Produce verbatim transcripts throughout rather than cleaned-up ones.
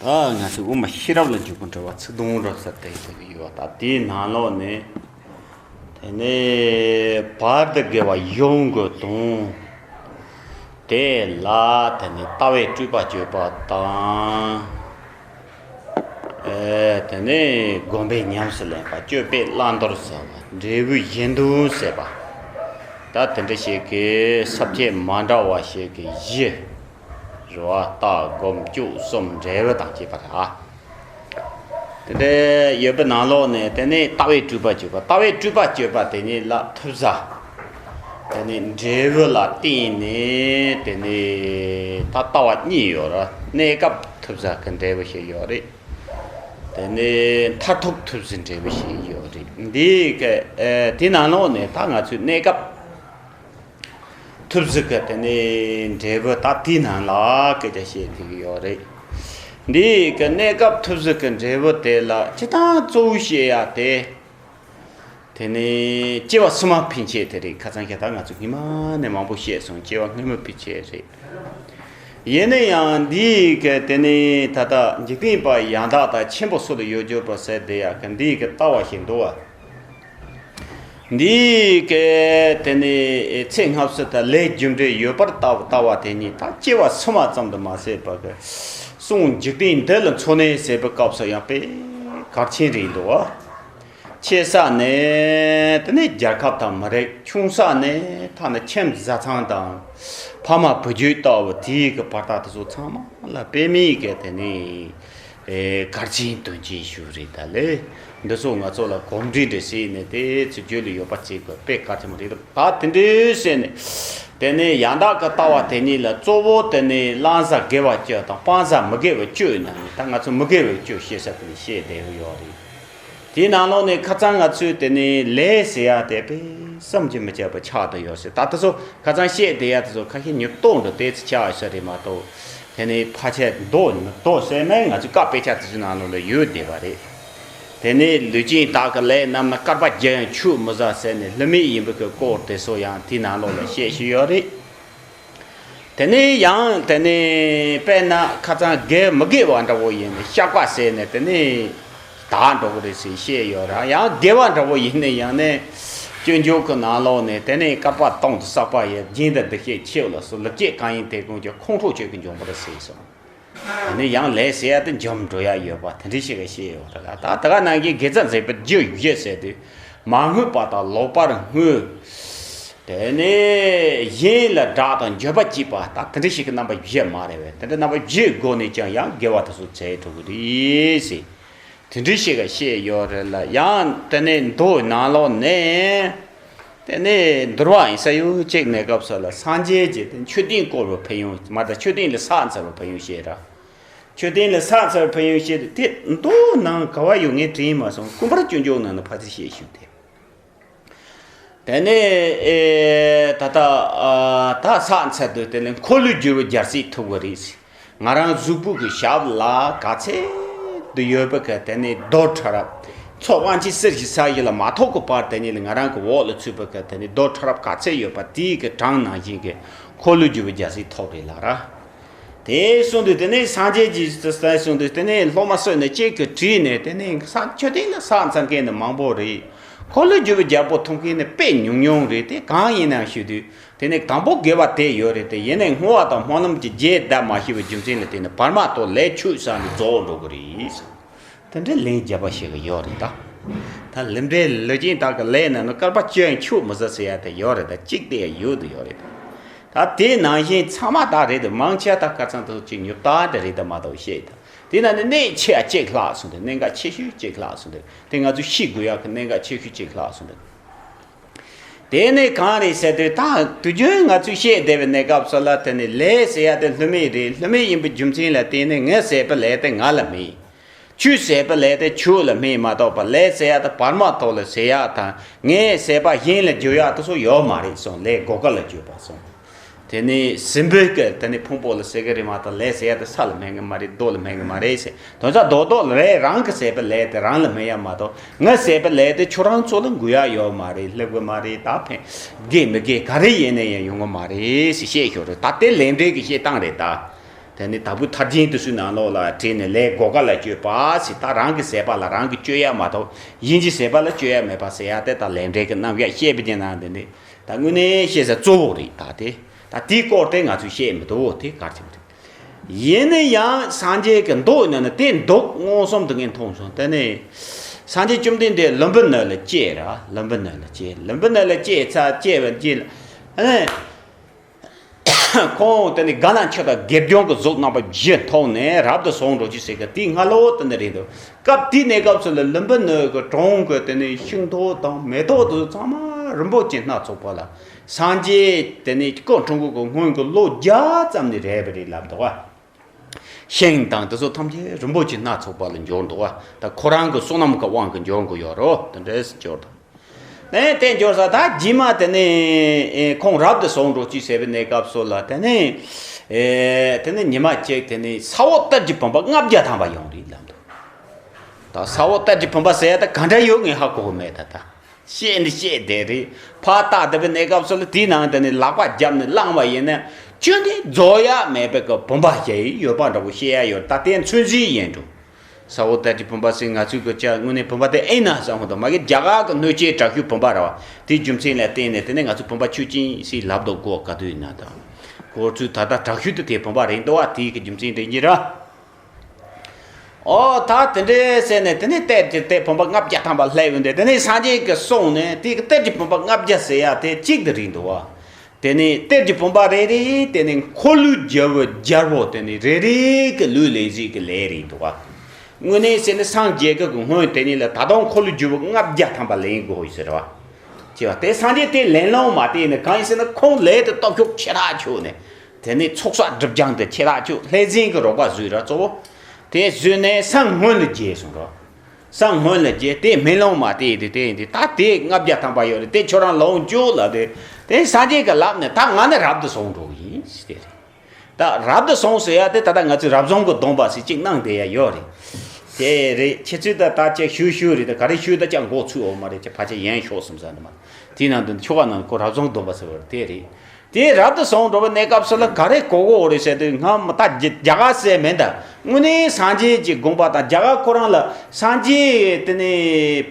ཨ། ང་ཚོས་དབུ་མ་ཤེས་རབ་ལ་འཇུག་པའི་འགྲེལ་པ་ཚིག་དུམ་བརྒྱད་ཟེར་དེ་ཡོད་པ། ད་དེའི་ནང་ལོགས་ནས། དེ་ནས་བར་དུ་དགེ་བ་ཡོངས་ཀྱི་དོན། དེ་ལ་དེ་ནས་ལྟ་བའི་སྤྲོས་པ་གཅོད་པ་དང་། ཨེ། དེ་ནས་སྒོམ་པས་ཉམས་སུ་ལེན་པ། སྤྱོད་པས་བླང་དོར་ཟེར་བ། འབྲས་བུའི་གཞན་དོན་ཟེར་བ། ད་དེ་འདྲ་ཞིག་གི་ས་བཅད་མ་འདྲ་བ་ཞིག་གི་བཞི། རེད་བ། ལྟ་སྒོམ་སྤྱོད་གསུམ། འབྲས་བུ་དང་བཅས་པ་རེད། དེ་འདྲ་ཡོད་པའི་ནང་ལོགས་ནས། དེ་ནས་ལྟ་བའི་སྤྲོས་པ་གཅོད་པ། ལྟ་བའི་སྤྲོས་པ་གཅོད་པ་དེ་ཉིད་ལ་ཐུབ་ས། དེ་ནས་འབྲས་བུ་ལ་བརྟེན་ནས། དེ་ནས་ད་ལྟ་བ་གཉིས་ཡོད་རེད། གནས་སྐབས་ཐུབ་ས་གི་འབྲས་བུ་ཞིག་ཡོད་རེད། དེ་ནས་མཐར་ཐུག་ཐུབ་ས་འབྲས་བུ་ཞིག་ཡོད་རེད། འདི་གི་ཨེ། དེ་ནང་ལོགས་ནས་ད་ང་ཚོས་གནས་སྐབས་ཐུབ་ཟིག་གི་དེ་ནས་འབྲས་བུ་ད་དེའི་ནང་ལ་སྐད་ཆ་བཤད་ཐུབ་ཀྱི་ཡོད་རེད། འདི་གི་གནས་སྐབས་ཐུབ་ཟིག་གི་འབྲས་བུ་དེ་ལ་སྤྱིར་བཏང་གཙོ་བོ་བཤད་ཡ་དེ། དེ་ནས་སྐྱེ་བ་སྲིད་མ་ཕན་ཆད་དེ་རེད། ཁ་སང་ཁ་ད་ང་ཚོ་སྔོན་མ་ནས་མང་པོ་བཤད་སོང་། སྐྱེ་བ་སྔོན་མ་ཕན་ཆད་རེད། ཡིན་ན་ཡང་འདི་གི་དེ་ནས་ད་ལྟ་འཇིག་རྟེན་པ་ཡང་དག་དང་ཆེན་པོ་སུ་ལ་ཡོད་གྱུར་པ་ཟེར་དེ་ཡ་གི་འདི་གི་ལྟ་བ་ཞིག་འདུག་བ། འདི་གའི་དེ་ནས་ཚེ་སྔ་ཕྱི་དང་ལས་རྒྱུ་འབྲས་ཡོད་པར་ལྟ་བ་ལྟ་བ་དེ་ཉིད་ད་སྐྱེ་བ་སྲིད་མ་ཙམ་དུ་མ་ཟད་པར་གསུང་འཇིག་རྟེན་འདི་ལ་འཚོ་གནས་ཟེར་བའི་སྐབས་སུ་ཡང་དཔེ་གལ་ཆེན་རེད་འདུག་བ། ཆེ་ས་ནས་དེ་ནས་རྒྱལ་ཁབ་དང་མི་རིགས། ཆུང་ས་ནས་ཐ་ན་ཁྱིམ་བཟའ་ཚང་དང་ཕ་མ་བུ་རྒྱུད་ལྟ་བུ་དེའི་གི་བར་ཐག་དེ་ཚོ་ཚང་མ་ལ་དཔེ་མེད་གི་དེ་ནས། ཨེ། གལ་ཆེན་དོན་ཆེན་ཞིག་རེད། ད་ལས་འདི་ཚོ་ང་ཚོ་ལ་གོམས་འདྲིས་འདྲ་བྱས་ནས་དེ་ཚོ་རྒྱུད་ལ་ཡོད་པ་བྱེད་དགོས་དཔེ་གལ་ཆེན་པོ་རེད། ད་དེ་འདྲའི་བྱས་ནས་དེ་ནས་ཡང་དག་གི་ལྟ་བ་དེ་ཉིད་ལ་གཙོ་བོ་དེ་ནས་བླང་བྱ་དགེ་བ་བཅུ་དང་སྤང་བྱ་མི་དགེ་བ་བཅུ་ཡིན་ན་ནི། ད་ང་ཚོ་མི་དགེ་བ་བཅུ་བཤད་ས་དེ་ནས་བཤད་བསྡད་ཡོད་རེད། དེའི་ནང་ལོགས་ནས་ཁ་སང་ང་ཚོས་དེ་ནས་ལས་ཟེར་ཡ་དེ་དཔེ་བསམ་གྱིས་མི་ཁྱབ་པ་ཆགས་བསྡད་ཡོད་ཟེར། ད་དེ་ཚོ་ཁ་སང་བཤད་བསྡད་ཡ་དེ་ཚོ་ཁ་ཤས་ཉིས་སྟོང་དུ་དེ་ཚོ་ཆགས་ཡོད་ས་རེད་མ་གཏོགས། དེ་ནས་ཕལ་ཆེར་མདོ་མདོ་ཟེར་ན་ང་ཚོའི་བཀའ་དཔེ་ཆ་དེ་ཚོའི་ནང་ལོགས་ལ་ཡོད་བསྡད་པ་རེད། དེ་ནས་ལུས་ཅན་དག་གི་ལས་རྣམས་ནི། བསྐལ་པ་བརྒྱ་ཡང་ཆོས་མི་ཟ་ཟེར་ནས་ལྷད་མེད་ཡིན་པའི་གི་སྐོར་དེ་ཚོ་ཡང་དེའི་ནང་ལོགས་ལ་བཤད་བཞིན་ཡོད་རེད། དེ་ནས་ཡང་དེ་ནས་དཔེར་ན་ཁ་སང་དགེ་མི་དགེ་བ་འདྲ་བོ་ཡིན་ན་བཤགས་པ་ཟེར་ནས་དེ་ནས་དག་འགྲོ་གི་རེད་ཟེར་བཤད་ཡོད་ར། ཡང་དགེ་བ་འདྲ་བོ་ཡིན་ན་ཡང་ནས་སྤྱོད་འཇུག་གི་ནང་ལོགས་ནས་དེ་ནས་བསྐལ་པ་སྟོང་དུ་བསགས་པ་ཡི། སྦྱིན་དང་བདེ་གཤེགས་མཆོད་ལ་སོགས། ལེགས་སྤྱད་གང་ཡིན་དེ་ཀུན་གྱི། ཁོང་ཁྲོ་ཆོས་ཀྱི་འབྱུང་པོར་ཟེར་སོང་། དེ་ནས་ཡང་ལས་ཟེར་ཡ་དེ་འཇོམས་འགྲོ་ཡ་ཡོད་པ་དེ་འདྲ་ཞིག་ག་བཤད་ཡོད་ར། ད་ད་ག་ནང་བཞིན་དགེ་རྩ་མཛད་པའི་རྒྱུ་བཞི་ཟེར་དུས་མ་བསྔོས་པ་དང་ལོག་པར་བསྔོས། དེ་ནས་གཞན་ལ་བདག་དང་འགྱོད་པ་སྐྱེས་པ། ད་དེ་འདྲ་ཞིག་གི་རྣམ་པ་བཞི་མ་རེད་པས། དེ་འདྲ་རྣམ་པ་བཞིའི་སྒོ་ནས་ཀྱང་ཡང་དགེ་བ་དེ་ཚོ་མཛད་འགྲོ་གི་རེད་ཟེར། དེ་འདྲ་ཞིག་ག་བཤད་ཡོད་རེད་ལ། ཡང་དེ་ནས་མདོའི་ནང་ལོགས་ནས། དེ་ནས་འདུལ་བ་ཡིན་ས་ཡོད་ཅིག་གནས་སྐབས་སུ་ལ་སངས་རྒྱས་ཀྱི་དེ་མཆོད་རྟེན་བསྐོར་བའི་ཕན་ཡོན། མ་གཏོགས་མཆོད་རྟེན་ལ་ཕྱག་འཚལ་བའི་ཕན་ཡོན་བཤད་ར། མཆོད་རྟེན་ལ་ཕྱག་འཚལ་བའི་ཕན་ཡོན་བཤད་དེ། དེ་མདོ་ནང་ག་བ་ཡོད་ངས་དྲན་མ་སོང་། ཀུན་པར་སྤྱོད་འཇུག་ནང་ན་ཕལ་ཆེར་བཤད་བཞག་དེ། དེ་ནས་ཨེ་ད་ལྟ་ཨ་ད་ཕྱག་འཚལ་དུས་དེ་ནས་འཁོར་ལོས་སྒྱུར་བའི་རྒྱལ་སྲིད་ཐོབ་པ་རེད། ང་རང་གཟུགས་པོ་གི་ཞབས་ལ་ག་ཚད་དུ་ཡོད་པ་གི་དེ་ནས་རྡོ་ཕྲ་རབ། མཚོ་དབང་ཆེན་གསེར་གྱི་ས་གཞི་ལ་མ་ཐོགས་གི་བར་དེ་ཉིད་ལ་ང་རང་གི་འོག་ལ་ཚུད་པ་གི་དེ་ནས་རྡོ་ཕྲ་རབ་ག་ཚད་ཡོད་པ་དེའི་གི་གྲངས་ནང་བཞིན་གི་འཁོར་ལོས་སྒྱུར་བའི་རྒྱལ་སྲིད་ཐོབ་རེད་ལ་ར། དེ་གསུངས་དུས་དེ་ནས་སངས་རྒྱས་ཀྱིས་དེ་གསུངས་དུས་དེ་ནས་སློབ་མ་སུ་ནས་གཅིག་གིས་དྲིས་ནས། དེ་ནས་ས་མཆོད་རྟེན་ལ་ཕྱག་འཚལ་མཁན་ནི་མང་པོ་རེད། འཁོར་ལོས་སྒྱུར་བའི་རྒྱལ་པོ་ཐོབ་མཁན་ནི་དཔེ་ཉུང་ཉུང་རེད། དེ་གང་ཡིན་ནམ་ཞུས་དུས། དེ་ནས་དང་པོ་དགེ་བ་དེ་ཡོད་རེད་དེ། ཡིན་ནའི་བསྔོ་བ་དང་སྨོན་ལམ་གྱི་རྒྱས་བསྡུས་མ་ཤེས་པའི་རྒྱུ་མཚན་ལ་བརྟེན་ནས་བར་མ་དོར་ལས་ཆོད་ས་ནས་རྫོགས་འགྲོ་གི་རེད། དེ་འདྲའི་ལན་རྒྱབ་པ་ཞིག་ཡོད་རེད་ད། ད་ལས་འབྲས་ལུས་ཅན་དག་གི་ལས་ན་ནི། བསྐལ་པ་བཅུ་ཡང་ཆོས་མི་ཟ་ཟེར་ཡ་དེ་ཡོད་རེད་ད། གཅིག་དེ་ཡང་ཡོད་དུ་ཡོད་རེད་ད། ད་དེ་ནང་བཞིན་ཚང་མ་ད་རེད་དུ། མང་ཆེ་བ་ད་ཁ་སང་དུ་ཅིག་ཉོབ་ད་འདྲ་རེད་ད་མ་གཏོགས་བཤད་ད། དེ་ན་ནི་གནད་ཆེ་བ་གཅིག་ལྷག་སོང་དུས། གནད་འགག་ཆེ་ཤོས་གཅིག་ལྷག་སོང་དུས། དེ་ང་ཚོས་ཤེས་དགོས་ཡག་གི་གནད་འགག་ཆེ་ཤོས་གཅིག་ལྷག་སོང་དུས། དེ་ནས་གང་རེད་ཟེར་དུས། ད་དུས་རྒྱུན་ང་ཚོས་བཤད་བསྡད་པའི་གནས་སྐབས་སུ་ལ་དེ་ནས་ལས་ཟེར་ཡ་དེ་ལྷད་མེད་རེད། ལྷད་མེད་ཡིན་པའི་རྒྱུ་མཚན་ལ་བརྟེན་ནས་ངས་ཟས་པའི་ལས་དེ་ང་ལ་མེད། ཁྱོས་ཟས་པའི་ལས་དེ་ཁྱོད་ལ་མེད་མ་གཏོགས་པ། ལས་ཟེར་ཡ་དེ་བར་མ་དོར་ལ་ཟེར་ཡ་དང་། ངས་ཟས་པ་གཞན་ལ་འཇུ་ཡ་དེ་ཚོ་ཡོད་མ་རེད་གསུངས། ལས་བགོ་སྐལ་ལ་འཇུ་བ་གསུངས། དེ་ནས་སྲིན་པོའི་སྐད་དེ་ནས་ཕུང་པོ་ལ་ཟེར་གི་རེད་མ་གཏོགས། ལས་ཟེར་ཡ་དེ་ས་ལ་སྨད་གི་མ་རེད། རྡོ་ལ་སྨད་གི་མ་རེད་ཟེར། དོན་དག་རྡོག་རྡོག་ལ་རེད། རང་གི་ཟས་པའི་ལས་དེ་རང་ལ་སྨད་ཡ་མ་གཏོགས། ངའི་ཟས་པའི་ལས་དེ་ཁྱོད་རང་ཚོ་ལ་འགུལ་ཡ་ཡོད་མ་རེད། སླེབས་གི་མ་རེད། ད་ཕན་དགེ་མི་དགེ་ག་རེ་ཡིན་ན་ཡང་ཡོང་གི་མ་རེད་ཟེར་བཤད་ཞོར་རེད། ད་དེ་ལས་འབྲས་ཀྱི་བཤད་སྟངས་རེད་ད། དེ་ནི་དྭགས་པོའི་ཐར་རྒྱན་དེ་ཚོའི་ནང་ལོགས་ལ་བྲིས་ནས་ལས་སྒོ་ཁ་ལ་སྤྱོད་པ་ཟེར། ད་རང་གི་ཟས་པ་ལ་རང་གིས་སྤྱོད་ཡ་མ་གཏོགས་གཞན་གྱི་ཟས་པ་ལ་སྤྱོད་ཡ་མེད་པ་ཟེར་ཡ་དེ་ད་ལས་འབྲས་ཀྱི་རྣམ་གཞག་བཤད་པའི་རྒྱན་ནང་དེ་ནི་ད་དངོས་གནས་བཤད་ས་གཙོ་བོ་རེད། ད་དེ་ད་དེའི་སྐོར་དེ་ང་ཚོས་བཤད་མི་འདུག་དེ་གར་ཆེན་པོ་རེད། ཡིན་ན་ཡང་སངས་རྒྱས་ཀྱི་མདོ་ཡིན་ན་དེ་མདོ་མངོན་སུམ་དུ་ངས་མཐོང་སོང་། དེ་ནི་སངས་རྒྱས་བཅོམ་ལྡན་འདས་ལུམ་བི་ནི་ལ་སྐྱེས་ར། ལུམ་བི་ནི་ལ་སྐྱེས། ལུམ་བི་ནི་ལ་སྐྱེས་ཚར་སྐྱེས་པའི་རྗེས་ལ་ཨ་ནི། ཁོང་དེ་ནི་དགའ་ན་ཆོས་དང་དགེ་སྦྱོང་གི་གཟུགས་རྣམ་པ་བཞི་མཐོང་ནས་རབ་ཏུ་བྱུང་འགྲོ་ཅི་ཟེར་གི་དེའི་སྔ་ལོ་དེ་ནི་རེད་འདུག་སྐབས་དེའི་གནས་སྐབས་སུ་ལ་ལུམ་བི་ནི་གི་གྲོང་གི་དེ་ནི་ཤིང་ཏོག་དང་མེ་ཏོག་དེ་ཚང་མ་རིན་པོ་ཆེ་སྣ་ཚོགས་པ་ལ་སངས་རྒྱས་དེ་ནི་སྐུ་འཁྲུངས་གི་སྔོན་གྱི་ལོ་བརྒྱ་ཙམ་ནི་རེད་པ་རེད་ལབ་འདུག་བ། ཤིང་དང་དེ་ཚོ་ཐམས་ཅད་རིན་པོ་ཆེ་སྣ་ཚོགས་པ་ལ་འབྱོར་འདུག་བ། ད་ཁོ་རང་གི་བསོད་ནམས་ཀྱི་དབང་གིས་འབྱོར་དགོས་ཡོད་རོ། དེ་འདྲས་འབྱོར་འདུག་ནས་དེ་འབྱོར་ས་ད་རྗེས་མ་དེ་ནས་ཨེ་ཁོང་རབ་ཏུ་བྱུང་འགྲོ་ཅི་ཟེར་བའི་གནས་སྐབས་སུ་ལ་དེ་ནས་ཨེ་དེ་ནས་ཉི་མ་གཅིག་དེ་ནས་ས་འོག་གཏེར་གྱི་བུམ་པ་ལྔ་བརྒྱ་ཐམ་པ་ཡོང་རེད་ལབ་འདུག་ད་ས་འོག་གཏེར་གྱི་བུམ་པ་ཟེར་ཡ་ད་ག་འདྲ་ཡོད་ངས་ཧ་གོ་གི་མེད་ད་ད། བཤད་ནི་བཤད་བསྡད་རེད། ཕར་བལྟས་བསྡད་པའི་གནས་སྐབས་སུ་ལ་དེའི་ནང་དེ་ནས་ལག་པ་བརྒྱབ་ནས་བླངས་པ་ཡིན་ན་ཅི་ནས་རྫོགས་ཡ་མེད་པའི་གི་བུམ་པ་ཞིག་ཡོད་པ་འདྲ་པོ་བཤད་ཡ་ཡོད། ད་དེ་ཚུན་ཚོད་ཡིན་འགྲོ། ས་འོག་གཏེར་གྱི་བུམ་པ་ཟེར་ང་ཚོའི་གི་ཅག་དངོས་གནས་བུམ་པ་དེ་ཨེ་ན་བསམ་གི་འདུག་མ་གི་རྒྱ་གར་གི་སྣོད་ཆས་དྲག་ཤོས་བུམ་པ་རེད་བ། དེའི་རྒྱུ་མཚན་ལ་བརྟེན་ནས་དེ་ནས་ང་ཚོ་བུམ་པ་མཆོད་སྦྱིན་ཟེར་ལབ་འདུག་གོ་ག་དུས་ཡིན་ན་ད། ཁོ་ཚོས་ད་ལྟ་དྲག་ཤོས་དེ་དེ་བུམ་པ་རེད་འདུག་བ། དེའི་གི་རྒྱུ་མཚན་དེ་ཡིན་ར། ཨོ་ད་དེ་འདྲས་ཟེར་ནས་དེ་ནས་གཏེར་གྱི་གཏེར་བུམ་པ་ལྔ་བརྒྱ་ཐམ་པ་སླེབས་ཡོང་དུས་དེ་ནས་སངས་རྒྱས་ཀྱིས་གསུངས་ནས་དེ་གི་གཏེར་གྱི་བུམ་པ་ལྔ་བརྒྱ་ཟེར་ཡ་དེ་གཅིག་དེ་རེད་འདུག་བ། དེ་ནས་གཏེར་གྱི་བུམ་པ་རེ་རེ་དེ་ནས་འཁོར་ལོས་སྒྱུར་བའི་རྒྱལ་པོ་དེ་ནས་རེ་རེ་གི་ལུས་ལེན་བྱེད་ཀྱི་ལས་རེད་འདུག་བ། དངོས་གནས་ཟེར་ན་སངས་རྒྱས་ཀྱི་སྔོན་དེ་ཉིད་ལ་ད་དུང་འཁོར་ལོས་སྒྱུར་བ་ལྔ་བརྒྱ་ཐམ་པ་ལེན་དགོས་ཟེར་བ། ཅེས་པ་དེ་སངས་རྒྱས་དེ་ལེན་ལོང་མ་བལྟས་ནས་གང་ཡིན་ཟེར་ན་ཁོང་ལས་དེ་སྟོབས་ཤུགས་ཆེ་ཐག་ཆོད་ནས། དེ་ནས་ཚོགས་བསགས་སྒྲིབ་སྦྱང་དེ་ཆེ་ཐག་ཆོད། ལྷས་བྱིན་གྱི་རོགས་པ་བཟོས་ར་གཙོ་བོ། དེ་བཟོས་ནས་སང་སྔོན་ལ་བརྗེས་སོང་ར། སང་སྔོན་ལ་བརྗེས་དེ་མེ་ལོང་མ་བལྟས་དེ་དེ་ཡིན་དེ་ད་དེ་ལྔ་བརྒྱ་ཐམ་པ་ཡོད་རེད། དེ་ཁྱོད་རང་ལོངས་སྤྱོད་ལ་དེ་དེ་སངས་རྒྱས་ཀྱི་ལག་ནས་ད་ང་ནི་རབ་ཏུ་བྱུང་འགྲོ་གི་ཡིན་ཟེར་དེ་རེད། ད་རབ་ཏུ་བྱུང་ཟེར་ཡ་དེ་ད་ལྟ་ང་ཚོས་རབ་བྱུང་གི་སྡོམ་པ་ཟེར་གཅིག་གནང་བསྡད་ཡ་ཡོད་རེད། དེ་རེད། ཁྱེད་ཚོས་ད་ལྟ་ཅིག་ཞུ་ཞུ་རེད། ད་ག་རེ་ཞུ་ད་ཅག་མགོ་ཚོས་འོ་མ་རེད། ཅིག་ཕལ་ཆེར་ཡན་ཤོག་གསུམ་ཟ་འདི་མ་དེའི་ནང་དུ་ཆོ་ག་ནང་ཁོ་རབ་བྱུང་སྡོམ་པ་ཟེར་བ་རེད། དེ་རེད། དེ་རབ་ཏུ་བྱུང་འགྲོ་བའི་གནས་སྐབས་སུ་ལ་ག་རེ་གོ་གོ་རེད་ཟེར་དུས་སྔ་མ་ད་རྒྱ་རྒྱ་གར་ཟེར་མིན་ད་དངོས་གནས་སངས་རྒྱས་ཀྱི་དགོངས་པ་དང་རྒྱ་གར་ཁོ་རང་ལ་སངས་རྒྱས་དེ་ནས་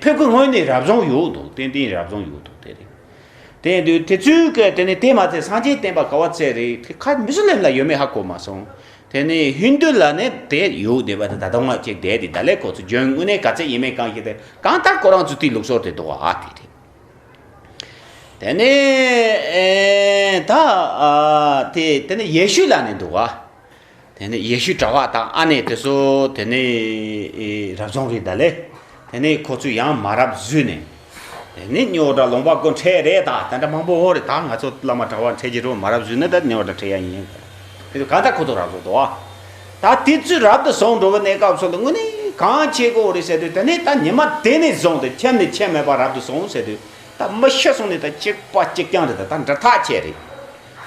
ཕེབས་ཀྱི་སྔོན་ནས་རབ་བྱུང་ཡོད་འདུག་ཏན་ཏན་རབ་བྱུང་ཡོད་འདུག་དེ་རེད། དེ་ཡིན་དུས་དེ་ཚོའི་གི་དེ་ནས་དེ་མ་ཚད་སངས་རྒྱས་བསྟན་པ་ག་བ་ཚད་རེད། དེ་ཁ་མི་སུ་ལེམ་ལ་ཡོད་མེད་ཧ་གོ་མ་སོང་། དེ་ནས་ཧིན་དུ་ལ་ནི་དེ་ཡོད་བསྡད་པ་དེ་ད་དུང་ང་ཅིག་བསྡད་དེ་ད་ལས་ཁོ་ཚོ་རྒྱུན་དངོས་གནས་ག་ཚད་ཡིན་མིན་གང་ཞིག་དེ་གང་ལྟར་ཁོ་རང་ཚོ་དེའི་ལུགས་སྲོལ་དེ་འདུག་ཨ་དེ་རེད། དེ་ནས་ཨེ་ད་ཨ་དེ་དེ་ནས་ཡེ་ཤུ་ལ་ནི་འདུག་ཨ། དེ་ནས་ཡེ་ཤུ་གྲྭ་པ་དང་ཨ་ནེ་དེ་ཚོ་དེ་ནས་ཨེ་རབ་བྱུང་རེད་ད་ལས། དེ་ནས་ཁོ་ཚོས་ཡང་མ་རབས་བཟོས་ནས། དེ་ནས་རྙོག་དྲ་ལུང་པ་སྒོ་འཕྲད་རེད་ད་དེ་འདྲ་མང་པོ་ཡོད་རེད། ད་ང་ཚོ་བླ་མ་གྲྭ་པ་འཕྲད་ཀྱི་རོ་མ་རབས་བཟོས་ན་ད་རྙོག་དྲ་འཕྲད་ཡ་ཡིན། དེ་ཚོ་གང་ལྟར་ཁོ་ཚོ་རབ་བྱུང་འདུག་ཨ། ད་དེ་ཚོས་རབ་ཏུ་བྱུང་འགྲོ་བའི་གནས་སྐབས་སུ་ལ་དངོས་གནས་གང་བྱེད་དགོས་རེད་ཟེར་དུས་དེ་ནས་ད་ཉི་མ་དེ་ནས་བཟུང་སྟེ་ཁྱབ་ནས་ཁྱབ་མེད་པར་རབ་ཏུ་བྱུང་ཟེར་དུས་ད་མི་ཤི་སོང་ནས་ད་གཅིག་པ་གཅིག་རྐྱང་རེད། ད་ད་འདྲ་ཐག་ཆད་རེད།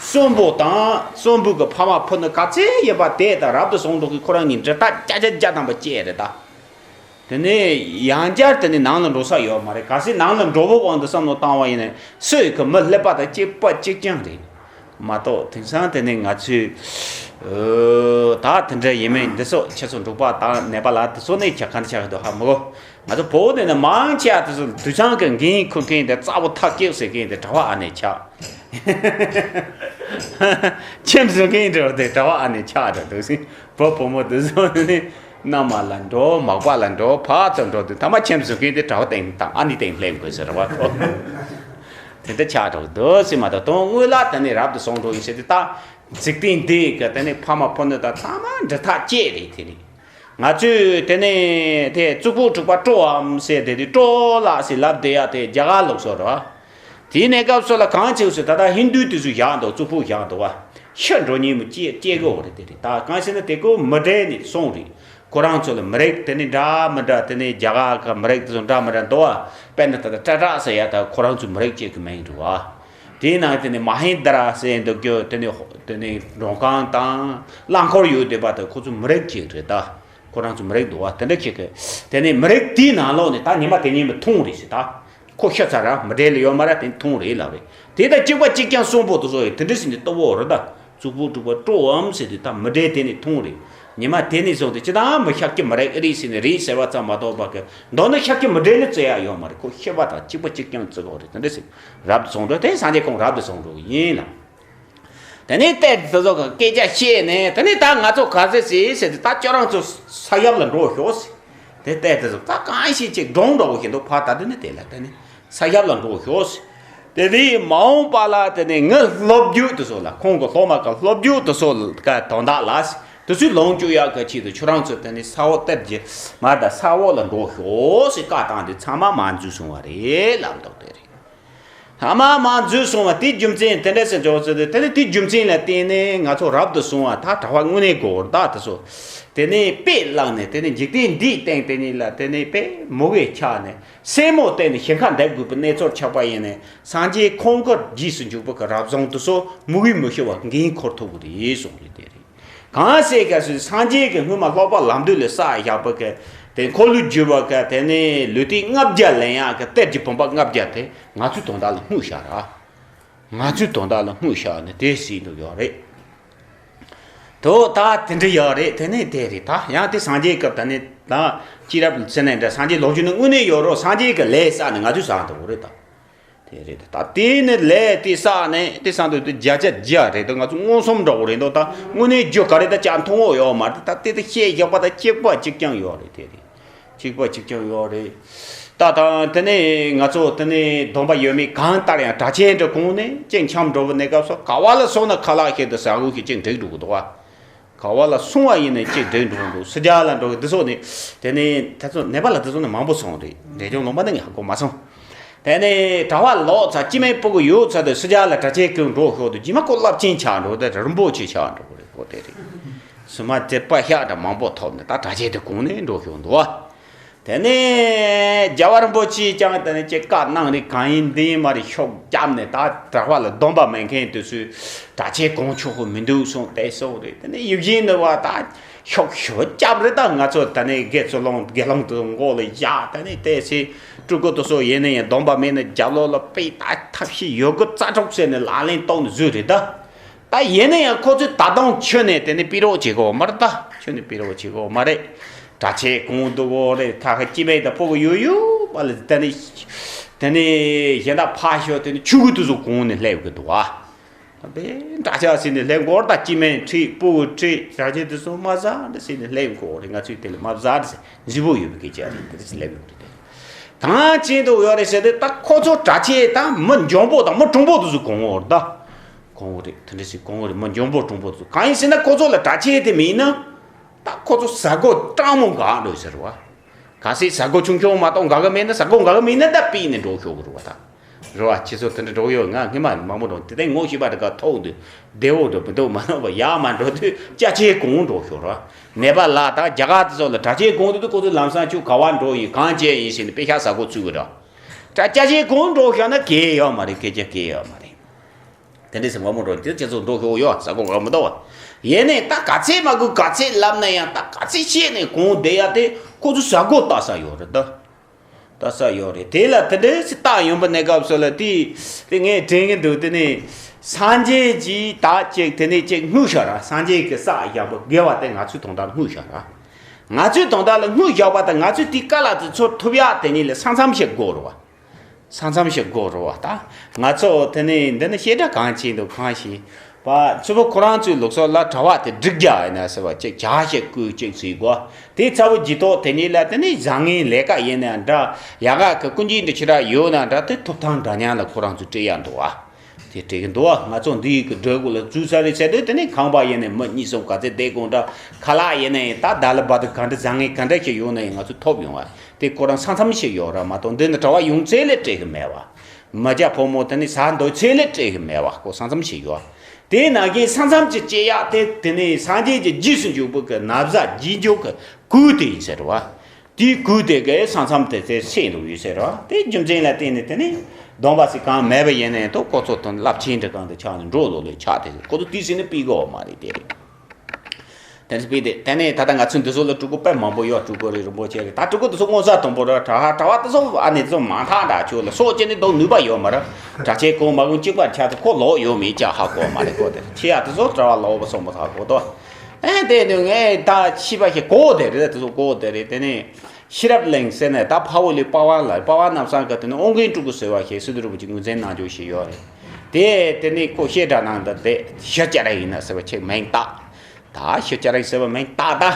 གསོན་པོ་དང་གསོན་པོ་གི་ཕ་མ་ཕུ་ནུ་ག་ཚད་ཡིན་པ་དེ་ད་རབ་ཏུ་བྱུང་འགྲོ་གི་ཁོ་རང་གཉིས་འདྲ་ཐག་བརྒྱ་ཆ་བརྒྱ་ཐམ་པ་བཅད་རེད་ད། དེ་ནས་ཡང་བསྐྱར་དེ་ནས་ནང་ལ་འགྲོ་ས་ཡོད་མ་རེད། གལ་སྲིད་ནང་ལ་འགྲོ་བའི་དབང་དུ་བསམ་བློ་བཏང་བ་ཡིན་ན་སུ་ཡི་གི་མི་སླེབས་པ་དང་གཅིག་པ་གཅིག་རྐྱང་རེད་མ་གཏོགས། དེང་སང་དེ་ནས་ང་ཚོས་ད་དེ་འདྲ་ཡིན་མིན་འདི་ཚོ་ཁྱེད་ཚོ་འབྲོག་པ་དང་ནད་པ་ལ་དེ་ཚོ་ནས་ཁྱ་ག་འདྲ་ཆགས་འདུག་ཧ་མི་གོ། ང་ཚོ་བོད་དེ་ནས་མང་ཆེ་བ་དེ་ཚོ་དུད་ཚང་གི་འགན་འཁུར་མཁན་དེ་རྩ་བོ་ཐག་སྐྱེལ་ཟེར་མཁན་དེ་གྲྭ་པ་ཨ་ནེ་ཆགས། ཁྱིམ་བཟོ་མཁན་འདྲ་བ་དེ་གྲྭ་པ་ཨ་ནེ་ཆགས་འདྲ་འདུག་ཟིན། བུ་བུ་མོ་དེ་ཚོ་ནི་མནའ་མ་ལ་འགྲོ་མག་པ་ལ་འགྲོ་ཕར་ཚུར་འགྲོ་དུས་ཐ་མ་ཁྱིམ་བཟོ་མཁན་དེ་གྲྭ་པ་སྟེང་དང་ཨ་ནེ་སྟེང་སླེབས་དགོས་ཟེར་བ་ཁོ། དེ་འདྲ་ཆགས་འགྲོ་འདུག་ཟེར་མ་གཏོགས་དོན་དངོས་ལ་དེ་ནས་རབ་ཏུ་བྱུང་འགྲོ་ཡིན་ཟེར་དུས་ད་འཇིག་རྟེན་འདི་གི་དེ་ནས་ཕ་མ་ཕུ་ནུ་དང་ཚང་མ་འདྲ་ཐག་བཅད་རེད། དེ་ནས་ང་ཚོས་དེ་ནས་དེ་གཙུག་ཕུད་དྲུག་པ་སྤྲོའམ་ཟེར་དེ་དུས་སྤྲོ་ལགས་ཟེར་ལབ་བསྡད་ཡ་དེ་རྒྱ་གར་ལུགས་སྲོལ་རེད་བ། དེའི་གནས་སྐབས་སུ་ལ་གང་བྱེད་ཟེར་ད་ལྟ་ཧིན་དུའི་དུས་སུ་བཞག་འདུག་གཙུག་ཕུད་བཞག་འདུག་བ། ཤི་འགྲོ་ཉེན་མི་སྐྱེ་སྐྱེ་གི་འོ་རེད། དེ་རེད་ད་གང་ཟེར་ན་དེ་ཀོ་མི་འདྲེས་ནས་སོང་རེད། ཁོ་རང་ཚོ་ལ་མི་རིགས་དེ་ནི་འདྲ་མི་འདྲ་དེ་ནི་རྒྱ་གར་ག་མི་རིགས་དེ་ཚོ་འདྲ་མི་འདྲ་འདུག་བ། དཔེར་ན་ད་ལྟ་ཏྲ་ཏྲ་ཟེར་ཡ་ད་ཁོ་རང་ཚོའི་མི་རིགས་གཅིག་གི་མིང་རེད་བ། དེའི་ནང་དེ་ནི་མ་ཧེན་དྲ་ཟེར་འདུག་རྒྱུ་དེ་ནི་དེ་ནི་མགྲོན་ཁང་དང་རླངས་འཁོར་ཡོད་བསྡད་པ་དེ་ཁོ་ཚོ་མི་རིགས་གཅིག་རེད་ད། ཁོ་རང་ཚོ་མི་རིགས་འདུག་བ། དེ་འདྲ་ཁྱེད་ཀྱི་དེ་ནས་མི་རིགས་དེའི་ནང་ལོགས་ནས་ད་ཉི་མ་དེ་ཉིན་མི་ཐུང་རེད་ཟེར་ད། ཁོ་ཤི་ཚར་ར་མི་འབྲེལ་ལ་ཡོད་མ་ར་དེ་ཐུང་རེད་ལབ་རེད། དེ་ད་གཅིག་པ་གཅིག་རྐྱང་གསོན་པོ་དེ་ཚོ་ཡི་དེ་འདྲ་ཟེར་ནས་ལྟ་བུ་རེད་ད། གཟུགས་པོ་དྲུག་པ་སྤྲོའམ་ཟེར་དུས་ད་མི་འདྲེ་དེ་ནས་མཐོང་རེད། ཉི་མ་དེ་ནས་བཟུང་སྟེ་ཅི་དང་མི་ཤཱཀྱ་མི་རིགས་ཨེ་རེད་ཟེར་ནས་རེད་ཟེར་བ་ཙམ་མ་གཏོགས་པ་གི་མདོར་ན་ཤཱཀྱ་མི་འདྲེ་ནི་བརྩི་ཡ་ཡོད་མ་རེད། ཁོ་ཤེས་པ་དང་གཅིག་པ་གཅིག་རྐྱང་བརྩི་དགོས་རེད། དེ་འདྲ་ཟེར་རབ་ཏུ་བྱུང་འགྲོ་དེ་སངས་རྒྱས་ཁོང་རབ་ཏུ་བྱུང་འགྲོ་གི་ཡིན་ལ། དེ་ནས་གཏེར་དེ་ཚོ་གི་སྐད་ཆ་བཤད་ནས་དེ་ནས་ད་ང་ཚོ་ག་ཚོད་ཟེར་ཟེར་དུས་ད་ཁྱོད་རང་ཚོ་ས་ཞབས་ལ་འགྲོ་ཤོག་ཟེར། དེ་ལྟས་དེ་ཚོ་ད་གང་ཞིག་ཅིག་འགྲོང་འགྲོ་བཞིན་འདུག་ཕར་ད་དེ་ནི་དེ་ལ་དེ་ནི་ས་ཞབས་ལ་འགྲོ་ཤོག་ཟེར། དེ་དེའི་མ་འོངས་པ་ལ་དེ་ནི་ངའི་སློབ་རྒྱུད་དེ་ཚོ་ལ་ཁོང་གི་སློབ་མ་གི་སློབ་རྒྱུད་དེ་ཚོ་ལ་ག་དོན་དག་ལ་ཟེར། དེ་ཚོའི་ལོངས་སྤྱོད་ཡག་གི་ཆེད་དུ་ཁྱོད་རང་ཚོ་དེ་ནི་ས་འོག་གཏེར་གྱི་མར་ད་ས་འོག་ལ་འགྲོ་ཤོག་ཟེར་བཀའ་བཏང་དེ་ཚང་མ་མ་འཛུལ་སོང་བ་རེད་ལབ་འདུག་དེ་རེད། ཐ་མ་མ་འཛུལ་སོང་བ་དེའི་རྒྱུ་མཚན་དེ་འདྲ་ཟེར་འཇོག་ཚུལ་དེ་དེ་ནི་དེའི་རྒྱུ་མཚན་ལ་བརྟེན་ནས་ང་ཚོ་རབ་ཏུ་སོང་བ་ད་གྲྭ་པ་དངོས་གནས་དགོས་བར་ད་དེ་ཚོ་དེ་ནས་དཔེ་བླངས་ནས་དེ་ནས་འཇིག་རྟེན་འདིའི་སྟེང་དེ་ནས་ལ་དེ་ནས་དཔེ་མུ་གེ་ཆགས་ནས་སེན་མོ་བསྟན་ནས་ཞེན་ཁ་འདེབས་དགོས་པའི་གནས་ཚུལ་ཆགས་པ་ཡིན་ནས་སངས་རྒྱས་ཁོང་གི་རྗེས་སུ་འཇུག་པ་གི་རབ་བྱུང་དེ་ཚོ་མུ་གེ་མི་ཤི་བ་འགན་འཁུར་ཐུབ་ཀྱི་རེད་གསུངས་རེད་དེ་རེད། གང་ཟེར་ག་ཚོད་སངས་རྒྱས་ཀྱི་སྔོན་མ་ལྷོ་པ་ལམ་འདུས་ལ་བསགས་བཞག་པ་གི་དེ་འཁོར་ལོས་སྒྱུར་བ་གི་དེ་ནས་ལུས་རྟེན་ལྔ་བརྒྱ་ལེན་ཡག་གི་གཏེར་གྱི་བུམ་པ་ལྔ་བརྒྱ་དེ་ང་ཚོའི་དོན་དག་ལ་སྔོག་བཞག་ར། ང་ཚོའི་དོན་དག་ལ་སྔོག་བཞག་ནས་དེ་སྲིད་དུ་ཡོད་རེད། དོ་ད་དེ་འདྲ་ཡོད་རེད། དེ་ནས་དེ་རེད། ད་ཡང་དེ་སངས་རྒྱས་སྐབས་ད་ནི་ད་སྐྱེས་རབས་ཟེར་ནས་འདྲ་སངས་རྒྱས་ལོ་རྒྱུས་ནི་དངོས་གནས་ཡོད་རོགས། སངས་རྒྱས་ཀྱི་ལས་བསགས་ནས་ང་ཚོས་བཟའ་འདུག་རེད་ད། དེ་རེད། ད་དེ་ནི་ལས་དེ་བསགས་ནས་དེ་བསགས་འདུག་དེ་བརྒྱ་ཆ་བརྒྱ་རེད། ད་ང་ཚོ་མངོན་སུམ་འདྲ་བོ་རེད་འདུག་ད་དངོས་གནས་རྒྱུ་ག་རེ་ད་ཅག་མཐོང་བོ་ཡོད་མ་རེད། ད་དེ་དེ་བཤད་བཞག་པ་ད་གཅིག་པ་གཅིག་རྐྱང་ཡོད་རེད། དེ་རེད། གཅིག་པ་གཅིག་རྐྱང་ཡོད་རེད། ད་ད་དེ་ནས་ང་ཚོ་དེ་ནས་སྡོམ་པ་ཡོད་མེད་གང་ལྟར་ཡང་གྲྭ་ཆེན་འདྲ་གོང་ནས་ཅིག་འཁྱམས་འགྲོ་བའི་གནས་སྐབས་སུ་ག་བ་ལ་སོང་ན་ཁ་ལག་ཞིག་ཏུ་ཟ་དགོས་ཞིག་ཅིག་འགྲིག་འགྲོ་གི་འདུག་བ། ག་བ་ལ་སོང་བ་ཡིན་ནའི་ཅིག་འགྲིག་འགྲོ་འདུག་སི་ཇ་ལ་འགྲོ་གི་འདི་ཚོ་ནི། དེ་ནས་ད་ཚོ་ནེ་པ་ལ་འདི་ཚོ་ནི་མང་པོ་སོང་རེད། འབྲས་ལྗོངས་ལུང་པ་ནི་ངས་ཧ་གོ་མ་སོང་། དེ་ནས་གྲྭ་པ་ལོག་ཚར་སྐྱེ་དམན་སྤུ་གུ་ཡོད་ཚར་དུས་སི་ཇ་ལ་གྲྭ་ཆས་གོན་འགྲོ་ཤོག་ཏུ་རྗེས་མ་ཁོ་རླབས་ཆེན་ཆགས་འགྲོ་དེ་རིན་པོ་ཆེ་ཆགས་འགྲོ་གི་རེད་ཁོ་དེ་རེད། སུ་མ་དེ་པ་ཤག་འདྲ་མང་པོ་ཐོབ་ནས་ད་གྲྭ་ཆས་དེ་གོན་ནས་འགྲོ་ཤོག་འདུག་བ། དེ་ནས་རྒྱལ་བ་རིན་པོ་ཆེས་ཀྱང་དེ་ནས་ཅིག་བཀའ་གནང་རེད། གང་ཡིན་འདི་ཡིན་མ་རེད། ཤོག་བརྒྱབ་ནས་ད་གྲྭ་པ་ལ་སྡོམ་པ་མེད་མཁན་དེ་ཚོས་གྲྭ་ཆས་གོན་ཆོག་གི་མི་འདུག་གསུངས་ཏེ་སོང་རེད། དེ་ནས་ཡིད་བཞིན་ནུས་པ་ད་ཤོག་ཤོག་བརྒྱབ་རེད། ད་ང་ཚོ་དེ་ནས་དགེ་ཚུལ་སློང་དགེ་སློང་དེ་མགོ་ལ་བཞག་དེ་ནས་བལྟས་ཚེ་སྤྲུལ་སྐུ་དེ་ཚོ་ཡིན་ན་ཡང་སྡོམ་པ་མེད་ན་རྒྱབ་ལོགས་ལ་དཔེ་ད་ཐབས་ཤེས་ཡོད་དགུ་རྩ་གྲོགས་བྱས་ནས་ལག་ལེན་གཏོང་ནས་བཟོས་རེད་ད། ད་ཡིན་ན་ཡང་ཁོ་ཚོས་ད་དུང་ཁྱོན་ནས་དེ་ནི་ཕྱི་རོགས་བྱེད་དགོས་མ་རེད་ད། ཁྱོན་ནས་ཕྱི་རོགས་བྱེད་དགོས་མ་རེད། གྲྭ་ཆས་གོན་འདུག་གོ་རེད། ཁ་ཁ་སྐྱེ་དམན་དང་སྤུ་གུ་ཡོད་ཡོད་པ་ལ་དེ་ནི་དེ་ནི་གཞན་དག་ཕར་ཞོག་དེ་ནི་ཆོས་གོས་དེ་ཚོ་གོན་ནས་སླེབས་གི་འདུག་ཨ། དཔེ་འདྲ་ཆགས་ཟིན་ནས་སླེབས་གོ་རེད་ད། སྐྱེ་དམན་ཁྲིད་སྤུ་གུ་ཁྲིད་གྲྭ་ཆས་དེ་ཚོ་མ་ཟ་འདྲ་ཟིན་ནས་སླེབས་གོ་རེད། ང་ཚོས་དེ་ལ་མ་ཟ་འདྲ་ཟིན་འཛི་པོ་ཡོད་པའི་སྐད་ཆ་རེད། དེ་འདྲ་ཟིན་སླེབས་ཡོད་རེད། གང་བྱེད་འདུག་ཡོད་རེད་ཟེར་ཏེ་ད་ཁོ་ཚོ་གྲྭ་ཆས་དང་མི་འཇོན་པོ་དང་མི་གྲུང་པོ་དེ་ཚོ་གོན་གོ་རེད་ད། གོང་བུ་རེད། དེ་འདྲ་ཞིག་གོང་བུ་རེད། མི་འཇོན་པོ་གྲུང་པོ་ཚོ་གང་ཡིན་ཟེར་ན་ཁོ་ཚོ་ལ་གྲྭ་ཆས་དེ་མེད་ན། ད་ཁོ་ཚོ་ཟ་སྒོ་སྤྲང་མོ་འགག་འགྲོ་ཟེར་བ། གལ་སྲིད་ཟ་སྒོ་ཆུང་ཆུང་མ་གཏོགས་འགག་གི་མེད་ན། ཟ་སྒོ་འགག་གི་མེད་ན་ད་ཕུད་ནས་འགྲོ་ཤོག་གི་རེད་བ་ད། རེད་བ། ཁྱེད་ཚོ་དེ་འདྲ་འགྲོ་གི་ཡོད། ང་སྔོན་མ་མང་པོ་འགྲོ་དེ་ལྟར་ངོ་ཤེས་པ་དེ་ག་ཐོག་འདུག་བདེ་བོ་འགྲོ་མི་འདུག་མ་ནོར་བ་ཡག་མ་འགྲོ་དུས་སྐྱ་ཆས་གོན་འགྲོ་ཤོག་རེད་བ། ནད་པ་ལ་དང་རྒྱ་གར་དེ་ཚོ་ལ་གྲྭ་ཆས་གོན་དུས་ཁོ་ཚོ་ལམ་སང་ཁྱོད་ག་བ་འགྲོ་ཡིན་གང་བྱས་ཡིན་ཟེར་ནས་དཔེ་ཤག་ཟ་སྒོ་ཚུད་གི་རེད། ད་སྐྱ་ཆས་གོན་འགྲོ་ཤོག་ན་གལ་ཡོད་མ་རེད། སྐད་ཆ་གལ་ཡོད་མ་རེད། དེ་འདྲ་ཟེར་མ་མོ་འགྲོ་དེ་ཁྱེད་ཚོ་འགྲོ་ཤོག་ཡོད་ཟ་སྒོ་འགག་མི་འདུག་བ། ཡིན་ནའི་ད་ག་ཚད་མ་དགོས་ག་ཚད་ལབ་ན་ཡང་ད་ག་ཚད་བཤད་ནས་གོང་བསྡད་ཡ་དེ་ཁོ་ཚོ་ཟ་སྒོ་ལྟ་ས་ཡོད་རེད་ད། ལྟ་ས་ཡོད་རེད། དེ་ལ་དེ་འདྲ་ཞིག་བཏགས་ཡོང་པ་གནས་སྐབས་སུ་ལ་དེ་དེ་ངས་དྲན་གྱི་འདུག་དེ་ནས་སངས་རྒྱས་ཀྱིས་ད་ཅིག་དེ་ནས་ཅིག་སྔུག་བཞག་ར། སངས་རྒྱས་ཀྱིས་བསགས་བཞག་པ་དགེ་བ་དེ་ང་ཚོའི་དོན་དག་སྔུག་བཞག་ར། ང་ཚོའི་དོན་དག་ལ་སྔུག་བཞག་པ་དང་ང་ཚོས་དེའི་དཀའ་ལ་དེ་ཚོར་ཐུབ་ཡག་དེ་གཉིས་ལ་ས་མཚམས་ཤིག་དགོས་རེད་བ། ས་མཚམས་ཤིག་དགོས་རེད་བ། ད་ང་ཚོ་དེ་ནས་འདི་ནི་བཤད་གྲྭ་གང་བྱེད་འདུག་གང་ཞིག་པ་ཚུལ་པོ་ཁོ་རང་ཚོའི་ལུགས་སྲོལ་ལ་གྲྭ་པ་དེ་སྒྲིག་རྒྱག་ཡིན་ན་ཟེར་བ་ཅིག་ཇ་ཞིག་བསྐོལ་ཅིག་བཟོས་གོ། དེ་ཚ་བོ་ཇི་ཐོག་དེ་གཉིས་ལ་དེ་ནས་བཟང་ངན་ལས་ཀ་ཡིན་ན་འདྲ། ཡག་ག་གི་ཀུན་གྱིས་འདྲི་ཕྱི་ར་ཡོད་ན་འདྲ། དེ་ཐོབ་ཐང་འདྲ་མཉམ་ལ་ཁོ་རང་ཚོས་སྤྲད་ཡ་འདུག་བ། དེ་སྤྲད་གི་འདུག་བ། ང་ཚོ་འདི་ཡི་གི་སྒྲོལ་གུ་ལ་འཛུལ་ས་རེད་ཟེར་དུས་དེ་ནས་ཁང་པ་ཡིན་ནས་མི་གཉིས་གསུམ་ག་ཚད་བསྡད་དགོས་འདྲ། ཁ་ལག་ཡིན་ནས་ད་ད་ལ་བར་དུ་ག་འདྲ་བཟང་ངན་ག་འདྲ་ཞིག་ཡོད་ན་ཡང་ང་ཚོ་ཐོབ་ཡོང་བ། དེ་ཁོ་རང་ས་མཚམས་ཤིག་ཡོད་ར་མ་གཏོགས་འདི་ནི་གྲྭ་པ་ཡོང་ཚད་ལས་སྤྲད་གི་མེད་བ། མ་བྱ་ཕོ་མོ་དེ་ནི་ཟ་འདོད་ཚད་ལས་སྤྲད་གི་མེད་བ། ཁོ་ས་མཚམས་ཤིག་ཡོད། དེ་ནང་བཞིན་ས་མཚམས་ཀྱི་བཅད་ཡག་དེ་དེ་ནི་སངས་རྒྱས་ཀྱི་རྗེས་སུ་འཇུག་པ་གི་ན་བཟའ་རྗེས་འཇུག་གི་གོས་དེ་ཡིན་ཟེར་བ། དེའི་གོས་དེ་གའི་ས་མཚམས་དེ་ཚེ་སེང་འདུག་ཡོད་ཟེར་བ། དེ་རྒྱུ་མཚན་ལ་བརྟེན་ནས་དེ་ནི་སྡོམ་པ་ཟེར་གང་མེད་པ་ཡིན་ནའི་ད་ཁོ་ཚོ་དོན་རླབས་ཆེན་འདྲ་གང་དུ་ཆགས་ནས་འགྲོ་ལོ་ལོས་ཆགས་དེ་ཁོ་ཚོ་དེ་ཟེར་ནས་སྤེལ་གི་ཡོད་མ་རེད་དེ། དེ་ཚོ་སྤེལ་ཏེ་དེ་ནས་ད་ལྟ་ང་ཚོའི་འདི་ཚོ་ལ་སྤྲུལ་སྐུ་དཔེ་མང་པོ་ཡོད། སྤྲུལ་སྐུ་རེད། རིན་པོ་ཆེ་རེད། ད་སྤྲུལ་སྐུ་དེ་ཚོ་མངོན་གསལ་དོད་པོ་རེད། གྲྭ་གྲྭ་པ་དེ་ཚོ་ཨ་ནི་དེ་ཚོ་མང་ཐག་འདྲ་ཆོག་ལ། སྲོག་བཅད་ནས་འདུག་ནུས་པ་ཡོད་མ་རེད། གྲྭ་ཆས་གོང་མ་གོང་གཅིག་པར་ཆགས་ཚེ་ཁོ་ལོག་ཡོད་མེད་ཅག་ཧ་གོ་མ་རེད། ཁོ་དེ་ཆེ་ཡག་དེ་ཚོ་གྲྭ་པ་ལོག་པ་སོང་པ་ཧ་གོ་དོ། ཨེ་དེ་ནི་ངས་ད་ཤི་བ་ཞིག་གོ་དེ་རེད། དེ་ཚོ་གོ་དེ་རེད། དེ་ནས་ཤེས་རབ་གླིང་ཟེར་ནས་ད་ཕ་བོ་ལི་པ་ཝང་ལ། པ་ཝང་ནམ་སང་ག་དེ་ནས་ཨོ་རྒྱན་སྤྲུལ་སྐུ་ཟེར་བ་ཞིག་སི་ཏུ་རིན་པོ་ཆེ་ངོས་འཛིན་གནང་རྒྱུ་ཞིག་ཡོད་རེད། དེ་དེ་ནས་ཁོ་བཤད་གྲྭ་ནང་དུ་བསྡད། ཞུ་ཅ་ར་ཡིན་ན་ཟེར་བ་ཆེ་མིང་བཏགས། ད་ཞུ་ཅ་ར་ཡིན་ཟེར་བ་མིང་བཏགས་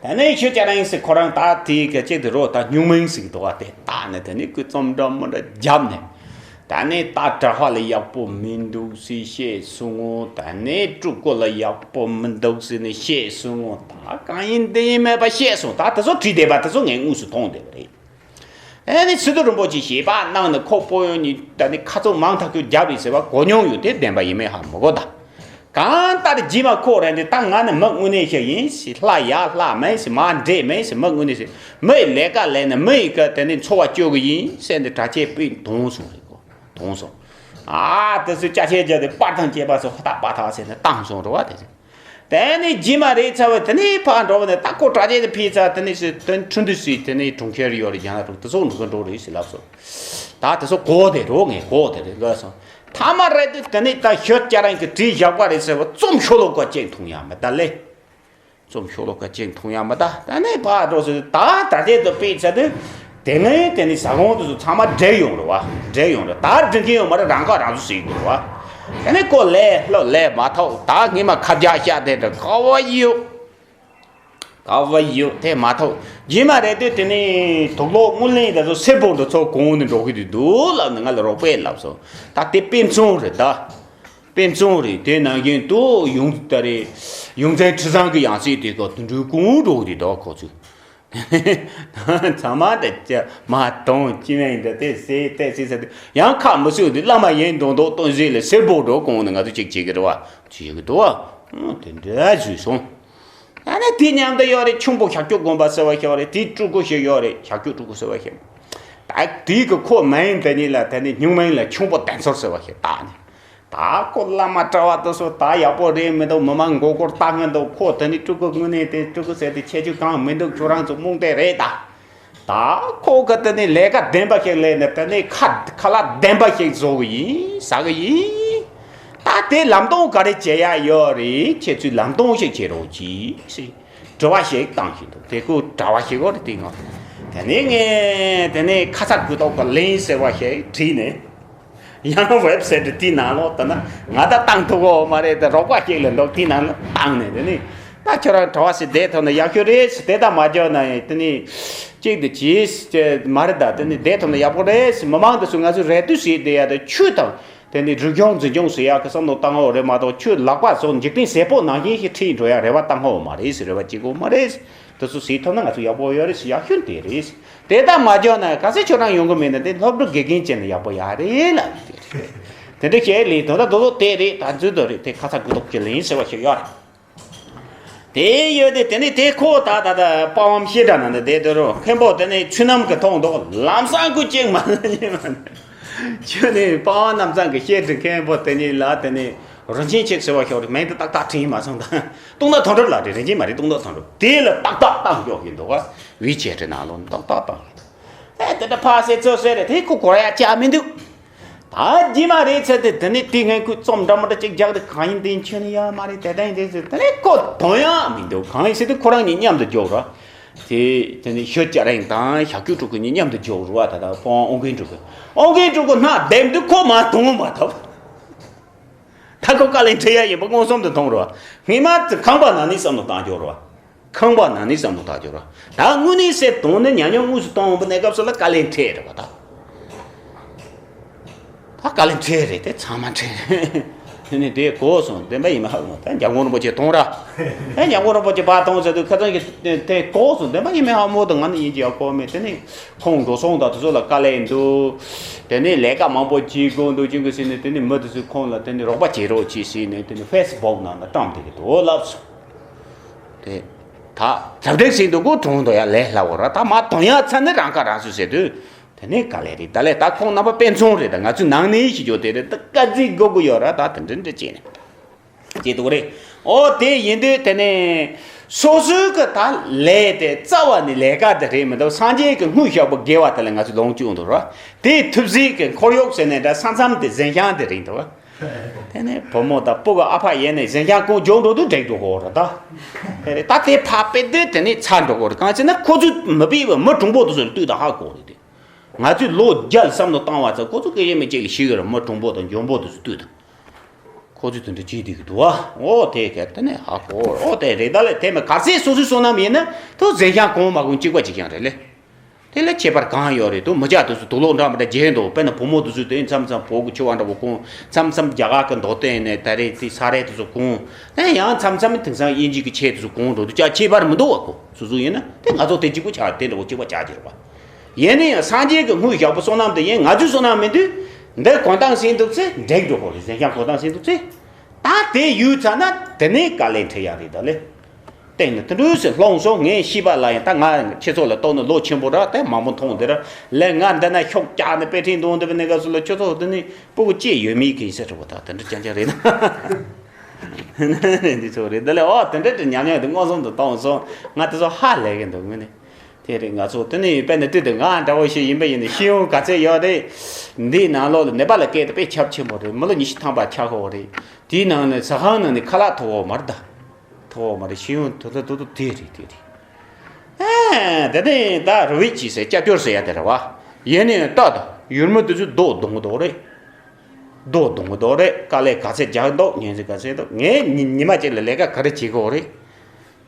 ད། ད་ནས་ཞུ་ཅ་ར་ཡིན་ཟེར་ཁོ་རང་ད་དེའི་ག་ཅིག་དེ་རོ་ད་སྨྱུག་མིང་ཟིག་འདུག་བ། དེ་བཏགས་ནས་དེ་ནས་ཁོས་རྩོམ་འདྲ་མི་འདྲ་བརྒྱབ་ནས། ད་ནས་ད་གྲྭ་པ་ལ་ཡག་པོ་མི་འདུག་ཟེར་བཤད་སོང་ངོ་། ད་ནས་སྤྲུལ་སྐུ་ལ་ཡག་པོ་མི་འདུག་ཟེར་ནས་བཤད་སོང་ངོ་། ད་གང་ཡིན་འདི་ཡིན་མེད་པ་བཤད་སོང་། ད་དེ་ཚོ་བྲིས་བསྡད་པ་དེ་ཚོ་ངས་དངོས་སུ་མཐོང་བསྡད་པ་རེད། ཨེ་ནི་སི་ཏུ་རིན་པོ་ཆེ་ཞལ་པར་གནང་ནས་ཁོ་སྤོ་ཡོང་ནི་ད་ནི་ཁ་ཚོན་མང་ཐག་ཆོད་བརྒྱབ་རེད་ཟེར་བ་གོ་མྱོང་ཡོད། དེ་བདེན་པ་ཡིན་མིན་ཧ་མི་གོ་ད། གང་ལྟར་རྗེས་མ་ཁོ་རང་དེ་ད་ང་ནི་མི་དངོས་གནས་ཤིག་ཡིན་ཟེར། ལྷ་ཡག་ལྷ་མིན་ཟེར། མ་འདྲེས་མིན་ཟེར། མི་དངོས་གནས་ཟེར། མི་ཡི་ལས་ཀ་ལས་ནས་མི་ཡི་ཀ་དེ་ནི་འཚོ་བ་སྐྱོབ་གི་ཡིན་ཟེར་ནས་གྲྭ་ཆས་སྤུས་དོང་སོང་རེད་གོ། དོང་སོང་། ཨ་དེ་ཚོ་ཅ་ཆས་བརྒྱབ་སྟེ་པར་དང་བཅས་པ་ཚོ་ཧོ་ཐག་པ་ཐག་ཟེར་ནས་བཏང་སོང་རེད་བ། དེ་ཚོ་དེ་ནི་རྗེས་མ་རེད་ཚར་བ་དེ་ནི་ཕར་འགྲོ་བ་ནི་ད་ཁོ་གྲྭ་ཆས་དེ་ཕུད་ཚར། དེ་ནི་སི་དེ་ནི་ཁྲུང་ཐུ་སི་དེ་ནི་གྲོང་ཁྱེར་ཡོད་རེད། རྒྱ་ནག་གྲོང་དེ་ཚོ་འགྲོ་གི་འགྲོ་རེད་ཟེར་ལབ་སོང་། ད་དེ་ཚོ་གོ་དེ་རོ་ངས་གོ་དེ་རེད་ལབ་སོང་། ཐ་མ་རེད་དུས་དེ་ནས་ད་ཞུ་ཅ་ར་ཡིན་གྱིས་བྲིས་བཞག་པ་རེད་ཟེར་བ་རྩོམ་ཤོ་ལོ་ཀ་གཅིག་མཐོང་ཡག་མེད་ད་ལེ། རྩོམ་ཤོ་ལོ་ཀ་གཅིག་མཐོང་ཡག་མེད་ད། ད་ནས་ཕར་འགྲོ་ཟེར། ད་ད་ལྟའི་དུ་དཔེ་ཆ་དུས་དེ་ནས་དེ་ནས་ཟ་ཁང་དུ་ཚང་མ་འབྲེལ་ཡོང་རེད་བ། འབྲེལ་ཡོང་རེད། ད་འབྲི་མཁན་ཡོད་མ་རེད། རང་ཁ་རང་ཚོ་ཟིག་འདུག་བ། དེ་ནས་ཁོ་ལས་སློབ་ལས་མ་ཐོག་ད་ངས་མ་ཁ་བརྒྱ་བཤད་དེ་འདྲ་ག་བ་ཡོད། ག་བ་ཡོད་དེ་མ་ཐོག་རྗེས་མ་རེད་དུས་དེ་ནས་དུག་ལོག་དངུལ་ལེན་དེ་ཚོ་སེར་པོ་འདི་ཚོ་གོང་ནས་འགྲོ་གི་འདུག་ལབ་ནས་ང་ལ་རོགས་པས་ལབ་སོང་། ད་དེ་དཔེ་མཚོན་རེད་ད། དཔེ་མཚོན་རེད། དེ་ནང་བཞིན་དུ་ཡོང་ད་རེད། ཡོངས་འཛིན་ཁྲི་བཟང་གི་ཡང་སྲིད་དེ་ག་དུད་འགྲོའི་ཀུན་འགྲོ་གི་འདུག་ཁོ་ཚོས། ཚང་མ་དེ་ཅི་མ་གཏོང་ཅི་མེད་འདི་དེ་ཟེར་དེ་ཟེར་ཟེར་དེ་ཡང་ཁ་མི་སུ་དེ་བླ་མ་ཡིན་མདོག་མདོག་སྟོན་ཟེར་ལ་སེར་པོ་འགྲོ་གོང་ནས་ང་ཚོ་ཅིག་བྱེད་ཀྱི་རེད་བ། བྱེད་ཀྱི་འདུག་བ། དེ་འདྲ་བཟོས་སོང་། ཨ་ནི་དེ་མཉམ་དུ་ཡོད་རེད། ཁྱུང་པོ་ཞབས་ཀྱུ་དགོན་པ་ཟེར་བ་ཞིག་ཡོད་རེད། དེའི་སྤྲུལ་སྐུ་ཞིག་ཡོད་རེད། ཞབས་ཀྱུ་སྤྲུལ་སྐུ་ཟེར་བ་ཞིག་ད་དེའི་གི་ཁོ་མིང་དེ་ཉིད་ལ་དེ་ནི་སྨྱུག་མིང་ལ་ཁྱུང་པོ་བསྟན་འཛིན་ཟེར་བ་ཞིག་བཏགས་ནས། ད་ཁོ་བླ་མ་གྲྭ་པ་དེ་ཚོ་ད་ཡག་པོ་རེད་མི་འདུག་མི་མང་མགོ་སྐོར་བཏང་ངན་འདུག་ཁོ་དེ་ནི་སྤྲུལ་སྐུ་དངོས་གནས་དེ་སྤྲུལ་སྐུ་ཟེར་དེ་ཁྱད་ཆོས་གང་མི་འདུག་ཁྱོད་རང་ཚོ་རྨོངས་དད་རེད་ད། ད་ཁོ་གི་དེ་ནི་ལས་ཀ་བདེན་པ་ཞིག་ལས་ནས་དེ་ནི་ཁ་ཁ་ལག་བདེན་པ་ཞིག་བཟོ་གི་ཡིན་ཟ་གི་ཡིན། ད་དེ་ལམ་སྟོན་ག་རེ་བྱེད་ཡ་ཡོད་རེད། ཁྱེད་ཚོས་ལམ་སྟོན་ཞིག་བྱེད་རོགས་གྱིས་ཟེར་དྲི་བ་ཞིག་བཏང་བཞིན་འདུག་དེ་ཁོ་གྲྭ་པ་ཞིག་གོ་རེད་དེ་ངོ་། དེ་ནི་ངས་དེ་ནི་ཁ་ཚ་དགོས་གཏུགས་གི་ལན་ཟེར་བ་ཞིག་བྲིས་ནས། ཡང་ཝེབ་སའིཊ་དེའི་ནང་ལོགས་ད་ན་ང་ད་བཏང་ཐུབ་གོ་མ་རེད། ད་རོགས་པ་ཞིག་ལ་འདུག་དེའི་ནང་ལ་བཏང་ནས་དེ་ནི་ད་ཁྱོད་རང་གྲྭ་པ་ཞིག་བསྡད་ཐུབ་ན་ཡག་ཤོས་རེད་ཟེར། དེ་ད་མ་འཇོག་ན་ཡང་དེ་ནི་གཅིག་དེ་ཅིས་ཅེ་མ་རེད། ད་དེ་ནི་བསྡད་ཐུབ་ན་ཡག་པོ་རེད་ཟེར། མི་མང་དེ་ཚོ་ང་ཚོ་རེ་ལྟོས་བྱས་བསྡད་ཡ་ད་ཆོས་དང་དེ་ནི་རིག་གཞུང་འཛིན་སྐྱོང་བྱེད་ཡ་གི་བསམ་བློ་བཏང་ཡོད་རེད་མ་གཏོགས། ཆོས་ལག་པ་སོགས་འཇིག་རྟེན་ཟད་པོ་ནང་བཞིན་ཞིག་ཁྲིད་འགྲོ་ཡ་རེ་བ་བཏང་ཡོད་མ་རེད་ཟེར། རེ་བ་བྱེད་དགོས་མ་རེད། དེ་ཚོ་ཟེར་ཐུབ་ན་ང་ཚོ་ཡག་པོ་ཡོད་རེད་ཟེར། ཡག་ཤོས་དེ་རེད། དེ་ལྟར་མ་བྱུང་ན་གལ་སྲིད་ཁྱོད་རང་ཡོང་གི་མེད་ན་དེ་སློབ་ཕྲུག་དགེ་རྒན་བྱས་ན་ཡག་པོ་ཡག་རེད་ལབ་ཡོད་དེ་རེད། དེ་འདྲ་བྱས་ལས་དོན་དག་དོ་དོ་དེ་རེད། ད་འཛུལ་དོ་རེད། དེ་ཁ་ཚ་དགོས་གཏུགས་ཀྱི་ལན་ཟེར་བ་ཞིག་ཡོད་རེད། དེ་ཡོད་དེ་དེ་ནི་དེ་ཁོ་ད་ད་ད་པ་ཝང་བཤད་གྲྭ་ནང་དུ་བསྡད་དུས་རོ་མཁན་པོ་དེ་ནི་ཆུ་ནམ་གྱི་མཐོང་འདུག་ལམ་སང་ཁོ་གཅིག་མ་ལ་ཉེ་མ་ཁྱོད་ནི་པ་ཝང་རྣམ་གསང་གི་བཤད་གྲྭའི་མཁན་པོ་དེ་ཉིད་ལ་དེ་ནི་རིན་ཆེན་ཆེ་ཟེར་བ་ཞིག་རེད། མིང་དེ་ཏག་ཏག་དྲན་མ་སོང་། ད་ཏུང་ཏ་ཐོང་གྲུབ་ལགས་རེད། རིན་ཆེན་མ་རེད། ཏུང་ཏ་ཐོང་གྲུབ་དེ་ལ་ཏག་ཏག་བཏང་ཞོག་གི་འདུག་ག་ཝི་ཆེ་ཊི་ནང་ལོགས་ཏག་ཏག་བཏང་གི་འདུག་ཨེ་དེ་འདྲ་ཕ་སེ་ཚོ་སེ་རེད། དེ་ཁོ་གོ་ཡ་ཅག་མི་འདུག་ད་རྗེས་མ་རེད་ཚེ་དེ་དེ་ནི་དེ་ངས་ཁོས་རྩོམ་འདྲ་མི་འདྲ་ཅིག་རྒྱག་དེ་གང་ཡིན་དེ་ཁྱོད་ནི་ཡ་མ་རེད། དེ་ལྟ་ཡིན་དེ་ཟེར། དེ་ནི་ཁོ་དོན་ཡ་མི་འདུག་གང་ཡིན་ཟེར་དུས་ཁོ་རང་གཉིས་མཉམ་དུ་འཇོག་ར། དེ་དེ་ནི་ཞུ་ཅ་ར་ཡིན་དང་ཞབས་ཀྱུ་ཕྲུ་གུ་གཉིས་མཉམ་དུ་འཇོག་རུ་བ། ད་ད་པ་ཝང་ཨོ་རྒྱན་ཕྲུ་གུ་ཨོ་རྒྱན་ཕྲུ་གུ་སྣ་བདེམ་དུས་ཁོ་མ་གཏོང་མ་ཐུབ། ད་ཁོ་དཀའ་ལས་འཕྲད་ཡ་ཡིན་པ་མངོན་སུམ་དུ་མཐོང་རུ་བ། སྔས་མ་དེ་ཁང་པ་ནང་ནས་བསམ་བློ་བཏང་འཇོག་རུ་བ། ཁང་པ་ནང་ནས་བསམ་བློ་བཏང་འཇོག་རུ་བ། ད་དངོས་གནས་སེ་དོན་ནི་ཉམས་མྱོང་དངོས་སུ་གཏོང་འོང་པ་གནས་སྐབས་སུ་ལ་དཀའ་ལས་འཕྲད་རེད་བ་ད། ད་དཀའ་ལས་འཕྲད་རེད། དེ་ཚང་མ་འཕྲད་རེད། དེ་ནས་དེ་གོ་སོང་། བདེན་པ་ཡིན་མིན་ཧ་གོ། ད་འཇམ་མགོན་རིན་པོ་ཆེ་གཏོང་ར། ད་འཇམ་མགོན་རིན་པོ་ཆེ་ཕར་གཏོང་ཟེར་དུས་ཁ་སང་གི་དེ་གོ་སོང་། བདེན་པ་ཡིན་མིན་ཧ་མོ་དང་ང་ནི་ཡིན་གྱི་ཡག་གོ་མེད། དེ་ནས་ཁོང་འགྲོ་སོང་དང་དེ་ཚོ་ལ་དཀའ་ལས་འདུག་དེ་ནས་ལས་ཀ་མང་པོ་བྱེད་དགོས་འདུག་ཅིང་གི་ཟེར་ནས། དེ་ནས་མི་དེ་ཚོས་ཁོང་ལ་དེ་ནས་རོགས་པ་བྱེད་རོགས་གྱིས་ཟེར་ནས་དེ་ནས་ཕེ་སི་བུག་ནང་ལ་བཀྲམ་བསྡད་ཀྱི་འདུག་ལབ་སོང་། དེ་ད་གྲ་སྒྲིག་བྱེད་འདུག་གོ། གྲོངས་འདུག་ཡ་ལས་སླ་བོ་ར། ད་མ་གཏོང་ཡ་ཚ་ནི་རང་ཁ་རང་གསོ་ཟེར་དུས། དེ་ནས་ག་ལེ་རེད། ད་ལས་ད་ཁོང་རྣམ་པ་དཔེ་མཚོན་རེད། ད་ང་ཚོའི་ནང་ནས་ཤི་རྒྱུ་དེ་རེད། ད་དཀའ་ཚེགས་དགོས་ཀྱི་ཡོད་ར། ད་དེ་འདྲ་འདྲ་བྱས་ནས་བྱེད་འདུག་རེད། ཨོ་དེ་ཡིན་དུས་དེ་ནས་སོ་སོའི་གི་ད་ལས་དེ་རྩ་བ་ནས་ལས་ཀ་དེ་རེད་མི་འདུག་སངས་རྒྱས་ཀྱི་དངོས་ཞགས་པ་དགེ་བ་དེ་ལ་ང་ཚོས་ལོངས་སྤྱོད་འདུག་ར། དེའི་ཐུབ་ཚད་ཀྱི་ཁོར་ཡུག་ཟེར་ནས་འདྲ་ས་མཚམས་དེ་གཟན་ཤམ་དེ་རེད་འདུག་དེ་ནས་བུ་མོ་དང་སྤུ་གུ་ཨ་ཕ་ཡིན་ནས་གཟན་ཤམ་གོན་འཇོག་འགྲོ་དུས་འགྲིག་འགྲོ་གོ་ར་ད། དེ་རེད་ད་དེ་ཕར་ཕེབས་དུས་དེ་ནས་ཚར་འགྲོ་གོ་ར་གང་ཅི་ན་ཁོ་ཚོས་མི་ཕེབས་པའི་མི་གྲུང་པོ་དེ་ཚོ་ལ་ལྟོས་དང་ཧ་གོ་རེད་དེ། ང་ཚོས་ལོ་བརྒྱ་ལ་བསམ་བློ་བཏང་བ་ཚོ་ཁོ་ཚོ་སྐད་ཆ་མི་གཅིག་ལ་ཤི་གི་ར་མི་གྲུང་པོ་དང་འཇོན་པོ་དེ་ཚོ་ལྟོས་དང་། ཁོ་ཚོས་དེ་འདྲ་བྱེད་བསྡད་ཀྱི་འདུག་བ། ཨོ་དེ་ག་དེ་ནས་ཧ་གོ། ཨོ་དེ་རེད་ད་ལས་དེ་མི་ག་ཚད་སོ་སོའི་བསོད་ནམས་ཡིན་ན་དུ་གཟན་ཤམ་གོན་མ་གོན་གཅིག་པ་གཅིག་རྐྱང་རེད་ལེ། དེ་ལས་ཁྱད་པར་གང་ཡོད་རེད་དུ་མི་སྐྱ་དེ་ཚོ་དུག་ལོག་འདྲ་མི་འདྲ་རྒྱས་འདུག་དཔེར་ན་བུ་མོ་དེ་ཚོས་དེ་མཚམས་མཚམས་བོད་ཀྱི་ཕྱུ་པ་འདྲ་བོ་གོན་མཚམས་མཚམས་རྒྱ་གར་གྱི་མདོག་སྟོན་ནས་ད་རེས་དེ་ས་རས་དེ་ཚོ་གོན་དེ་ཡང་མཚམས་མཚམས་དེང་སང་དབྱིན་ཇི་གི་ཆས་དེ་ཚོ་གོན་འགྲོ་དུས་ཅག་ཁྱད་པར་མི་འདུག་བ་ཁོ་སོ་སོ་ཡིན་ན་དེ་ང་ཚོ་དེ་གཅིག་པུ་ཆགས་དེ་འདྲ་བོ་གཅིག་པ་ཆགས་ཀྱི་རེད་བ། ཡིན་ན་ཡང་སངས་རྒྱས་ཀྱི་དངོས་ཞགས་པ་བསོད་ནམས་དེ་ཡིན་ང་ཚོའི་བསོད་ནམས་མིན་དུས་འདི་གོན་སྟངས་ཟིན་འདུག་ཚེ་འགྲིག་འགྲོ་གོ་རེད་གཟན་ཤམ་གོན་སྟངས་ཟིན་འདུག་ཚེ། ད་དེ་ཡོད་ཚར་ན་དེ་ནས་དཀའ་ལས་འཕྲད་ཡ་རེད་ད་ལེ། སྟེང་ནས་དེ་འདྲ་ཟེར་ལྷུང་སོང་ངས་ཤེས་པ་ལ་ཡང་ད་ང་ཁྱེད་ཚོ་ལ་གཏོགས་ནས་ལོ་ཆེན་པོ་ར་དེ་མང་པོ་མཐོང་དེ་ར་ལས་ང་འདི་ན་ཤོག་བཀྱག་ནས་དཔེ་ཁྲིད་འདོན་འདི་བ་ནས་ག་སུ་ལ་ཁྱོད་ཚོ་དེ་ནས་སྤུ་གུ་སྐྱེས་ཡོད་མེད་གི་ཡིན་ས་རེད་བ་ད་དེ་འདྲ་རྐྱང་རྐྱང་རེད་ན། འདི་ཚོ་རེད་འདི་ལས་ཨོ་དེ་འདྲ་དེ་ཉམས་ཉམས་དེ་མངོན་སུམ་དུ་གཏོང་སོང་ང་དེ་ཚོ་ཧ་ལས་གི་འདུག་ངོས་ནས། དེ་རེད་ང་ཚོ་དེ་ནས་དཔེ་ནི་དུས་དུ་ང་འདྲ་བོ་ཞིག་ཡིན་པ་ཡིན་ནི་ཤེས་ཡོན་ག་ཚད་ཡོད་རེད། འདིའི་ནང་ལོགས་ལ་ནེ་པ་ལ་སྐད་དེ་དཔེ་ཁྱབ་ཆེན་པོ་རེད་མི་ལོ་ཉི་ཤུ་ཐམ་པ་ཆགས་ཁོ་རེད། དེའི་ནང་ནས་ཟ་ཁང་ནང་ནས་ཁ་ལག་ཐོག་འོག་མར་ད། ཐོག་འོག་མར་ཤེས་ཡོན་དུ་དུ་དུ་དུ་དེ་རེད་དེ་རེད། ཨེ་དེ་ནས་ད་རུ་བིད་ཅི་ཟེར་སྐྱབས་སྐྱོར་ཟེར་ཡ་དེ་རེད་བ། ཡིན་ནས་ད་ད་ཡུལ་མི་དུ་ཚོ་རྡོ་རྡུང་གི་འདུག་རེད། རྡོ་རྡུང་གི་འདུག་རེད་དཀའ་ལས་ག་ཚད་རྒྱག་འདུག་ཉིན་ཟིག་ག་ཚད་འདུག་ངས་ཉི་ཉི་མ་གཅིག་ལ་ལས་ཀ་ག་རེ་བྱེད་གི་ཡོད་རེད།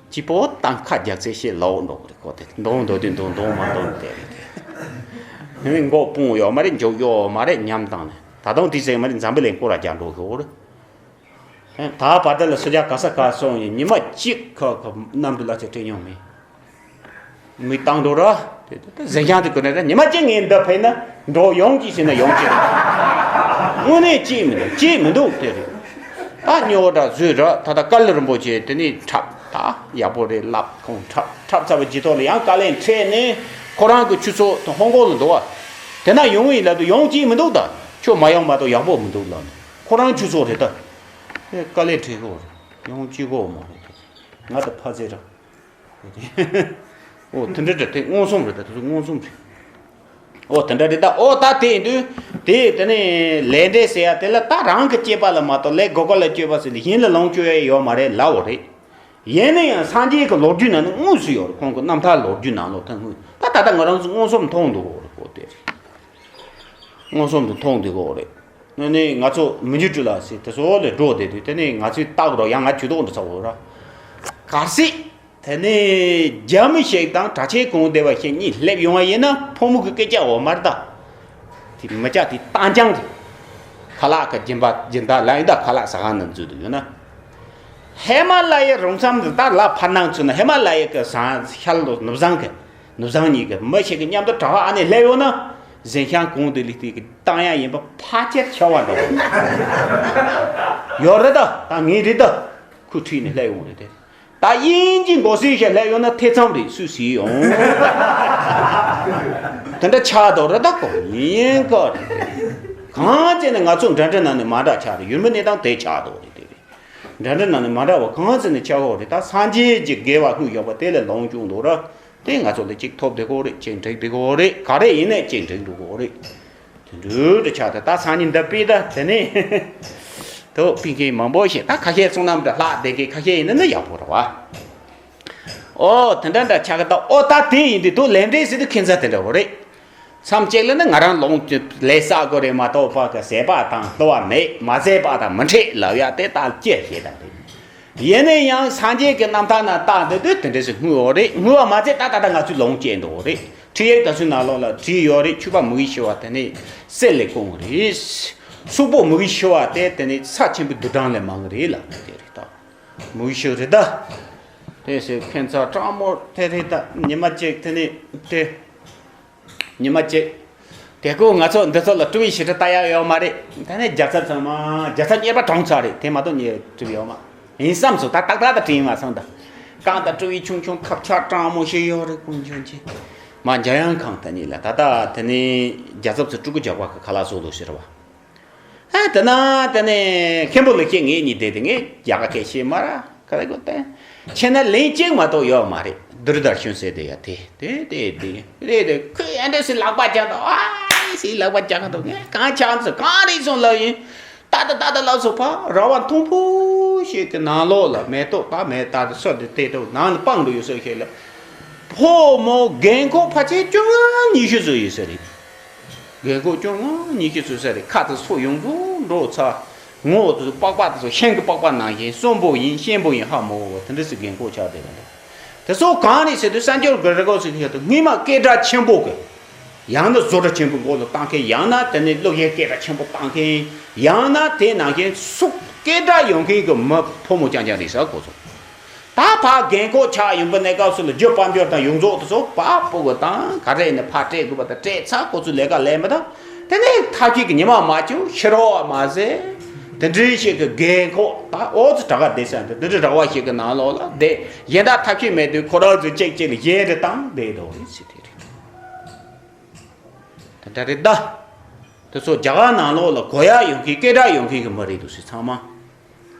སྐྱིད་པོ་བཏང་ཁ་རྒྱག་ཚད་ཤེས་ལོག་འགྲོ་གི་རེད་ཁོ་དེ་འདོང་འདོང་དུས་འདོང་འདོང་མ་འདོང་དེ་རེད་དེ། མགོ་སྤུངས་ཡོད་མ་རེད་མཇུག་གཡོ་མ་རེད་ཉམས་བཏང་ནས་ད་དུང་དེ་ཟེར་མ་རེད་འཛམ་བུ་གླིང་སྐོར་ར་རྒྱག་འགྲོ་གི་ཡོད་རེད། ད་བར་དེ་ལ་སུ་ཇ་ག་ས་ག་སོང་ཡིན་ཉི་མ་གཅིག་ཁ་ཁ་གནམ་དུ་ལ་ཆ་སྤྲད་མྱོང་མེད། མི་བཏང་འགྲོ་ར། དེ་དེ་གཟན་ཤམ་དེ་ཀུན་ནས་ར་ཉི་མ་གཅིག་ངས་འདི་ཕེབས་ན་འགྲོ་ཡོང་གི་ཟེར་ན་ཡོང་གི་རེད། དངོས་གནས་ཅིས་མི་འདུག་ཅིས་མི་འདུག་དེ་རེད། ད་སྨྱོ་འདྲ་བཟོས་ར་ད་ལྟ་ཀ་ལི་རིན་པོ་ཆེ་དེ་ནས་འཁྲབ་ད་ཡག་པོ་རེད་ལབ་ཁོང་འཁྲབ་འཁྲབ་ཚར་བའི་རྗེས་ཐོག་ལ་ཡང་དཀའ་ལས་འཕྲད་ནས་ཁོ་རང་གི་ཆུ་ཚོད་དེ་ཧོང་ཀོང་ལ་འདུག་བ། དེ་ན་ཡོང་ཡིན་ལབ་དུས་ཡོང་ཅིས་མི་འདུག་ད་ཁྱོད་མ་ཡོང་མ་གཏོགས་ཡག་པོ་མི་འདུག་ལབ་ནས་ཁོ་རང་ཆུ་ཚོད་རེད་ད། དེ་དཀའ་ལས་འཕྲད་གོ་རེད་ཡོང་ཅི་གོ་མ་རེད་ང་ད་ཕ་ཚེ་ར། ཨོ་དེ་འདྲ་འདྲ་དེ་མངོན་སུམ་རེད་ད་དེ་ཚོ་མངོན་སུམ་རེད། ཨོ་དེ་འདྲ་རེད་ད་ཨོ་ད་དེ་ཡིན་དུས་དེ་དེ་ནས་ལས་འབྲས་ཟེར་ཡ་དེ་ལ་ད་རང་གི་སྐྱེས་པ་ལ་མ་གཏོགས་ལས་སྒོ་ཀ་ལ་སྐྱོད་པ་ཟེར་ལ་གཞན་ལ་ལོངས་སྤྱོད་ཡ་ཡོད་མ་རེད་ལབ་འོ་རེད། ཡིན་ན་ཡང་སངས་རྒྱས་ཀྱི་ལོ་རྒྱུས་ནང་ནས་དངོས་སུ་ཡོད་རེད་ཁོང་གི་རྣམ་ཐར་ལོ་རྒྱུས་ནང་ལོགས་ཐོན་དངོས་ད་ད་ལྟ་ང་རང་ཚོ་མངོན་སུམ་མཐོང་འདུག་འོ་རེད་ཨོ་དེ་རེད། མངོན་སུམ་དུ་མཐོང་འདུག་འོ་རེད། ནི་ནི་ང་ཚོ་མི་འགྱུར་གྲུ་ལ་སི་དེ་ཚོ་ལས་འགྲོ་བསྡད་དུས་དེ་ནི་ང་ཚོའི་རྟགས་རོ་ཡང་ང་ཇུས་གཏོགས་འགྲོ་ཚར་བོ་ར། གལ་སྲིད་དེ་ནི་རྒྱ་མི་ཞིག་དང་གྲྭ་ཆེན་གོང་སྡེ་བ་ཞིག་གཉིས་སླེབས་ཡོང་བ་ཡིན་ན་ཕོ་མོ་གི་སྐད་ཆ་འོ་མར་ད། དེ་མི་ཆ་དེ་བཏང་ཅང་རེད། ཁ་ལག་གི་སྦྱིན་པ་སྦྱིན་བདག་ལ་ཡིན་ད་ཁ་ལག་ཟ་ཁང་ནང་འཛུལ་འདུག་ཡོད་ན། ཧི་མ་ལ་ཡའི་རོང་མཚམས་དུ་ད་ལ་ཕར་ནང་ཚུད་ན་ཧི་མ་ལ་ཡའི་གི་ཟངས་ཤར་ལོ་ནུབ་བཟང་གི་ནུབ་བཟང་གཉིས་ཀྱི་མི་ཞིག་གི་མཉམ་དུ་གྲྭ་བ་ཨ་ནེ་སླེབས་ཡོང་ན་གཟན་ཤམ་གོང་དུ་ལི་ཏི་གི་བཏང་ཡ་ཡིན་པ་ཕལ་ཆེར་ཆེ་བ་འདྲ་བོ་ཡོད་རེད་ད། ད་ངས་རེད་ད་ཁུ་ཁྲིད་ནས་སླེབས་ཡོང་རེད་དེ། ད་དབྱིན་ཇི་མགོ་སེར་ཞིག་སླེབས་ཡོང་ན་ཐེ་ཚོམ་རེད་སུས་ཟིན་ཡོང་། དེ་འདྲ་ཆགས་འདུག་རེད་ད་གོ་ཡིན་ག་རེད། གང་བྱས་ནས་ང་ཚོ་འདྲ་འདྲ་ན་ནས་མ་འདྲ་ཆགས་རེད་ཡུལ་མི་གནས་སྟངས་དེ་ཆགས་འདུག་རེད་དེ་རེད། འདྲ་འདྲ་ན་ནི་མ་འདྲ་བ་གང་ཟེར་ནས་ཆགས་འོ་རེད་ད་སངས་རྒྱས་ཀྱི་དགེ་བ་དངོས་ཡོད་པ་དེ་ལས་ལོངས་སྤྱོད་འདུག་ར། དེ་ང་ཚོ་ལ་གཅིག་ཐོབ་བསྡད་གོ་རེད་གཅིག་འགྲིག་བསྡད་གོ་རེད་ག་རེ་ཡིན་ནས་གཅིག་འགྲིག་འགྲོ་གོ་རེད། དེ་འདྲ་དུ་ཆགས་ད་ད་སང་ཉིན་འདི་པི་ད་དེ་ནས་དོ་པི་མཁན་མང་པོ་ཞིག་ད་ཁ་ཤས་གསུང་ནམ་དུ་ལྷག་བསྡད་མཁན་ཁ་ཤས་ཡིན་ན་ནི་ཡག་པོ་རེད་བ། ཨོ་དེ་འདྲ་འདྲ་ཆགས་གི་ད་ཨོ་ད་དེ་ཡིན་དུས་དུ་ལས་འབྲས་ཟེར་དུས་ཁྱད་མཚར་དེ་འདྲ་བོ་རེད། མཚམས་གཅིག་ལ་ནི་ང་རང་ལོངས་སྤྱོད་ལས་བསགས་དགོས་རེད་མ་གཏོགས་ཕ་གི་ཟད་པ་དང་བསླུ་བ་མེད་མ་ཟད་པ་དང་མི་འཕྲད་ལབ་ཡ་དེ་ལྟར་སྐྱེ་ཞེས་དང་རེད། ཡིན་ན་ཡང་སངས་རྒྱས་ཀྱི་རྣམ་ཐར་ན་བལྟ་འདི་དུས་དེ་འདྲ་ཞིག་དངོས་འོ་རེད་དངོས་བ་མ་ཚད་ད་ད་ལྟ་ང་ཚོས་ལོངས་སྤྱད་འདུག་འོ་རེད་ཁྲིད་ཡིག་དང་ཚུལ་ནང་ལོགས་ལ་བྲིས་ཡོད་རེད་ཕྱུ་པ་མུ་གེ་ཤི་བ་དེ་ནི་སྲེད་ལས་སྐོང་རེད། སུག་པོ་མུ་གེ་ཤི་བ་དེ་དེ་ནི་ས་ཆེན་པོའི་རྡུལ་གྲངས་ལས་མང་གི་རེད་ལབ་དེ་རེད་ད། མུ་གེ་ཤི་རེད་ད། དེ་ཟེར་ཁྱད་མཚར་སྤྲང་མོ་དེ་རེད་ད་ཉི་མ་གཅིག་དེ་ནི་དེ། ཉི་མ་གཅིག་དེ་ཁོ་ང་ཚོ་འདི་ཚོ་ལ་སྤྲུལ་པའི་ཞིབ་ཕྲ་ལྟ་ཡག་ཡོད་མ་རེད། ད་ནས་རྒྱལ་ཚབ་ཚང་མ་རྒྱལ་ཚབ་གཉེར་པ་གྲོངས་ཚར་རེད་དེ་མ་གཏོགས་ངས་སྤྲུལ་པ་ཡོད་མ་ཡིན་བསམ་སོང་ད་ཏག་ཏག་ཏུ་དྲན་མ་སོང་ད། གང་ལྟར་སྤྲུལ་པའི་ཆུང་ཆུང་ཐབས་ཆག་སྤྲང་མོ་ཞིག་ཡོད་རེད་ཀུན་འབྱུང་ཆེ། མ་འཇམ་དབྱངས་ཁང་དེ་ཉིད་ལ་ད་ལྟ་དེ་ནས་རྒྱལ་ཚབ་ཚོ་སྤྲུལ་སྐུ་རྒྱག་པ་གི་ཁ་ལག་བཟོ་ལོ་ཟེར་བ། ཨ་དེ་ན་དེ་ནས་མཁན་པོ་ལེགས་བཤད་ངེད་གཉིས་བསྡད་དེ། ངས་རྒྱ་གར་སྐད་ཤེས་མ་ར་ག་རེ་གོ་དེ། ཁྱེད་ན་ལན་གཅིག་མ་གཏོགས་ཡོད་མ་རེད། དུར་དར་ཤུན་ཟེར་དེ་ཡ་དེ་དེ་དེ་དེ་རེད་དེ། ཁོས་ཨ་འདྲ་སེ་ལག་པ་བརྐྱངས་འདུག་ཨ་སེ་ལག་པ་བརྐྱངས་འདུག་ངས་གང་ཆགས་འདུག་གང་རེད་སོང་ལབ་ཡིན། ད་ད་ད་ད་ལབ་སོང་། ཕ་ར་བ་མཐོང་པོ་ཞིག་གི་ནང་ལོགས་ལ་མེ་ཏོག་ད་མེ་ད་ད་སོ་དེ་དེ་ཏོག་ནང་ལ་སྤང་འགྲོ་ཡོད་ས་ཞིག་ལ། ཕོ་མོ་རྒན་འཁོགས་ཕལ་ཆེར་བཅོ་ལྔ་ཉི་ཤུ་ཙམ་ཡོད་ས་རེད། རྒན་འཁོགས་བཅོ་ལྔ་ཉི་ཤུ་ཙམ་ས་རེད། ཁ་དང་སོ་ཡོངས་རྫོགས་འགྲོ་ཚར། ངོ་དེ་ཚོ་པགས་པ་དེ་ཚོ་ཤིང་གི་པགས་པ་ནང་བཞིན་གསོན་པོ་ཡིན་གཤིན་པོ་ཡིན་ཧ་མ་གོ་བ་དེ་འདྲ་ཞིག་རྒན་འཁོགས་ཆགས་བསྡད་པ་འདུག་དེ་ཚོ་གང་རེད་ཟེར་དུས་གསར་འབྱོར་གྱི་རིགས་ཚོ་ཞིག་ཡོད་དུས་སྔོན་མ་སྐད་གྲགས་ཆེན་པོ་གི། ཡང་ན་བཟོ་གྲྭ་ཆེན་པོའི་འགོ་ལ་བཏང་མཁན། ཡང་ན་དེ་ནས་སློབ་གཞས་སྐད་གྲགས་ཆེན་པོ་བཏང་མཁན། ཡང་ན་དེ་ནང་བཞིན་སུ་སྐད་གྲགས་ཡོད་མཁན་གྱི་མི་ཕོ་མོ་རྐྱང་རྐྱང་རེད་ཟེར་གོ་སོང་། ད་ཕར་རྒན་འཁོགས་ཆགས་ཡོང་པའི་གནས་སྐབས་སུ་ལ་རྒྱུ་དཔལ་འབྱོར་དང་ཡོངས་རྫོགས་དེ་ཚོ་ཕར་སྤུ་གུ་དང་ག་རེ་ནས་ཕར་སྤྲད་དགོས་པ་དང་སྤྲད་ཚར། ཁོ་ཚོས་ལས་ཀ་ལས་མི་དང་། དེ་ནས་ཐབས་ཤེས་ཀྱི་ཉི་མ་མ་བཅུག་ཤི་རོགས་མ་ཟེར། དེ་འདྲའི་ཞིག་གི་རྒན་འཁོགས་ད་ཨོ་ཙི་དྲག་ག་བསྡད་ས་འདི་འདི་འདྲའི་ར་བ་ཞིག་གི་ནང་ལོགས་ལ་བསྡད། གཞན་དག་ཐབས་ཤེས་མེད་དུས་ཁོ་རང་ཚོས་གཅིག་གཅིག་ལ་གཞས་འདྲ་བཏང་བསྡད་འདུག་རེད་ཟེར་དེ་རེད། དེ་འདྲ་རེད་ད། དེ་ཚོ་རྒྱ་གར་ནང་ལོགས་ལ་གོ་ཡག་ཡོང་མཁན་སྐད་གྲགས་ཡོང་མཁན་གྱི་མི་རེད་འདུག་ཟེར་ཚང་མ།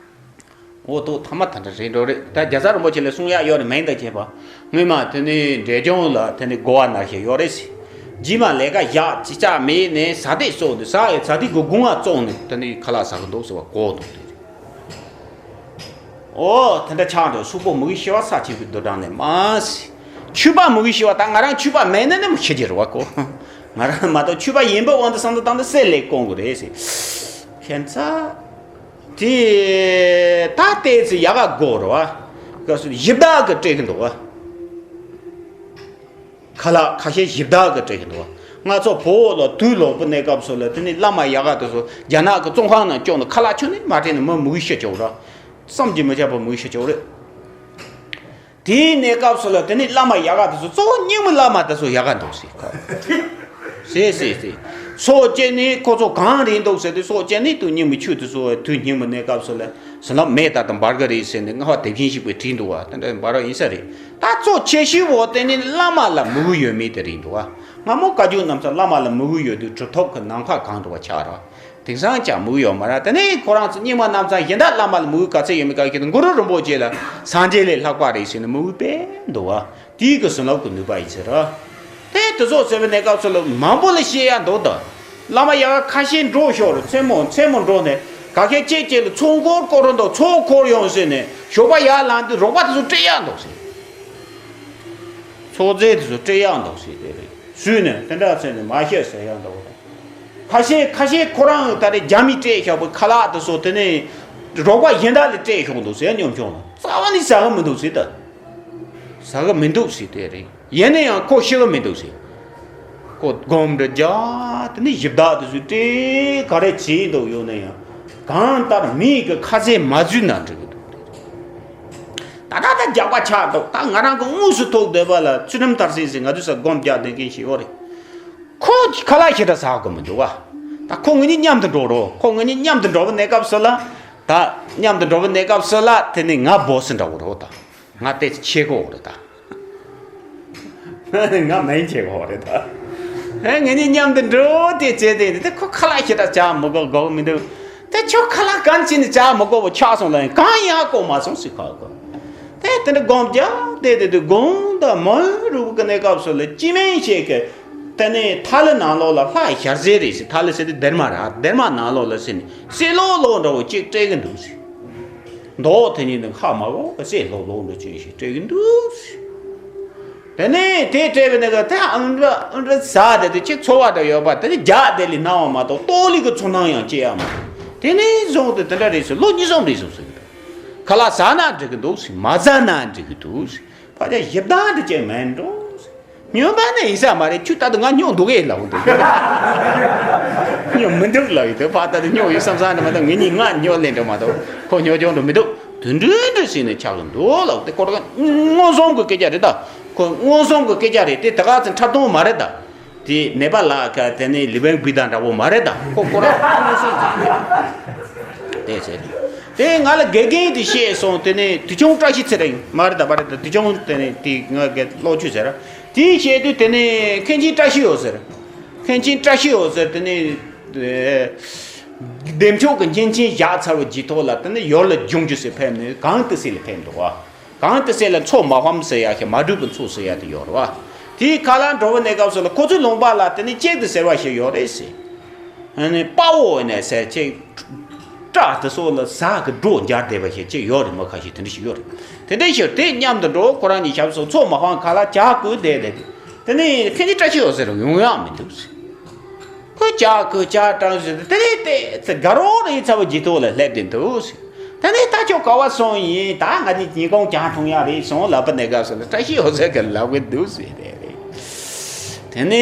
འོ་ཏོ་ཐ་མ་ད་འདྲ་རེད་འགྲོ་རེད། ད་རྒྱལ་ཚབ་རིན་པོ་ཆེ་ལ་གསུང་ཡག་ཡོད་རེད། མིང་དང་བཅས་པ། སྔོན་མ་དེ་ནས་འབྲས་ལྗོངས་ལ་དེ་ནས་གོ་བ་ནར་ཞིག་ཡོད་རེད་ཟེར། རྗེས་མ་ལས་ཀ་བཞག་ཅི་ཆ་མེད་ནས་ཟ་ཏེ་སོགས་འདུག་ཟ་ཡི་ཟ་ཏེ་གི་སྒོ་ང་བཙོང་ནས་དེ་ནས་ཁ་ལག་ཟ་གི་འདུག་ཟེར་བ་གོ་འདུག་དེ་རེད། ཨོ་དེ་འདྲ་ཆགས་འགྲོ། སུག་པོ་མུ་གེ་ཤི་བ་ས་ཆེན་པོའི་འདུ་འགྲམ་ནས་མ་ཟེར། ཆོས་པ་མུ་གེ་ཤི་བ། ད་ང་རང་ཆོས་པ་མེད་ན་ནི་མི་ཤི་རྒྱུ་རེད་བ་ཁོ། ང་རང་མ་གཏོགས་ཆོས་པ་ཡིན་པའི་དབང་དུ་སོང་དུས་ད་ནི་སྲས་ལེགས་སྐོང་གི་རེད་ཟེར། ཁྱད་མཚར། དེ་ད་ལྟའི་ཚེ་ཡག་ག་དགོས་རེད་བ། སྐབས་སུ་གཞི་བདག་གིས་སྤྲད་ཀྱི་འདུག་བ། ཁ་ལག་ཁ་ཤས་གཞི་བདག་གིས་སྤྲད་ཀྱི་འདུག་བ། ང་ཚོ་བོད་ལ་དུས་ལོག་པའི་གནས་སྐབས་སུ་ལ་དེ་ནི་བླ་མ་ཡག་ག་དེ་ཚོ་རྒྱ་ནག་གི་བཙོན་ཁང་ནང་བཅུག་ནས་ཁ་ལག་ཁྱོན་ནས་མ་སྤྲད་ནས་མི་མུ་གེ་ཤི་ཆོག་ར། བསམ་གྱིས་མི་ཁྱབ་པ་མུ་གེ་ཤི་ཆོག་རེད། དེའི་གནས་སྐབས་སུ་ལ་དེ་ནི་བླ་མ་ཡག་ག་དེ་ཚོ་གཙོ་བོ་རྙིང་མའི་བླ་མ་དེ་ཚོ་ཡག་ག་འདུག་ཟེར་ཁ། ཟེར་ཟེར་ཟེར། སྲོག་བཅད་ནས་ཁོ་ཚོ་གང་རེད་འདུག་ཟེར་དུས་སྲོག་བཅད་ནས་དུས་རྙིང་མའི་ཆོས་དེ་ཚོ་དུས་རྙིང་མའི་གནས་སྐབས་སུ་ལ་ཟིན་ལམ་མེ་ད་དང་འབར་གི་རེད་ཟེར་ནས་བསྔགས་པ་དེ་བཞིན་ཞིག་པའི་བྲིས་འདུག་བ། དེ་འདྲ་འབར་བ་ཡིན་ས་རེད། ད་གཙོ་ཆེ་ཤོས་བོ་དེ་ནི་བླ་མ་ལ་མོས་གུས་ཡོད་མེད་དེ་རེད་འདུག་བ། སྔ་མོ་བཀའ་བརྒྱུད་རྣམས་སུ་བླ་མ་ལ་མོས་གུས་ཡོད་དུས་གྲུབ་ཐོབ་ཀྱི་ནམ་མཁའ་གང་འདྲ་བ་ཆགས་ར། དེང་སང་ཅང་མོས་གུས་ཡོད་མ་རེད། དེ་ནས་ཁོ་རང་ཚོ་རྙིང་མ་རྣམས་ཚང་གཞན་དག་བླ་མ་ལ་མོས་གུས་ག་ཚད་ཡོད་མེད་ག་གེ་དང་གུ་རུ་རིན་པོ་ཆེ་ལ་སངས་རྒྱས་ལས་ལྷག་པ་རེད་ཟེར་ནས་མོས་གུས་དཔེ་འདུག་བ། དེའི་གི་བསོད་ནམས་ཀྱི་ནུས་པ་ཡིན་ཟེར་ར། དེ་དེ་ཚོ་ཟེར་བའི་གནས་སྐབས་སུ་ལ་མང་པོ་ལ་བཤད་ཡ་འདུག་ད། བླ་མ་ཡག་ག་ཁ་ཤས་འགྲོ་ཤོར་རེད། མཚན་མོ་མཚན་མོ་འགྲོ་ནས་ག་གེ་གཅིག་གཅིག་ལ་ཚོགས་འཁོར་བསྐོར་རོགས་འདུག་ཚོགས་འཁོར་ཡོང་ཟེར་ནས་ཞོགས་པ་ཡར་ལངས་དུས་རོགས་པ་དེ་ཚོ་སྤྲད་ཡ་འདུག་ཟེར། ཚོགས་རྫས་དེ་ཚོ་སྤྲད་ཡག་འདུག་ཟེར་དེ་རེད། སུས་ནས་དེ་འདྲ་ཟེར་ནས་མ་བཤད་ཟེར་ཡག་འདུག་ཁ་ཤས་ཁ་ཤས་ཁོ་རང་ད་རེས་རྒྱ་མིས་སྤྲད་བཞག་པའི་ཁ་ལག་དེ་ཚོ་དེ་ནས་རོགས་པ་གཞན་དག་ལ་སྤྲད་བཞག་འདུག་ཟེར་སྙོམ་ཆུང་ལ་རྩ་བ་ནས་ཟ་གི་མི་འདུག་ཟེར་ད། ཟ་གི་མི་འདུག་ཟེར་དེ་རེད། ཡིན་ན་ཡང་ཁོ་ཤི་གི་མི་འདུག་ཟེར། ཁོ་སྒོམ་འདྲ་རྒྱག་དེ་ནས་གཞི་བདག་དེ་ཚོས་སྤྲད་ག་རེ་བྱས་འདུག་ཡོད་ན་ཡང་གང་ལྟར་མིའི་གི་ཁ་ཟས་མ་བཟོས་ན་འགྲིག་གི་འདུག་ད་ལྟ་ད་རྒྱག་པ་ཆགས་འདུག་ད་ང་རང་གི་དངོས་སུ་ཐུག་བསྡད་པ་ལ་ཚུལ་ཁྲིམས་མཐར་ཕྱིན་ཟེར་ང་ཚོས་ས་སྒོམ་རྒྱག་བསྡད་མཁན་ཞིག་ཡོད་རེད། ཁོ་ཁ་ལག་ཞེ་དྲག་ཟ་གི་མི་འདུག་བ། ད་ཁོ་ངེད་གཉིས་མཉམ་དུ་འགྲོ་རོགས། ཁོ་ངེད་གཉིས་མཉམ་དུ་འགྲོ་བའི་གནས་སྐབས་སུ་ལ། ད་མཉམ་དུ་འགྲོ་བའི་གནས་སྐབས་སུ་ལ་དེ་ནས་ང་སྦོ་སི་འདྲ་བོ་རེད་ད། ང་དེ་ཆེ་གོ་རེད་ད། ང་མིན་ཆེ་གོ་རེད་ད། ཨེ་ངེད་གཉིས་མཉམ་དུ་འགྲོ་དེ་བྱས་ཏེ་དེ་ཁོ་ཁ་ལག་ཞེ་དྲག་བྱ་མི་དགོས་དགོས་མི་འདུག་དེ་ཁྱོད་ཁ་ལག་གང་བྱས་ནས་བྱ་མི་དགོས་པ་ཆགས་སོང་ལ་ཡང་གང་ཡང་གོ་མ་སོང་ཟེར་ཁ་གོ། དེ་དེ་འདྲ་སྒོམ་རྒྱག་དེ་དེ་དེ་སྒོམ་དང་མ་རུབ་ཀྱི་གནས་སྐབས་སུ་ལ་སྤྱི་མིང་ཞིག་གི་དེ་ནས་ཐ་ལི་ནང་ལོགས་ལ་ལྷ་ཞལ་ཟས་རེད་ཟེར། ཐ་ལི་ཟེར་དེ་སྡེར་མ་ར། སྡེར་མ་ནང་ལོགས་ལ་ཟེར་ནས་སྲེ་ལོག་ལོག་འདྲ་བོ་གཅིག་སྤྲད་ཀྱི་འདུག་ཟེར། མདོག་དེ་ཉིད་དུ་ཧ་མ་གོ་བ་སྲེ་ལོག་ལོག་འདྲ་ཅན་ཞིག་སྤྲད་ཀྱི་འདུག་ཟེར། དེ་ནས་དེ་སྤྲད་པའི་ནང་གི་དེ་ཨང་འདྲ་ཨང་འདྲ་ཟ་དེ་དེ་གཅིག་ཚོར་བ་འདྲ་ཡོད་པ་དེ་ནི་རྒྱག་དེ་ལས་སྣང་བ་མ་གཏོགས་ལྟོགས་ལི་གི་ཚོར་སྣང་ཡང་སྐྱེ་ཡ་མ་རེད། དེ་ནས་བཟུང་སྟེ་དེ་འདྲ་རེད་ཟེར། ལོ་གཉིས་གསུམ་རེད་ཟེར་ཟེར་གི་འདུག་ཁ་ལག་ཟ་ན་འགྲིག་གི་འདུག་ཟེར། མ་ཟ་ན་འགྲིག་གི་འདུག་ཟེར། ཕ་ཅག་ཞིབ་ལྟ་འདི་ཅན་མིན་འགྲོ་ཟེར། སྨྱོན་པ་ནི་ཡིན་ས་མ་རེད། ཁྱོད་ད་དུང་ང་སྨྱོ་འདུག་གས་ལབ་འདུག་སྨྱོ་མི་འདུག་ལབ་ཡོད་དོ། ཕ་ད་དུང་སྨྱོ་ཡོད་བསམ་བསམ་འདྲ་མ་གཏོགས་ངེད་གཉིས་ང་སྨྱོ་ལེན་འགྲོ་མ་གཏོགས་ཁོ་སྨྱོ་སྐྱོང་འགྲོ་མི་འདུག་དུད་འགྲོའི་འདྲ་ཟིན་ནས་ཆགས་ཀྱི་འདུག་ལབ་དེ་ཁོ་རང་མངོན་སུམ་གྱི་སྐད་ཆ་རེད་ད། ཁོ་མངོན་སུམ་གྱི་སྐད་ཆ་རེད་དེ། ད་ག་ཚོད་འཁྲབ་སྟོན་མ་རེད་ད། དེ་ནེ་པ་ལ་ཁ་དེ་ནས་ལི་བན་བི་དང་འདྲ་བོ་མ་རེད་ད། ཁོ་ཁོ་རང་མངོན་སུམ་གྱི་སྐད་ཆ་རེད། དེ་ཟེར་དེ་ང་ལ་དགེ་རྒན་དེ་བཤད་སོང་། དེ་ནས་དུས་ཆུང་བཀྲ་ཤིས་ཚེ་རིང་མ་རེད་ད། མ་རེད་ད། དུས་ཆུང་དེ་ནས་དེ་ང་གི་སློབ་ཆོས་ཟེར། དེའི་ཞལ་དུ་དེ་ནས་མཁན་ཆེན་བཀྲ་ཤིས་ཡོད་ཟེར། མཁན་ཆེན་བཀྲ་ཤིས་ཡོད་ཟེར། དེ་ནས་ བདེ་མཆོག་གི་བསྙེན་ཆེན་བཞག་ཚར་བའི་རྗེས་ཐོག་ལ་དེ་ནི་ཡུལ་ལ་སྦྱོང་རྒྱུ་ཟེར་ཕེབས་ནས་གངས་ཏི་སེ་ལ་ཕེབས་འདུག་བ། གངས་ཏི་སེ་ལ་མཚོ་མ་ཕམ་ཟེར་ཡ་ཞིག་མ་གྲུབ་པའི་མཚོ་ཟེར་ཡ་དེ་ཡོད་རེད་བ། དེའི་ཁ་ལ་འགྲོ་བའི་གནས་སྐབས་སུ་ལ་ཁོ་ཚོའི་ལུང་པ་ལ་དེ་ནི་ཅེག་ཏི་ཟེར་བ་ཞིག་ཡོད་རེད་ཟེར། ཨ་ནི་དཔའ་བོ་ནས་ཟེར་ཅེག་སྐྲ་དེ་སོགས་ལ་ཟ་གི་སྒྲོ་འཇར་བསྡད་པ་ཞིག་ཅིག་ཡོད་རེད། མི་ཁ་ཤས་དེ་འདྲ་ཞིག་ཡོད་རེད། དེ་འདྲ་ཞིག་དེ་མཉམ་དུ་འགྲོ་ཁོ་རང་གཉིས་ཞབས་སུ་མཚོ་མ་ཕམ་ཁ་ལ་ཇག་རྐུས་བསྡད་དེ། དེ་ནི་ཁྱེད་ཀྱི་བཀྲ་ཤིས་འོད་ཟེར་ཡོང་ཡག་མི་འདུག་ཟེར། ཁོས་ཇག་རྐུས་ཇག་བཀྲོངས་ཟེར་དེ་ནི་དེ་ཚེ་དགའ་རོགས་རེད་ཚ་བོ་ཇི་ཐོག་ལ་སླེབས་བསྡད་འདུག་ཟེར། དེ་ནི་ད་ཁྱོད་ག་བ་སོང་ཡིན། ད་ང་ནི་ཉིན་གུང་ཇག་འཁྲུངས་ཡག་རེད་སོང་ལབ་པ་ནས་སྐབས་སུ་ལ་བཀྲ་ཤིས་འོད་ཟེར་གི་ལབ་གི་འདུག་ཟེར་དེ་རེད། དེ་ནས་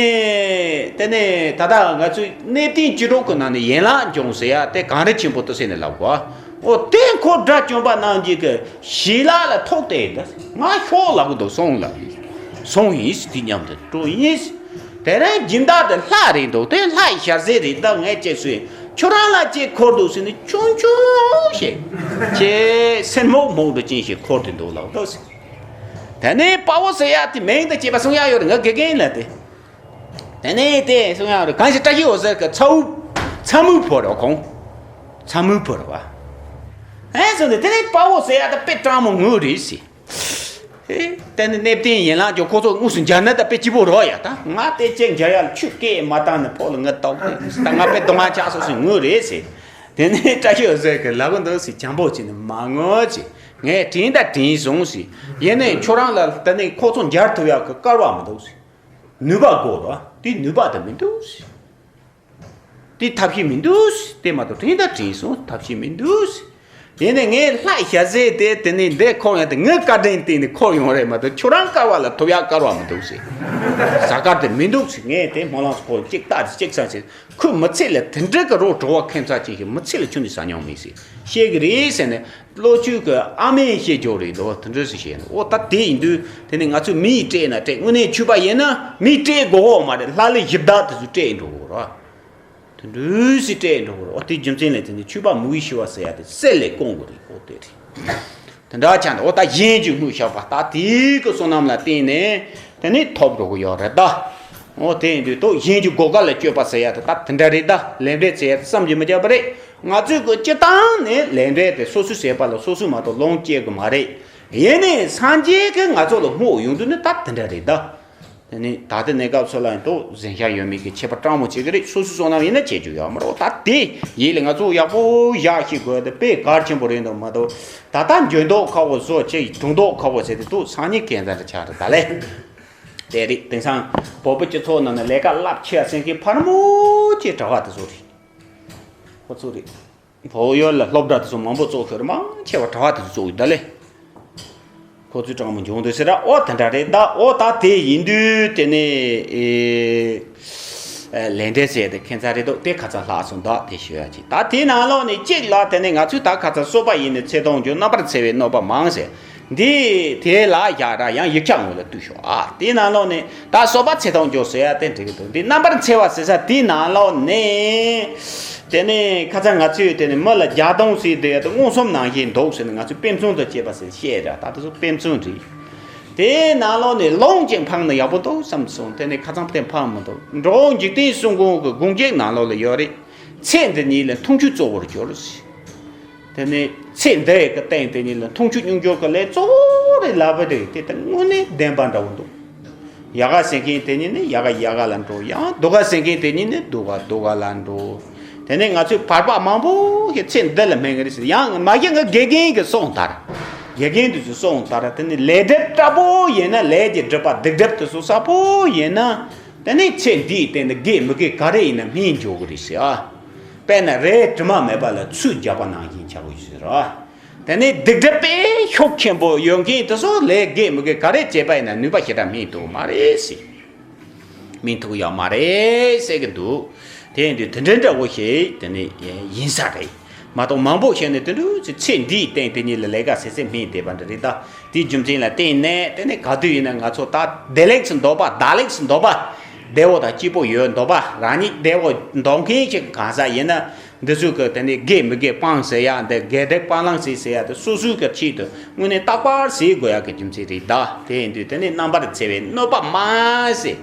དེ་ནས་ད་ལྟ་ང་ཚོའི་གནས་བརྟན་སྤྱི་སྒྲོག་གི་ནང་ནས་ཡན་ལག་འབྱུང་ཟེར་ཡ་དེ་གངས་རི་ཆེན་པོ་ཏི་སེ་ནས་ལབ་གོ། འོ་དེ་ཁོ་དགྲ་བཅོམ་པ་རྣམས་ཀྱི་གི་ཞི་ལ་ལ་ཐོག་དེ་ད་ང་ཤོག་ལབ་གི་འདུག་སོང་ལབ་ཡིན། སོང་ཡིན་དེ་མཉམ་དུ་འགྲོ་ཡིན། དེ་རིང་སྦྱིན་བདག་དེ་ལྷ་རེད་འདུག་དེ་ལྷ་ཡི་ཞལ་ཟས་རེད། ད་ངས་ཅེག་སུས་ཁྱོད་རང་ལ་ཅེག་འཁོར་འདུག་ཟེར་ནས་ཆུང་ཆུང་ཞིག་ཁྱེད་སེན་མོག་མོག་འདྲ་ཅན་ཞིག་འཁོར་དེ་འདུག་ལབ་འདུག་ཟེར། དེ་ནས་དཔའ་བོ་ཟེར་ཡ་དེ་མིང་དང་བཅས་པ་གསུང་ཡ་ཡོད་རེད། ང་དགེ་རྒན་ལ་དེ། དེ་ནས་དེ་གསུང་ཡ་རེད། གང་ཞིག་བཀྲ་ཤིས་འོད་ཟེར་གི་ཚ་བུ་ཚ་མུའི་བུ་རེད་ཁོང་། ཚ་མུའི་བུ་རེད་བ། ཨེ་སོང་དེ་དེ་ནས་དཔའ་བོ་ཟེར་ཡ་དེ་དཔེ་སྤྲང་མོ་ངུ་རེད་ཟེར། ཨེ་དེ་ནས་གནས་བརྟན་ཡན་ལག་ཅོ་ཁོ་ཚོ་དངོས་སུ་འཇར་ནད་དང་དཔེ་སྐྱིད་པོ་རོ་ཡ། ད་ང་དེ་ཅེག་འཇར་ཡ་ལ་ཆུ་སྐད་མ་བཏང་ནས་ཕོག་ལ་ངུ་ཏོག་ཏེ་ད་ང་དཔེ་གདོང་ང་ཆགས་སོ་སོ་ངུ་རེད་ཟེར། དེ་ནས་བཀྲ་ཤིས་འོད་ཟེར་གི་ལབ་གི་འདུག་ཟེར། བྱམས་པོ་བྱས་ནས་མ་ངུ་ཅེས་ངས་དྲན་ད་དྲན་སོང་ཟེར། ཡིན་ནའི་ཁྱོད་རང་ལ་དེ་ནས་ཁོ་ཚོ་འཇར་ཐུབ་ཡག་གི་སྐལ་བ་མི་འདུག་ཟེར། ནུས་པ་དགོས་རོ། དེ་ནུས་པ་དེ་མི་འདུག་ཟེར། དེ་ཐབས་ཤེས་མི་འདུག་ཟེར། དེ་མ་གཏོགས་དྲན་ད་དྲན་སོང་ཐབས་ཤེས་མི་འདུག་ཟེར། ཡིན་ནའི་ངས་ལྷ་ཞལ་ཟས་དེ་དེ་ནས་འདི་འཁོར་ཡང་དེ་ངའི་བཀའ་དྲིན་བརྟེན་ནས་འཁོར་ཡོང་རེད་མ་གཏོགས་ཁྱོད་རང་སྐལ་བ་ལ་ཐོབ་ཡག་སྐལ་བ་མི་འདུག་ཟེར། ཟ་སྐལ་དེ་མི་འདུག་ཟེར། ངས་དེ་སྨོན་ལམ་སྐོར་གཅིག་ལྟ་གཅིག་བསམ་ཟེར། ཁོས་མི་ཚེ་ལ་དེ་འདྲ་གི་རོགས་གྲོགས་པ་ཁྱད་མཚར་ཅན་ཞིག་མི་ཚེ་ལ་ཁྱོན་ནས་ཟ་མྱོང་མེད་ཟེར། བཤད་གི་རེད་ཟེར་ནས་བློ་ཆོས་ཀྱི་ཨ་མས་བཤད་རྒྱུ་རེད་འདུག་དེ་འདྲ་ཟེར་བཤད་ནས། འོ་ད་དེ་ཡིན་དུས་དེ་ནས་ང་ཚོས་མི་ཡིས་སྤྲད་ན་སྤྲད། དངོས་གནས་ཆོས་པ་ཡིན་ན་མིས་སྤྲད་དགོས་གོ་མ་རེད། ལྷ་ལས་གཞི་བདག་དེ་ཚོས་སྤྲད་འགྲོ་གོ་ར། དེ་འདྲ་ཟེར་སྤྲད་འགྲོ་གོ་ར། འོ་དེ་རྒྱུ་མཚན་ལས་དེ་ནས་ཆོས་པ་མི་གི་ཤི་བ་ཟེར་ཡ་དེ་སྲེད་ལས་སྐོང་དགོས་རེད། འོ་དེ་རེད། དེ་འདྲ་ཆགས་འདུག་འོ་ད་གཞན་གྱིས་བསྔོས་བཞག་པ་ད་དེའི་གི་བསོད་ནམས་ལ་བརྟེན་ནས་དེ་ནས་ཐོབ་འགྲོ་གི་ཡོད་རེད་ད། འོ་དེ་ཡིན་དུས་ད་གཞན་གྱི་བགོ་སྐལ་ལ་སྤྱོད་པ་ཟེར་ཡ་དེ་ད་དེ་འདྲ་རེད་ད། ལས་འབྲས་ཟེར་ཡ་དེ་བསམ་གྱིས་མི་ཁྱབ་པ་རེད། ང་ཚོས་གི་སྤྱིར་བཏང་ནས་ལས་འབྲས་དེ་སོ་སོས་བྱས་པ་ལ་སོ་སོས་མ་གཏོགས་ལོངས་སྤྱད་གི་མ་རེད། ཡིན་ནའི་སངས་རྒྱས་ཀྱིས་ང་ཚོ་ལ་བསྔོ་ཡོང་དུས་ནི་ད་དེ་འདྲ་རེད་ད། དེ་ནི་ད་ལྟ་གནས་སྐབས་སུ་ལ་ཡིན་དུས་གཟན་ཤ་ཡོད་མེད་ཀྱི་ཁྱད་པར་སྤྲང་མོ་བྱེད་ཀྱི་རེད། སོ་སོའི་བསོད་ནམས་ཡིན་ན་བྱེད་རྒྱུ་ཡོད་མ་རེད། ད་དེ་ཡིད་ལ་ང་ཚོ་ཡག་པོ་བཞག་ཤེས་དགོས་ཏེ་དཔེ་གལ་ཆེན་པོ་རེད་འདུག་མ་གཏོགས་ད་ལྟ་འཇོན་མདོག་ཁ་པོ་བཟོ་བྱས་སྒྲུང་མདོག་ཁ་པོ་བྱས་ཏེ་འདུག་སང་ཉིན་གན་ས་རེ་ཆགས་རེད་ད་ལས། དེ་རེད། དེང་སང་བོད་པའི་སྤྱི་ཚོགས་ནང་ན་ལས་ཀ་རླབས་ཆེ་བ་སེང་གེ་ཕར་མོ་ཅེས་གྲྭ་པ་དེ་ཚོ་རེད། ཁོ་ཚོ་རེད། བོད་ཡུལ་ལ་སློབ་གྲྭ་དེ་ཚོ་མང་པོ་བཙུགས་ཤོར། མང་ཆེ་བ་གྲྭ་པ་དེ་ཚོ་བཙུགས་ཡོད་ད་ལེ། ཁོ་ཚོས་སྤྲང་མོ་འབྱུང་འདུག་ཟེར་ར། ཨོ་དེ་འདྲ་རེད་ད། ཨོ་ད་དེ་ཡིན་དུས་དེ་ནས་ཨེ་ལས་འབྲས་ཟེར་དེ་ཁྱད་མཚར་རེད་འདུག་དེ་ཁ་ཚ་ལྷག་སོང་ད་དེ་ཞུ་ཡ་ཅིག་ད་དེའི་ནང་ལོགས་ནས་གཅིག་ལ་དེ་ནས་ང་ཚོས་ད་ཁ་ཚ་གསོད་པ་ཡིན་ནས་ཚེ་ཐུང་འགྱུར། རྣམ་པར་འཚེ་བའི་གནོད་པ་མང་ཟེར། འདི་དེ་ལ་བཞག་ར་ཡང་ཡིག་ཆ་ངོས་ལ་བཏུས་ཤོག་ཨ་དེའི་ནང་ལོགས་ནས། ད་གསོད་པ་ཚེ་ཐུང་འགྱུར་ཟེར་ཡ་དེ་འགྲིག་གི་འདུག་འདི་རྣམ་པར་འཚེ་བ་ཟེར་ས་དེའི་ནང་ལོགས་ནས། དེ་ནས་ཁ་ཚ་ང་ཚོས་དེ་ནས་མི་ལ་རྒྱ་སྡོམ་ཟེར་དེ་ཡ་དེ་མངོན་སུམ་ནང་བཞིན་འདུག་ཟེར་ནས་ང་ཚོས་དཔེ་མཚོན་དུ་བྱས་པ་ཟེར་བཤད་ར། ད་དེ་ཚོ་དཔེ་མཚོན་རེད། དེའི་ནང་ལོགས་ནས་ལོངས་སྤྱོད་འཕངས་ན་ཡག་པོ་འདུག་བསམ་སོང་། དེ་ནས་ཁ་ཚ་དེ་འཕངས་མི་འདུག་འགྲོ་འཇིག་རྟེན་གསུམ་མགོན་གྱི་དགོངས་གཅིག་ནང་ལོགས་ལ་ཡོད་རེད། ཚེ་འདི་ཉིད་ལ་འཐུང་ཆུ་གཙོ་བོར་གྱུར། དེ་ནས་ཚེ་འདི་ཡི་གི་སྟེང་དེ་ཉིད་ལ་འཐུང་ཆུ་མྱོང་འགྱུར་གྱི་ལས་གཙོ་བོ་རེད་ལབ་པ་རེད། དེ་ལྟར་དངོས་གནས་བདེན་པ་འདྲ་བོ་འདུག་ཡག་ག་ཟེར་མཁན་དེ་ཉིད་ནི་ཡག་ག་ཡག་ག་ལ་འགྲོ། ཡང་སྡུག་ག་ཟེར་མཁན་དེ་ཉིད་ནི་སྡུག་ག་སྡུག་ག་ལ་འགྲོ། དེ་ནས་ང་ཚོས་བར་པ་མང་པོ་ཞིག་ཚེ་འདི་ལ་སྨིན་གི་རེད་ཟེར། ཡང་མ་གཞི་ང་དགེ་རྒན་གྱི་གསུང་ལྟར། དགེ་རྒན་དེ་ཚོའི་གསུང་ལྟར་དེ་ནི་ལས་སྒྲིབ་དྲག་པོ་ཡིན་ན། ལས་ཀྱི་སྒྲིབ་པ་སྡིག་སྒྲིབ་དེ་ཚོ་ཚ་པོ་ཡིན་ན། དེ་ནས་ཚེ་འདིའི་སྟེང་དུ་དགེ་མི་དགེ་ག་རེ་ཡིན་ན་སྨིན་འགྱོ་གི་རེད་ཟེར་ཨ། དཔེར་ན་རས་དྲི་མ་མེད་པ་ལ་ཚོས་བརྒྱབ་པ་ནང་བཞིན་ཆགས་ཀྱི་ཡོད་ཟེར་ཨ། དེ་ནས་སྡིག་སྒྲིབ་དཔེ་ཤུགས་ཆེན་པོ་ཡོད་མཁན་དེ་ཚོ་ལས་དགེ་མི་དགེ་ག་རེ་བྱས་པ་ཡིན་ན་ནུས་པ་ཞེ་དྲག་སྨིན་ཐུབ་མ་རེད་ཟེར། སྨིན་ཐུབ་ཡོད་མ་རེད་ཟེར་གི་འདུག་དེ་ཡིན་དུས་དེ་འདྲའི་འདྲ་བོ་ཞིག་དེ་ནས་ཡིན་ས་རེད། མ་གཏོགས་མང་པོ་བཤད་ནས་དེ་འདྲ་ཚེ་འདིའི་སྟེང་དེ་ཉིད་ལ་ལས་ཀ་ཟེར་ཚེ་སྨིན་བསྡད་པ་འདྲ་རེད་ད། དེའི་རྒྱུ་མཚན་ལ་བརྟེན་ནས་དེ་ནས་ག་དུས་ཡིན་ན་ང་ཚོ་ད་བདེ་ལེགས་སུ་འདོད་པ། བདག་ལེགས་སུ་འདོད་པ། བདེ་བོ་དང་སྐྱིད་པོ་ཡོད་འདོད་པ། རང་ཉིད་བདེ་བོ་འདོད་མཁན་ཞིག་གང་ཟག་ཡིན་ན། འདི་ཚོས་གི་དེ་ནས་དགེ་མི་དགེ་སྤང་ཟེར་ཡ་འདི། དགེ་སྡིག་སྤང་བླང་ཟེར་ཟེར་ཡ་དེ་སོ་སོའི་གི་ཆེད་དུ་དངོས་གནས་རྟག་པར་ཟེར་དགོས་ཡ་གི་རྒྱུ་མཚན་རེད་ད། དེ་ཡིན་དུས་དེ་ནས་རྣམ་པར་འཚེ་བའི་གནོད་པ་མང་ཟེར།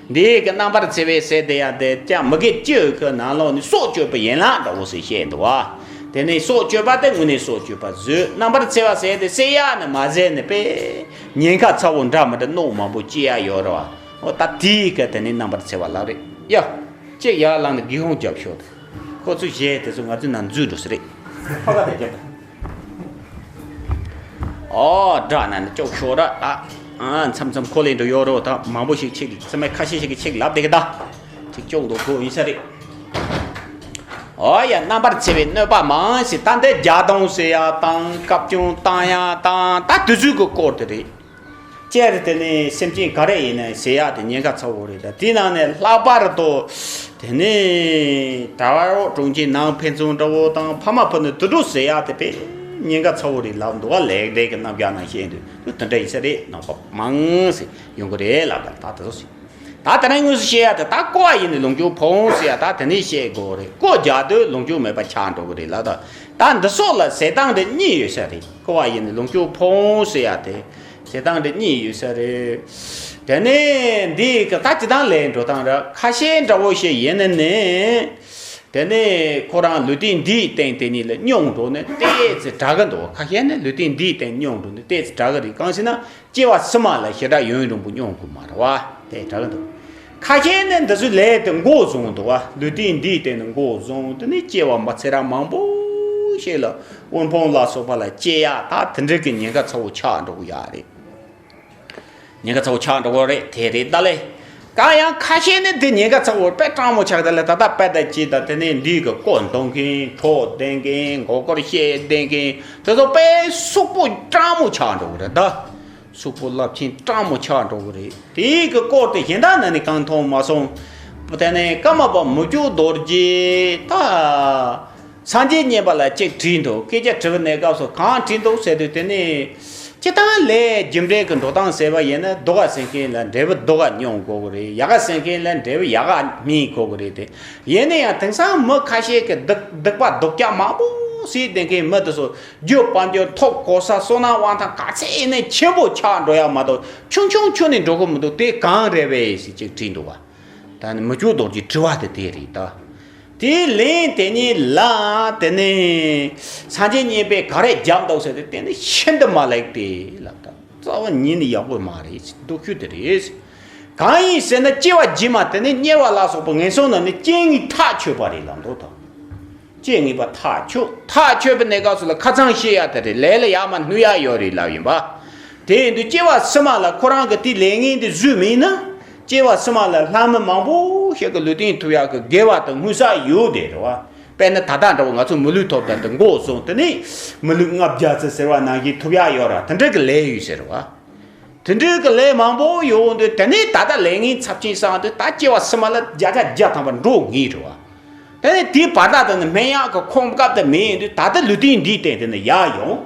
འདི་གི་རྣམ་པར་འཚེ་བའི་ཟེར་དེ་ཡང་དེ་ཀྱང་མི་དགེ་བཅུ་གི་ནང་ལོགས་ནས་སྲོག་གཅོད་པའི་ཡན་ལག་འདྲ་བོ་ཟེར་བཤད་འདུག་བ། དེ་ནས་སྲོག་གཅོད་པ་དེ་དངོས་གནས་སྲོག་གཅོད་པ་བཟོས། རྣམ་པར་འཚེ་བ་ཟེར་དེ་བསད་ཡག་ནི་མ་ཟད་ནི་དཔེ་ཉེན་ཁ་ཚ་བོ་འདྲ་མི་འདྲ་གནོད་མང་པོ་སྐྱེལ་ཡག་ཡོད་རེད་བ། འོ་ད་དེའི་གི་དེ་ནས་རྣམ་པར་འཚེ་བ་ལབ་རེད་ཡ། གཅིག་ཡར་ལངས་ནས་སྒེའུ་ཁུང་རྒྱབ་ཤོག་དང་། ཁོ་ཚོས་གཞས་དེ་ཚོ་ང་ཚོའི་ནང་འཛུལ་འགྲོ་ས་རེད། ཕ་ག་དེ་རྒྱབ་དང་། ཨོ་དྲག་ན་ནི་ཅོག་ཤོག་ར་ད། ཨ་མཚམས་མཚམས་ཁོ་ལས་འགྲོ་ཡོད་རོ། ད་མང་པོ་ཞིག་ཆིག་ཚང་མས་ཁ་ཤས་ཤིག་གིས་ཆིག་ལབ་བསྡད་གི་ད། ཆིག་ཅོག་འདུག་གོ་ཡིན་ས་རེད། ཨོ་ཡ་རྣམ་པར་འཚེ་བའི་གནོད་པ་མང་ཞིང་ད་འདི་རྒྱ་སྟོང་ཟེར་ཡ་དང་བཀའ་བཀྱོན་བཏང་ཡ་དང་ད་དེ་ཚོའི་གི་སྐོར་དེ་རེད། སྤྱིར་དེ་ནི་སེམས་ཅན་ག་རེ་ཡིན་ན་ཟེར་ཡག་དེ་ཉེན་ཁ་ཚ་བོ་རེད། ད་དེའི་ནང་ནས་ལྷག་པར་དུ་དེ་ནི་གྲྭ་བ་རོགས་དྲུང་ཆེ་ནང་ཕན་ཚུན་འདྲ་བོ་དང་ཕ་མ་བུ་ནི་དུད་འགྲོ་ཟེར་ཡག་དེ་དཔེ་ཉེན་ཁ་ཚ་བོ་རེད་ལབ་འདུག་བ། ལེགས་སྒྲིག་གི་རྣམ་གཞག་ནང་བཤད་འདུག་དེ་འདྲ་ཡིན་ས་རེད། ནང་པ་མང་ཟེར་ཡོང་གི་རེད་ལབ། ད་ད་དེ་ཚོ་ཟེར། ད་དེ་རིང་དངོས་སུ་བཤད་ཡ་དེ་ད་ཀོ་བ་ཡིན་ནི་ལོངས་སྤྱོད་ཕུང་ཟེར་ཡ་ད་དེ་ནས་བཤད་དགོས་རེད། ཀོ་རྒྱག་དུས་ལོངས་སྤྱོད་མེད་པ་ཆགས་འགྲོ་གི་རེད་ལ། ད་ད་འདི་སོགས་ལ་ཟེར་སྟངས་དེ་གཉིས་ཡོད་ས་རེད། ཀོ་བ་ཡིན་ནི་ལོངས་སྤྱོད་ཕུང་ཟེར་ཡ་དེ་ཟེར་སྟངས་དེ་གཉིས་ཡོད་ས་རེད། དེ་ནས་འདི་གི་ད་ཅི་ཐང་ལས་འགྲོ་སྟངས་ར་ཁ་ཤས་འདྲ་བོ་ཞིག་ཡིན་ནི་ནི། དེ་ནས་ཁོ་རང་ལུས་རྟེན་འདིའི་སྟེང་དེ་གཉིས་ལ་སྙོམས་འགྲོ་ནས་ཏོག་ཙམ་དྲག་གི་འདུག་ཁ་ཤས་ནི་ལུས་རྟེན་འདིའི་སྟེང་སྙོམས་འགྲོ་ནས་ཏོག་ཙམ་དྲག་གི་རེད། གང་ཟེར་ན། སྐྱེ་བ་ཕྱི་མ་ལ་ཞེ་དྲག་ཡུན་རིང་པོ་སྙོམས་དགོས་མ་རེད་བ། དེ་དྲག་འདུག་ཁ་ཤས་ནི་འདི་ཚོའི་ལས་དེ་འགོ་བཟུང་འདུག་བ། ལུས་རྟེན་འདིའི་སྟེང་ནས་འགོ་བཟུང་དེ་ནས་སྐྱེ་བ་མི་ཚེ་རབས་མང་པོ་ཞིག་ལ་དབུལ་ཕོངས་ལ་སོགས་པ་ལ་སྐྱེ་ཡག་ད་དེ་འདྲ་གི་ཉེན་ཁ་ཚ་བོ་ཆགས་འགྲོ་གི་ཡག་རེད། ཉེན་ཁ་ཚ་བོ་ཆགས་འགྲོ་གི་རེད། དེ་རེད་ད་ལས། གང་ཡང་ཁ་ཤས་ནི་དེ་ཉེན་ཁ་ཚ་བོ་དཔེ་སྤྲང་མོ་ཆགས་ད་ལས། ད་ལྟ་དཔེ་ད་ཅི་ད་དེ་ནས་འདི་གི་ཀོ་འདོན་མཁན་གྲོགས་བསྡད་མཁན་མགོ་སྐོར་བཤད་བསྡད་མཁན་དེ་ཚོ་དཔེ་གཟུགས་པོ་སྤྲང་མོ་ཆགས་འགྲོ་གི་རེད་ད། གཟུགས་པོ་རླབས་ཆེན་སྤྲང་མོ་ཆགས་འགྲོ་གི་རེད། དེའི་གི་སྐོར་དེ་གཞན་དག་ན་ནི་གང་མཐོང་མ་སོང་། དེ་ནས་ཀརྨ་པ་མི་བསྐྱོད་རྡོ་རྗེ་ད་སངས་རྒྱས་བསྙེན་པ་ལ་ཅིག་བྲིས་འདུག་སྐད་ཆ་དྲི་བའི་གནས་སྐབས་སུ་གང་བྲིས་འདུག་ཟེར་དུས་དེ་ནི་སྤྱི་བཏང་ལས་རྒྱུ་འབྲས་ཀྱི་འགྲོ་སྟངས་ཟེར་བ་ཡིན་ན། སྡུག་ག་ཟེར་མཁན་ལ་འབྲས་བུ་སྡུག་ག་མྱོང་དགོས་ཀྱི་རེད། ཡག་ག་ཟེར་མཁན་ལ་འབྲས་བུ་ཡག་ག་སྨིན་དགོས་ཀྱི་རེད་དེ། ཡིན་ན་ཡང་དེང་སང་མི་ཁ་ཤས་ཀྱིས་སྡིག་སྡིག་པ་སྡུག་ཅག་མང་པོ་བྱས་བསྡད་མཁན་མི་དེ་ཚོ། རྒྱུ་དཔལ་འབྱོར་ཐོབ་གོ་ས་བསོད་ནམས་དབང་ཐང་ག་ཚད་ཡིན་ནའི་ཆེན་པོ་ཆགས་འགྲོ་ཡ་མ་གཏོགས་ཆུང་ཆུང་ཁྱོན་ནས་འགྲོ་གི་མི་འདུག་དེ་གང་རེད་པས་ཟེར་ཅིག་དྲིས་འདུག་བ། ད་ནི་མི་བསྐྱོད་རྡོ་རྗེའི་དྲི་བ་དེ་དེ་རེད་ད། དེའི་ལན་དེ་ཉིད་ལ་དེ་ནི་སངས་རྒྱས་བསྙེན་པས་ག་རེ་བརྒྱབ་འདུག་ཟེར་ཏེ། དེ་ནི་ཤིན་ཏུ་མ་ལེགས་ཏེ་ལབ་ད། རྩ་བ་ཉིད་ནས་ཡག་པོ་མ་རེད། སྡུག་ཤོས་དེ་རེད། གང་ཡིན་ཟེར་ན་སྐྱེ་བ་རྗེས་མ་དེ་ནི་དམྱལ་བ་ལ་སོགས་པ་ངན་སོང་ནང་ནི་རྐྱེན་ངན་ཐག་ཆོད་པ་རེད་ལབ་འདུག་ད། རྐྱེན་ངན་པ་ཐག་ཆོད། ཐག་ཆོད་པའི་གནས་སྐབས་སུ་ལ་ཁ་ཚང་བཤད་ཡ་དེ་རེད། ལས་ལ་ཡར་མར་སྣུར་ཡ་ཡོད་རེད་ལབ་ཡིན་པ། དེ་ཡིན་དུས་སྐྱེ་བ་ཕྱི་མ་ལ་ཁོ་རང་གི་དེ་ལས་ངན་དེ་བཟོས་མིན་ན། སྐྱེ་བ་ཕྱི་མ་ལ་ལྷ་མི་མང་པོ་ཞིག་གི་ལུས་རྟེན་ཐོབ་ཡག་གི་དགེ་བ་དང་མངོན་གསལ་ཡོད་དེ་རེད་བ། དཔེར་ན་ད་ལྟ་འདྲ་བོ་ང་ཚོ་མི་ལུས་ཐོབ་ད་དེ་འགོ་བཟུང་དེ་ནས་མི་ལུས་ལྔ་བརྒྱ་ཙམ་ཟེར་བ་ནང་བཞིན་ཐོབ་ཡག་ཡོད་ར། དེ་འདྲ་གི་ལས་ཡོད་ཟེར་བ། དེ་འདྲའི་གི་ལས་མང་པོ་ཡོང་དུས་དེ་ནས་ད་ལྟ་ལས་ངན་ཚབས་ཆེན་བསགས་དུས་ད་སྐྱེ་བ་ཕྱི་མ་ལ་བརྒྱ་ཆ་བརྒྱ་ཐམ་པ་འགྲོ་ངེས་རེད་བ། དེ་ནས་དེའི་བར་ཐག་དེ་ནི་སྨན་ཡག་གི་ཁོམ་སྐབས་དེ་མེད་ཡོང་དུས་ད་ལྟ་ལུས་རྟེན་འདིའི་སྟེང་དེ་ནི་ཡར་ཡོང་།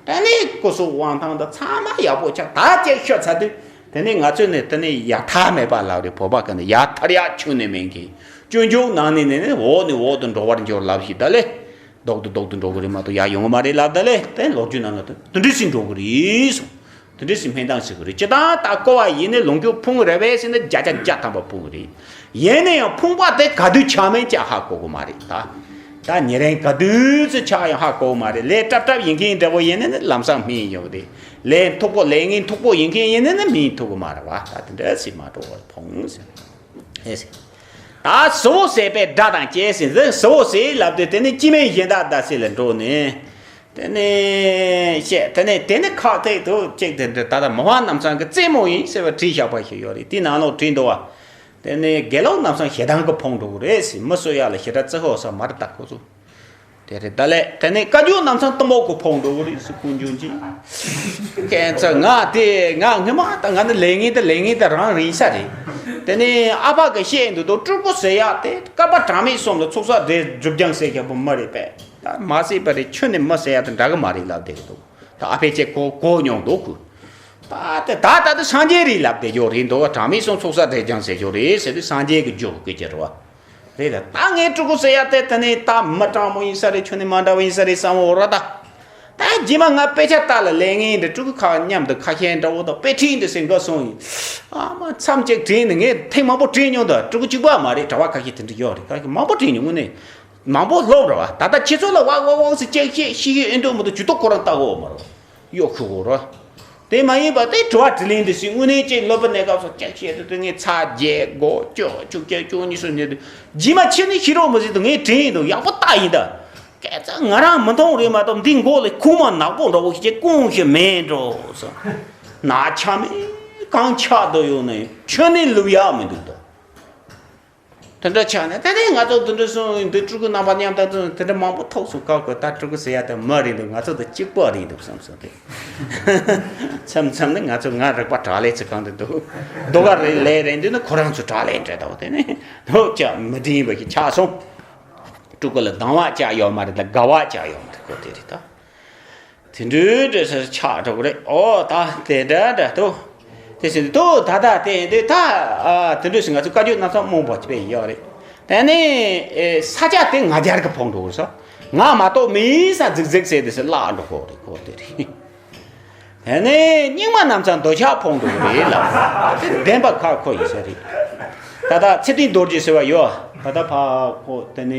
དེ་ནས་སྐུ་གཟུགས་དབང་ཐང་དང་ཚང་མ་ཡག་པོ་ཆགས། ད་ཅིག་ཤོར་ཚར་དུས་དེ་ནས་ང་ཚོས་ནི་དེ་ནས་ཡ་མཐའ་མེད་པ་ལབ་རེད། བོད་པ་གི་ནི་ཡ་མཐའ་ཡག་ཆུང་ནས་མེད་མཁན། སྤྱོད་འཇུག་ནང་ནས་ནི་འོག་ནས་འོག་ཏུ་འགྲོ་བར་འགྱུར་ལབ་ཞིག་ད་ལས། ལྡོག་ཏུ་ལྡོག་ཏུ་འགྲོ་གི་རེད་མ་གཏོགས་ཡར་ཡོང་གི་མ་རེད་ལབ་ད་ལས། དེ་ལོ་རྒྱུས་ནང་ལ་དེ་འདྲ་ཞིག་འགྲོ་གི་རེད་གསུངས། དེ་འདྲ་ཞིག་སྨན་ཐང་ཞིག་གི་རེད། སྤྱིར་བཏང་ད་ཀོ་བ་ཡིན་ནའི་ལོངས་སྤྱོད་ཕུང་རེད་པས་ཟེར་ན་བརྒྱ་ཆ་བརྒྱ་ཐམ་པ་ཕུང་གི་རེད། ཡིན་ན་ཡང་ཕུང་པ་དེ་ག་དུས་ཆགས་མིན་ཅིག་ཧ་གོ་གི་མ་རེད་ད། ད་ཉེ་རིང་ག་དུས་སུ་ཆགས་ཡང་ཧ་གོ་གི་མ་རེད། ལས་སྲབ་སྲབ་ཡིན་མཁན་འདྲ་བོ་ཡིན་ན་ནི་ལམ་སང་སྨིན་ཡོང་གི་རེད། ལས་མཐུག་པོ་ལས་ངན་མཐུག་པོ་ཡིན་མཁན་ཡིན་ན་ནི་སྨིན་ཐུབ་གི་མ་རེད་བ། ད་དེ་འདྲ་ཞིག་མ་འགྲོ་བར་ཕུང་ཟེར། ཨེ་ཟེར། ད་ཟུར་བོ་ཟེར་པའི་སྒྲ་དང་བཅས་ཟིན་ཟིན་ཟུར་བོ་ཟེར་ལབ་དུས་དེ་ནི་སྐྱེ་མེད་གཞན་དག་བདག་སྲིད་ལ་འགྲོ་ནས། དེ་ནས་བཤད། དེ་ནས་དེ་ནི་ཁག་ཐེག་ཏུ་གཅིག་དེ་འདྲ་ད་ལྟ་མི་དབང་རྣམ་ཚང་གི་རྩེད་མོ་ཡིན་ཟེར་བ་བྲིས་བཞག་པ་ཞིག་ཡོད་རེད། དེའི་ནང་ལོགས་བྲིས་འདུག་བ། དེ་ནས་དགེ་སློང་རྣམ་ཚང་ཞེ་སྡང་གི་ཕུང་འགྲོ་གི་རེད་ཟེར། མི་གསོད་ཡག་ལ་ཞེ་དྲག་བརྩི་ཧོ་ས་མ་རེད་ད་ཁོ་ཚོ། དེ་རེད་ད་ལས། དེ་ནས་བཀའ་བརྒྱུད་རྣམ་ཚང་གཏུམ་པོ་གི་ཕུང་འགྲོ་གི་རེད་ཟེར་ཀུན་འབྱུང་གིས། ཁྱེད་ཚོ་ང་དེ་ང་སྔོན་མ་ད་ང་ནི་ལས་ངན་དེ་ལས་ངན་དེ་རང་རེད་ས་རེད། དེ་ནས་ཨ་ཕ་གི་བཤད་འདུག་དོ་སྤྲུལ་སྐུ་ཟེར་ཡག་དེ་བསྐལ་པ་གྲངས་མེད་གསུམ་ལ་ཚོགས་བསགས་འདྲེ་སྒྲུབ་སྦྱང་ཟེར་རྒྱག་པོ་མ་རེད་པས། ད་མ་ཟེར་པ་རེད། ཁྱོད་ནི་མི་ཟེར་ཡག་དེ་འདྲ་གི་མ་རེད་ལབ་བསྡད་ཀྱི་འདུག་ད་ཨ་ཕས་ཅིག་གོ་གོ་མྱོང་འདུག་ཁོས། ད་དེ་ད་ད་དེ་སངས་རྒྱས་རེད་ལབ་བསྡད་རྒྱུ་རེད་འདུག་གྲངས་མེད་གསུམ་ཚོགས་བསགས་འདྲེ་སྦྱང་ཟེར་རྒྱུ་རེད་ཟེར་དུས་སངས་རྒྱས་ཀྱི་རྒྱུ་གི་སྐད་ཆ་རེད་བ། རེད་ལ་ད་ངའི་སྤྲུལ་སྐུ་ཟེར་ཡག་དེ་དེ་ནས་ད་མི་སྤྲང་མོ་ཡིན་ས་རེད། ཁྱོད་ནི་མ་འདྲ་བ་ཡིན་ས་རེད་བསམ་འོ་ར་ད། ད་རྗེས་མ་ང་དཔེ་ཆ་ལྟ་ལ་ལས་ངན་འདི་ཕྲུ་གུ་ཁག་མཉམ་དུ་ཁ་ཤས་འདྲ་བོ་དང་དཔེ་ཁྲིད་འདི་སེ་འགའ་སོང་ཡིན། ཨ་མ་མཚམས་གཅིག་དྲན་ནས་ངས་ཐེངས་མང་པོ་དྲན་མྱོང་། ད་ཕྲུ་གུ་གཅིག་པ་མ་རེད། གྲྭ་པ་ཁ་ཤས་དེ་འདྲ་ཡོད་རེད། ཁ་ཤས་མང་པོ་དྲན་མྱོང་། དངོས་གནས་མང་པོ་སློབ་ར་བ། ད་ལྟ་ཁྱེད་ཚོ་ལ་ཝག་ཝག་ཝག་ཟེར་གཅིག་བཤད་ཤེས་ཀྱི་ཨེ་འདུག་མི་འདུག་ཇུས་གཏོགས་ཁོ་རང་ལྟ་དགོས་མ་རེད། གཡོག་ཁུ་གོ་ར། དེ་མ་ཡིན་པ་དེ་དྲི་བ་དྲིས་ལན་འདི་སྲིད་དངོས་གནས་ཅིག་སློབ་པ་གནས་སྐབས་སུ་ཅག་བཤད་དུ་དུ་ངས་ཚ་རྒྱལ་སྒོ་ཅོག་ཅུག་ཅག་ཅུག་གཉིས་སུ་ཉེ་དུ་རྗེས་མ་ཕྱིར་ནི་ཤི་རོགས་མི་སྲིད་དུ་ངས་དྲན་ཡིན་དུ་ཡག་པོ་ལྟ་ཡིན་ད། སྐད་ཆ་ང་རང་མི་མཐོང་རེད་མ་གཏོགས་འདི་མགོ་ལ་ཁུག་མ་ནག་པོ་འདྲ་བོ་ཞིག་ཀུང་ཞིག་མེད་འགྲོ་ཟེར། ན་ཆ་མེད་གང་ཆགས་དུ་ཡོང་ནས་ཁྱོད་ནི་ལུག་ཡག་མི་འདུག་ད། དེ་འདྲ་ཆགས་ནས་ད་ནི་ང་ཚོ་དེ་འདྲ་སོང་འདི་ཕྲུ་གུ་རྣམ་པ་མཉམ་དུ་དེ་འདྲ་མང་པོ་ཐུག་སོང་། ཀ་ཀོ་ད་ཕྲུ་གུ་ཟེར་ཡ་དེ་མི་རེད་འདུག་ང་ཚོ་དེ་གཅིག་པ་རེད་འདུག་བསམ་སོང་དེ། མཚམས་མཚམས་ནི་ང་ཚོ་ང་རིག་པ་དྲག་ལས་ཚོ་གང་དུ་འདུག་རྡོ་ག་རེ་ལས་རེད་འདུག་ན་ཁོ་རང་ཚོ་དྲག་ལས་འདྲ་དང་དེ་ནི་ལོ་ཅག་མི་འདྲེན་པ་ཞིག་ཆགས་སོང་། ཕྲུ་གུ་ལ་སྡང་བ་ཅག་ཡོད་མ་རེད། ད་དགའ་བ་ཅག་ཡོད་མ་རེད། ཁོ་དེ་རེད་ད། དེ་འདྲའི་འདྲ་ས་ཆགས་འགྲོ་གི་རེད། ཨོ་ད་དེ་འདྲ་འདྲ་དོ། དེ་ཟིན་དུ་ད་ད་དེ་འདི་ད་ཨ་དེ་འདྲ་ཟིན་ང་ཚོ་བཀའ་བརྒྱུད་སྣ་ཚོགས་རྨོངས་པ་དཔེ་ཡོད་རེད། དེ་ནས་ཨེ་ས་ཆ་དེ་ང་རྒྱལ་གི་ཕོངས་འགྲོ་གི་ས། ང་མ་གཏོགས་མི་ས་རྫིག་རྫིག་ཟེར་དེ་ས་བརླག་འགྲོ་གི་རེད། ཁོ་དེ་རེད། དེ་ནས་རྙིང་མ་རྣམས་ཀྱང་འདོད་ཆགས་ཕོངས་འགྲོ་གི་རེད་ལ། དེ་བདེན་པ་ཁག་ཁོ་ཡིན་ས་རེད། ད་ད་ཚེ་བརྟན་རྡོ་རྗེ་ཟེར་བ་ཡོད། ད་ད་ཕ་ཁོ་དེ་ནས་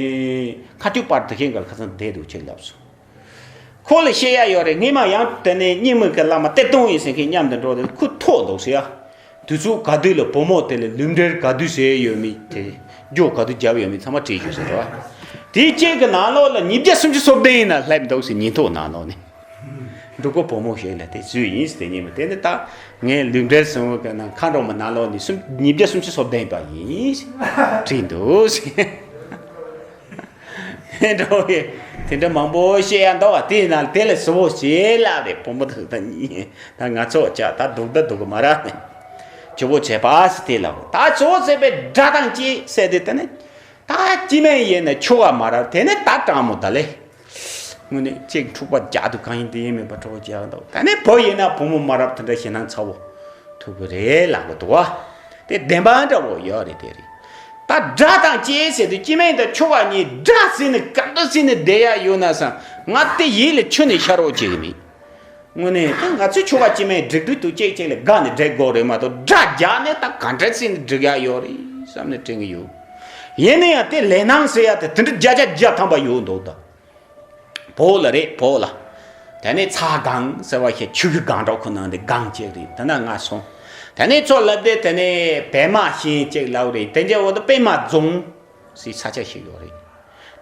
མཁའ་སྤྱོད་པར་དུ་ཤེས་འགལ་ཁ་སང་བསྡད་འདུག་ཅེས་ལབ་སོང་། ཁོ་ལ་བཤད་ཡ་ཡོད་རེད། ངས་མ་ཡང་དེ་ནས་རྙིང་མའི་གི་བླ་མ་གཏེར་སྟོན་ཡིན་ཟེར་མཁན་མཉམ་དུ་འགྲོ་དེ་ཁོ་ཐོག་འདུག་ཟེར་ཡ། དུས་ཚོད་ག་དུས་ལ་བུ་མོ་དེ་ལ་ལུས་འབྲེལ་ག་དུས་བྱས་ཡོད་མེད་དེ། རྒྱུ་ག་དུས་བརྒྱབ་ཡོད་མེད་ཚང་མ་བྲིས་ཞུ་ཟེར་བ། དེའི་རྐྱེན་གྱི་ནང་ལོགས་ལ་ཉིས་བརྒྱ་སུམ་ཅུ་སོ་བདུན་ཡིན་ན་སླེབས་འདུག་ཟེར། ཉིན་ཐོ་ནང་ལོགས་ནས། འབྲུག་པ་བུ་མོ་ཞིག་ལ་དེ་བཟོས་ཡིན་ཟེར། དེ་ཉིན་མོ་དེ་ནི་ད་ངས་ལུས་འབྲེལ་སོང་བ་གི་ནང་མཁའ་འགྲོ་མ་ནང་ལོགས་ནས་སུམ་ཉིས་བརྒྱ་སུམ་ཅུ་སོ་བདུན་པ་ཡིན་ཟེར་བྲིས་འདུག་ཟེར། འགྲོ་བའི་དེ་འདྲ་མང་པོ་བཤད་ཡ་འདུག་བ། དེའི་ནང་དེ་ལས་གཟུ་བོ་ཞེ་ལབ་རེད། བུ་མོ་དང་ད་གཉིས་ད་ང་ཚོ་ཅག་ད་སྡུག་ད་སྡུག་གི་མ་ར་ནས་ཇོ་བོ་བྱས་པ་སི་དེ་ལ་ད་ཇོ་བོ་བྱས་པའི་དགྲ་དང་བཅས་ཟེར་དེ་དེ་ནི་ད་སྐྱེ་དམན་ཡིན་ན་ཆོ་ག་མ་ར་དེ་ནི་ད་དྲང་མོ་ད་ལེ། དངོས་གནས་གཅིག་འཁྲུག་པ་རྒྱག་དུས་གང་ཡིན་དེ་ཡིན་མིན་པ་གྲོགས་རྒྱག་འདུག་ད་ནི་བུ་ཡིན་ན་བུ་མོ་མ་རབས་དེ་འདྲ་ཞེ་སྣང་ཚ་བོ་ཐུག་གི་རེད་ལབ་གི་འདུག་བ། དེ་བདེན་པ་འདྲ་བོ་ཡོད་རེད། དེ་རེད། ད་དགྲ་དང་བཅས་ཟེར་དུས་སྐྱེ་དམན་དང་ཆོ་ག་གཉིས་དགྲ་ཟེར་ནས་ག་འདྲ་ཟེར་ནས་བསྡད་ཡ་ཡོད་ན་བསམ། ང་དེ་ཡིད་ལ་ཆུ་ནས་ཤར་རོགས་བྱེད་གི་མེད། དངོས་གནས་ད་ང་ཚོས་ཆོ་ག་སྐྱེ་དམན་སྒྲིག་དུས་དུ་གཅིག་གཅིག་ལ་དགའ་ནས་སྒྲིག་དགོས་རེད་མ་གཏོགས་དགྲ་རྒྱག་ནས་ད་ག་འདྲ་ཟེར་ནས་སྒྲིག་ཡ་ཡོད་རེད་བསམ་ནས་དྲན་གི་ཡོད། ཡིན་ན་ཡང་དེ་ལས་སྣང་ཟེར་ཡ་དེ་དེ་འདྲ་བརྒྱ་ཆ་བརྒྱ་ཐམ་པ་ཡོད་འདུག་ད། བོད་ལ་རེད། བོད་ལ། དེ་ནས་ཚ་སྒང་ཟེར་བ་ཞིག་ཆུ་གི་སྒང་དྲུག་ཁོ་ནང་དེ་སྒང་གཅིག་རེད། དེ་ན་ང་སོང་། དེ་ནས་ཚོ་ལབ་དེ་དེ་ནས་པད་མ་ཤིང་གཅིག་ལབ་རེད། དེ་འཇལ་འོ་དེ་པད་མ་རྫོང་ཟེར་ས་ཆ་ཞིག་ཡོད་རེད།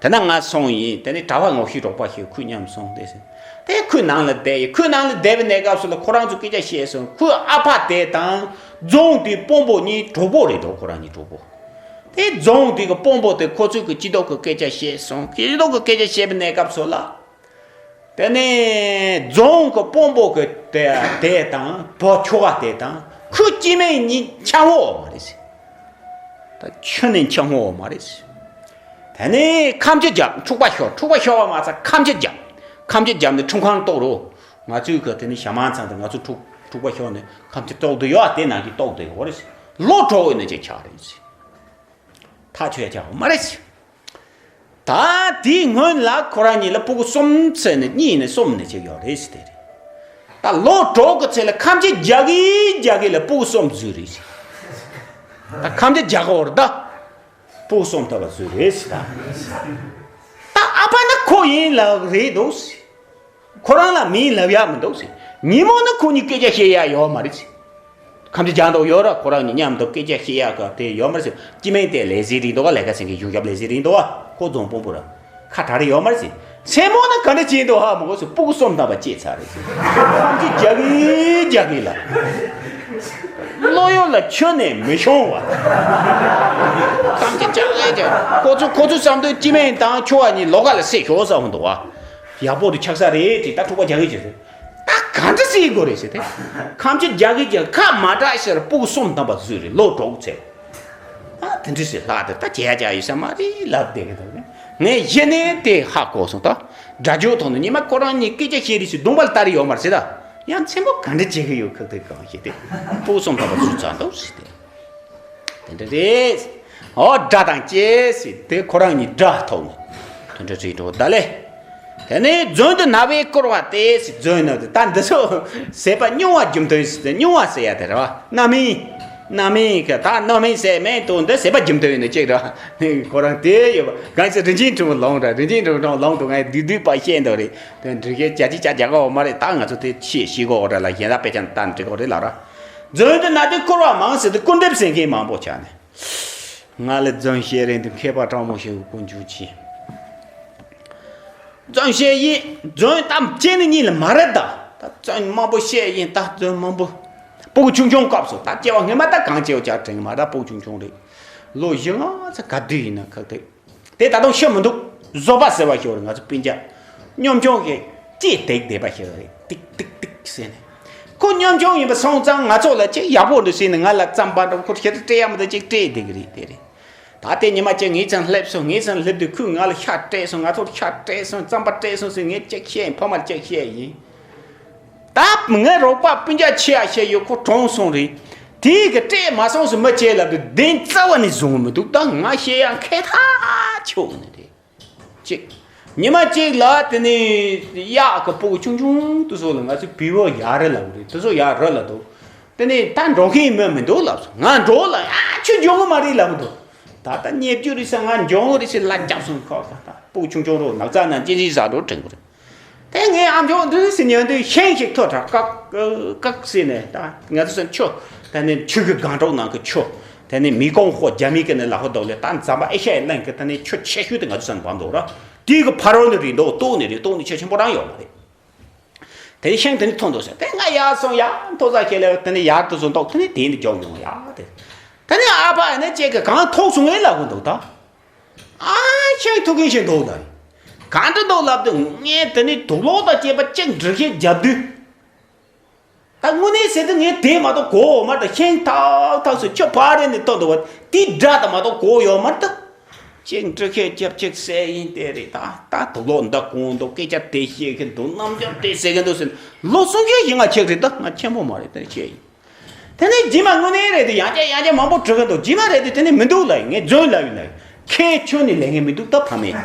དེ་ན་ང་སོང་ཡིན། དེ་ནས་གྲྭ་པ་ངོ་ཤེས་རོགས་པ་ཞིག་ཁོས་མཉམ་སོང་དེ་ཟེར། དེ་ཁོའི་ནང་ལ་བསྡད་ཡིན། ཁོའི་ནང་ལ་བསྡད་པའི་གནས་སྐབས་སུ་ལ་ཁོ་རང་ཚོ་སྐད་ཆ་བཤད་སོང་། ཁོའི་ཨ་ཕ་དེ་དང་རྫོང་དེའི་དཔོན་པོ་གཉིས་གྲོགས་པོ་རེད་འགྲོ། ཁོ་རང་གཉིས་གྲོགས་པོ། དེ་རྫོང་དེ་གི་དཔོན་པོ་དེ་ཁོ་ཚོས་གི་སྤྱི་ཚོགས་གི་སྐད་ཆ་བཤད་སོང་། སྤྱི་ཚོགས་གི་སྐད་ཆ་བཤད་པའི་གནས་སྐབས་སུ་ལ། དེ་ནས་རྫོང་གི་དཔོན་པོ་གི་དེ་དེ་དང་བུ་ཆོ་ག་དེ་དང་ཁོའི་སྐྱེ་དམན་གཉིས་འཆམ་འོ་མ་རེད་ཟེར། ད་ཁྱོན་ནས་འཆམ་འོ་མ་རེད་ཟེར། དེ་ནས་ཁམ་ཆུ་བརྒྱབ། འཁྲུག་པ་ཤོར། འཁྲུག་པ་ཤོར་བ་མ་ཚད་ཁམ་ཆུ་བརྒྱབ། ཁམ་ཆུ་བརྒྱབ་ནས་ཁྲིམས་ཁང་གཏོགས་རོགས། ང་ཚོའི་གི་དེ་ནས་ཞྭ་དམར་ཚང་དུ་ང་ཚོ་འཁྲུག་འཁྲུག་པ་ཤོར་ནས་ཁམ་ཆུ་གཏོགས་དུ་ཡོད། དེ་ནང་གི་གཏོགས་དུ་ཡོད་རེད་ཟེར། ལོ་དྲུག་ནས་ཅིག་ཆགས་རེད་ཟེར། ཐག་ཆོད་ཆགས་མ་རེད་ཟེར། ད་དེའི་སྔོན་ལ་ཁོ་རང་གཉིས་ལ་སྤུ་གུ་གསུམ་ཚེ་ནས་གཉིས་ནས་གསུམ་ནས་ཅིག་ཡོད་རེད་ཟེར། དེ་རེད། ད་ལོ་དྲུག་གི་ཚེ་ལ་ཁམ་ཆུ་རྒྱག་གི་རྒྱག་གི་ལ་སྤུ་གུ་གསུམ་བཟོས་རེད་ཟེར། ད་ཁམ་ཆུ་རྒྱག་གི་འོར་ད། སྤུ་གསུམ་ཐོབ་པ་བཟོས་རེད་ཟེར་ད། ད་ཨ་ཕ་ནི་ཁོ་ཡིན་ལབ་རེད་འདུག་ཟེར། ཁོ་རང་ལ་མིན་ལབ་ཡ་མི་འདུག་ཟེར། ཉིན་མོ་ནི་ཁོ་གཉིས་སྐད་ཆ་བཤད་ཡ་ཡོད་མ་རེད་ཟེར། ཁམ་ཆུ་རྒྱག་འདུག་ཡོད་ར། ཁོ་རང་གཉིས་མཉམ་དུ་སྐད་ཆ་བཤད་ཡ་ག་དེ་ཡོད་མ་རེད་ཟེར། སྐྱེ་དམན་དེ་ལས་བྱེད་རེད་འདུག་ག་ལས་ཀ་བྱེད་མཁན་གཞུང་ཞབས་ལས་བྱེད་རེད་འདུག་ག་ཁོ་རྫོང་དཔོན་པོ་ར། ཁ་གྲག་རེ་ཡོད་མ་རེད་ཟེར། མཚན་མོ་ན་ག་འདྲ་བྱས་འདུག་ཧ་མ་གོ་ཟེར། སྤུ་གུ་གསུམ་ཐམ་པ་སྐྱེས་ཚར་རེད་ཟེར། ཁམ་ཆུ་རྒྱག་གི་རྒྱག་གི་ལ། བློ་ཡོད་ལ་ཁྱོན་ནས་མི་ཤོང་བ། ཁམ་ཆུ་རྒྱག་གི་རྒྱག་ཁོ་ཚོ་ཁོ་ཚོ་བསམ་དུས་སྐྱེ་དམན་དང་ཆོ་ག་གཉིས་ལོགས་ཀ་ལ་བསད་ཤོག་བསམ་འདུག་བ། ཡག་པོ་རུ་ཆགས་ས་རེད་དེ། ད་འཁྲུག་པ་རྒྱག་གི་བྱེད་ཟེར། ད་ག་འདྲ་བྱེད་དགོས་རེད་ཟེར་ཏེ། ཁམ་ཆུ་རྒྱག་གི་རྒྱག་ཁ་མ་གྲགས་ཤར་སྤུ་གུ་གསུམ་ཐམ་པ་བཟོས་རེད། ལོ་དྲུག་ཚེ། ཨ་དེ་འདྲ་ཞིག་ལྷག་དེ་ད་བྱེད་ཡ་ཅག་ཡོད་ས་མ་རེད་ལབ་བསྡད་གི་འདུག་ངས་གཞི་ནས་དེ་ཧ་གོ་སོང་། ད་སྒྲ་སྦྱོར་ཐོག་ནས་ཉི་མ་ཁོ་རང་གཉིས་སྐད་ཆ་བཤད་རེས་ཞིག་གདོང་པ་ལ་ལྟ་རེ་ཡོད་མ་རེད་ཟེར། ད་ཡང་མཚན་མོ་ག་འདྲ་བྱེད་གི་ཡོད་ཁག་དེ་གང་ཞིག་དེ་སྤུ་གུ་གསུམ་ཐམ་པ་བཟོས་ཚར་འདུག་ཟེར་ཏེ། དེ་འདྲ་རེད། ཨོ་དགྲ་དང་བཅས་ཟེར་དེ་ཁོ་རང་གཉིས་དགྲ་ཐོག་ནས་དེ་འདྲ་རེད་འགྲོ་ད་ལེ། དེ་ནས་རྫུན་དུ་ན་བའི་སྐོར་བ་སྟེ་ཟེར། རྫུན་ནི་ད་འདི་ཚོ་ཟད་པ་རྙིང་བ་རྒྱུ་མཐུན་ཟེར། རྙིང་བ་ཟེར་ཡ་དེ་རེད་བ། རྣམ་སྨིན། རྣམ་སྨིན་གི་ད་རྣམ་སྨིན་ཟེར་མིན་དུ་འདི་ཟད་པ་རྒྱུ་མཐུན་ཡིན་ནི་གཅིག་རེད་བ། ཁོ་རང་དེ་ཡོད་པ་གང་ཟེར། རིན་ཆེན་ཕྲེང་བ་ལུང་རེད། རིན་ཆེན་ཕྲེང་བ་ལུང་དུ་ངས་བསྡུས་བསྡུས་པ་བཤད་འདུག་རེད། དེ་འགྲིག་གི་བྱ་ཅི་བྱ་རྒྱག་གོ་མ་རེད། ད་ང་ཚོ་དེ་ཆེས་ཤེས་གོ་འོ་འདྲ་ལ་གཞན་དག་དཔེ་ཆ་ལྟ་ནས་འགྲིག་གོ་རེད་ལ་ར། རྫུན་དུ་ན་དེ་སྐོར་བ་མང་ཟེར་དུས་སྐུར་འདེབས་ཟེར་མཁན་མང་པོ་ཆགས་ནས། ང་ལ་རྫུན་བཤད་རན་དུས་མཁས་པ་སྤྲང་མོ་ཞིག་དཀོན་མཆོག་མཆིས། རྫུན་བཤད་ཡིན། རྫུན་གཏམ་བྱས་ནི་གཉིས་ལ་མ་རེད་ད། ད་རྫུན་མང་པོ་བཤད་ཡིན། ད་རྫུན་མང་པོ། སྤུ་གུ་ཆུང་ཆུང་སྐབས་སུ་ད་སྐྱེ་བ་སྔོན་མ་ད་གང་བྱེད་བྱ་དྲན་གི་མ་རེད། སྤུ་གུ་ཆུང་ཆུང་རེད། ལོ་བཞི་ལྔ་ཙམ་ག་དུས་ཡིན་ན་ཁག་ཐེག་དེ་ད་དུང་ཤི་མི་འདུག་བཟོད་པ་ཟེར་བ་ཞིག་ཡོད་རེད། ང་ཚོ་སྤུན་ཀྱག་གཉོམ་ཆུང་གིས་ལྕེ་ལྡེག་བསྡད་པ་ཞིག་རེད། ཏིག་ཏིག་ཏིག་ཟེར་ནས། ཁོ་གཉོམ་ཆུང་ཡིན་པ་སོང་ཙང་ང་ཚོ་ལ་ཅིག་ཡག་པོ་འདུག་ཟེར་ནས་ང་ལ་རྩམ་པ་འདྲ་ཁོ་ཁྱེད་ཚོ་སྤྲད་ཡ་མི་འདུག་ཅིག་སྤྲད་བསྡད་ཀྱི་རེད། དེ་རེད། ད་ལྟའི་ཉི་མ་གཅིག་ངའི་ཚང་སླེབས་སོང་། ངའི་ཚང་སླེབས་དུས་ཁོས་ང་ལ་ཤ་སྤྲད་སོང་། ང་ཚོར་ཤ་སྤྲད་སོང་། རྩམ་པ་སྤྲད་སོང་ཟེར་ངས་གཅིག་བཤད་ཡིན། ཕ་མར་གཅིག་བཤད་ཡིན། ད་ངའི་རོགས་པ་སྤུན་ཀྱག་ཆེ་ཡ་བཤད་ཡོད། ཁོ་གྲོངས་སོང་རེད། དེའི་གི་སྤྲད་མ་སོང་ཟེར་མི་བྱེད་ལབ་དུས་བདེན་རྩ་བ་ནས་བཟུང་གི་མི་འདུག་ད་ང་བཤད་ཡ་མཁས་ཐག་ཆོད་ནི་རེད། གཅིག་ཉི་མ་གཅིག་ལ་དེ་ནས་གཡག་གི་སྤུ་གུ་ཆུང་ཆུང་དེ་ཚོ་ལ་ང་ཚོས་བི་བོ་ཡ་རི་ལབ་རེད། དེ་ཚོ་ཡ་རི་ལབ་འདུག་དེ་ནས་ད་འགྲོ་མཁན་མི་མི་འདུག་ལབ་སོང་། ང་འགྲོ་ལ་ཨ་ཁྱོད་འགྱོ་གི་མ་རེད་ལབ་འདུག་ད་ལྟ་ཉེ་རྒྱུ་རེད་ཟེར། ང་འགྱོ་གི་རེད་ཟེར་ལ་རྒྱབ་སོང་། ཁོ་ད་སྤུ་གུ་ཆུང་ཆུང་རོ་ནགས་ཚལ་ནང་གཅན་གཟན་ཟ་འགྲོ་དྲན་གི་རེད། དེ་ངས་ཨ་མཆོག་འདི་ཟེར་ཉན་དུས་ཤིང་ཞིག་ཐོགས་དྲག་ཀག་ཀག་ཟེར་ནས། ད་ང་ཚོ་སེམས་ཆུ་དེ་ནས་ཆུ་གི་སྒང་དྲུག་ནང་གི་ཆུ་དེ་ནས་མི་ཀོང་ཧོ་རྒྱ་མི་གི་ནས་ལ་ཧོ་དོག་ལས་ད་འཛམ་བུ་ཨེ་ཤ་ཡའི་གླིང་གི་དེ་ནས་ཆུ་ཆེ་ཤོས་དེ་ང་ཚོ་སེམས་བབ་འདུག་ར། དེའི་གི་ཕ་རོལ་ནས་རེད་འདུག་ལྟོགས་ནས་རེད། ལྟོགས་ནས་ཆེ་ཆེན་པོ་རང་ཡོད་མ་རེད། དེ་ནས་ཤིང་དེ་ནས་མཐོང་འདུག་ཟེར། དེ་ང་ཡར་སོང་། ཡར་མཐོ་ས་ཁེལ་ལས་དེ་ནས་ཡར་དུ་སོང་འདུག་དེ་ནས་དེ་ནས་མགྱོགས་ཡོང་ཡ་དེ། དེ་ནས་ཨ་ཕ་ཨ་ནེ་ཅེ་གི་གང་ཐོག་སོང་ངས་ལབ་གི་འདུག་ད། ཨ་ཤིང་ཐུག་གིན་ཤིང་འདུག་ད། གང་འདྲ་འདུག་ལབ་དུས་ངས་དེ་ནས་དུག་ལོག་དང་བཅས་པ་གཅིག་འབྲི་ཤེས་རྒྱབ་དུས། ད་དངོས་གནས་ཟེར་དུས་ངས་དེ་མ་གཏོགས་གོ་བ་མ་གཏོགས། ཤིང་ཐག་ཐག་སུ་ཆུ་ཕར་རེ་ནས་གཏོར་འདུག་བ་དེའི་སྒྲ་དང་མ་གཏོགས་གོ་ཡོད་མ་གཏོགས། ཅིག་འབྲི་ཤེས་རྒྱབ་ཅིག་ཟེར་ཡིན་དེ་རེད། ད་ད་དུག་ལོག་འདི་གོང་འདུག་སྐད་ཆ་དེ་བཤད་གི་འདུག་རྣམ་འགྱུར་དེ་ཟེར་གི་འདུག་ཟེར་ལོ་གསུམ་བཞི་ཞིག་ང་ཁྱེད་རེད། ད་ང་ཆེན་པོ་མ་རེད། དེ་བཤད་ཡིན། དེ་ནས་རྗེས་མ་དངོས་གནས་རེད་དེ་ཡང་བསྐྱར་ཡང་བསྐྱར་མང་པོ་འབྲི་གི་འདུག་རྗེས་མ་རེད་དེ་དེ་ནས་མི་འདུག་ལབ་ཡིན། ངས་རྫུན་ལབ་ཡིན་ལབ་ཡིན། ཁྱེད་ཁྱོན་ནས་ལས་ངན་མི་འདུག་ད་ཕ་མས།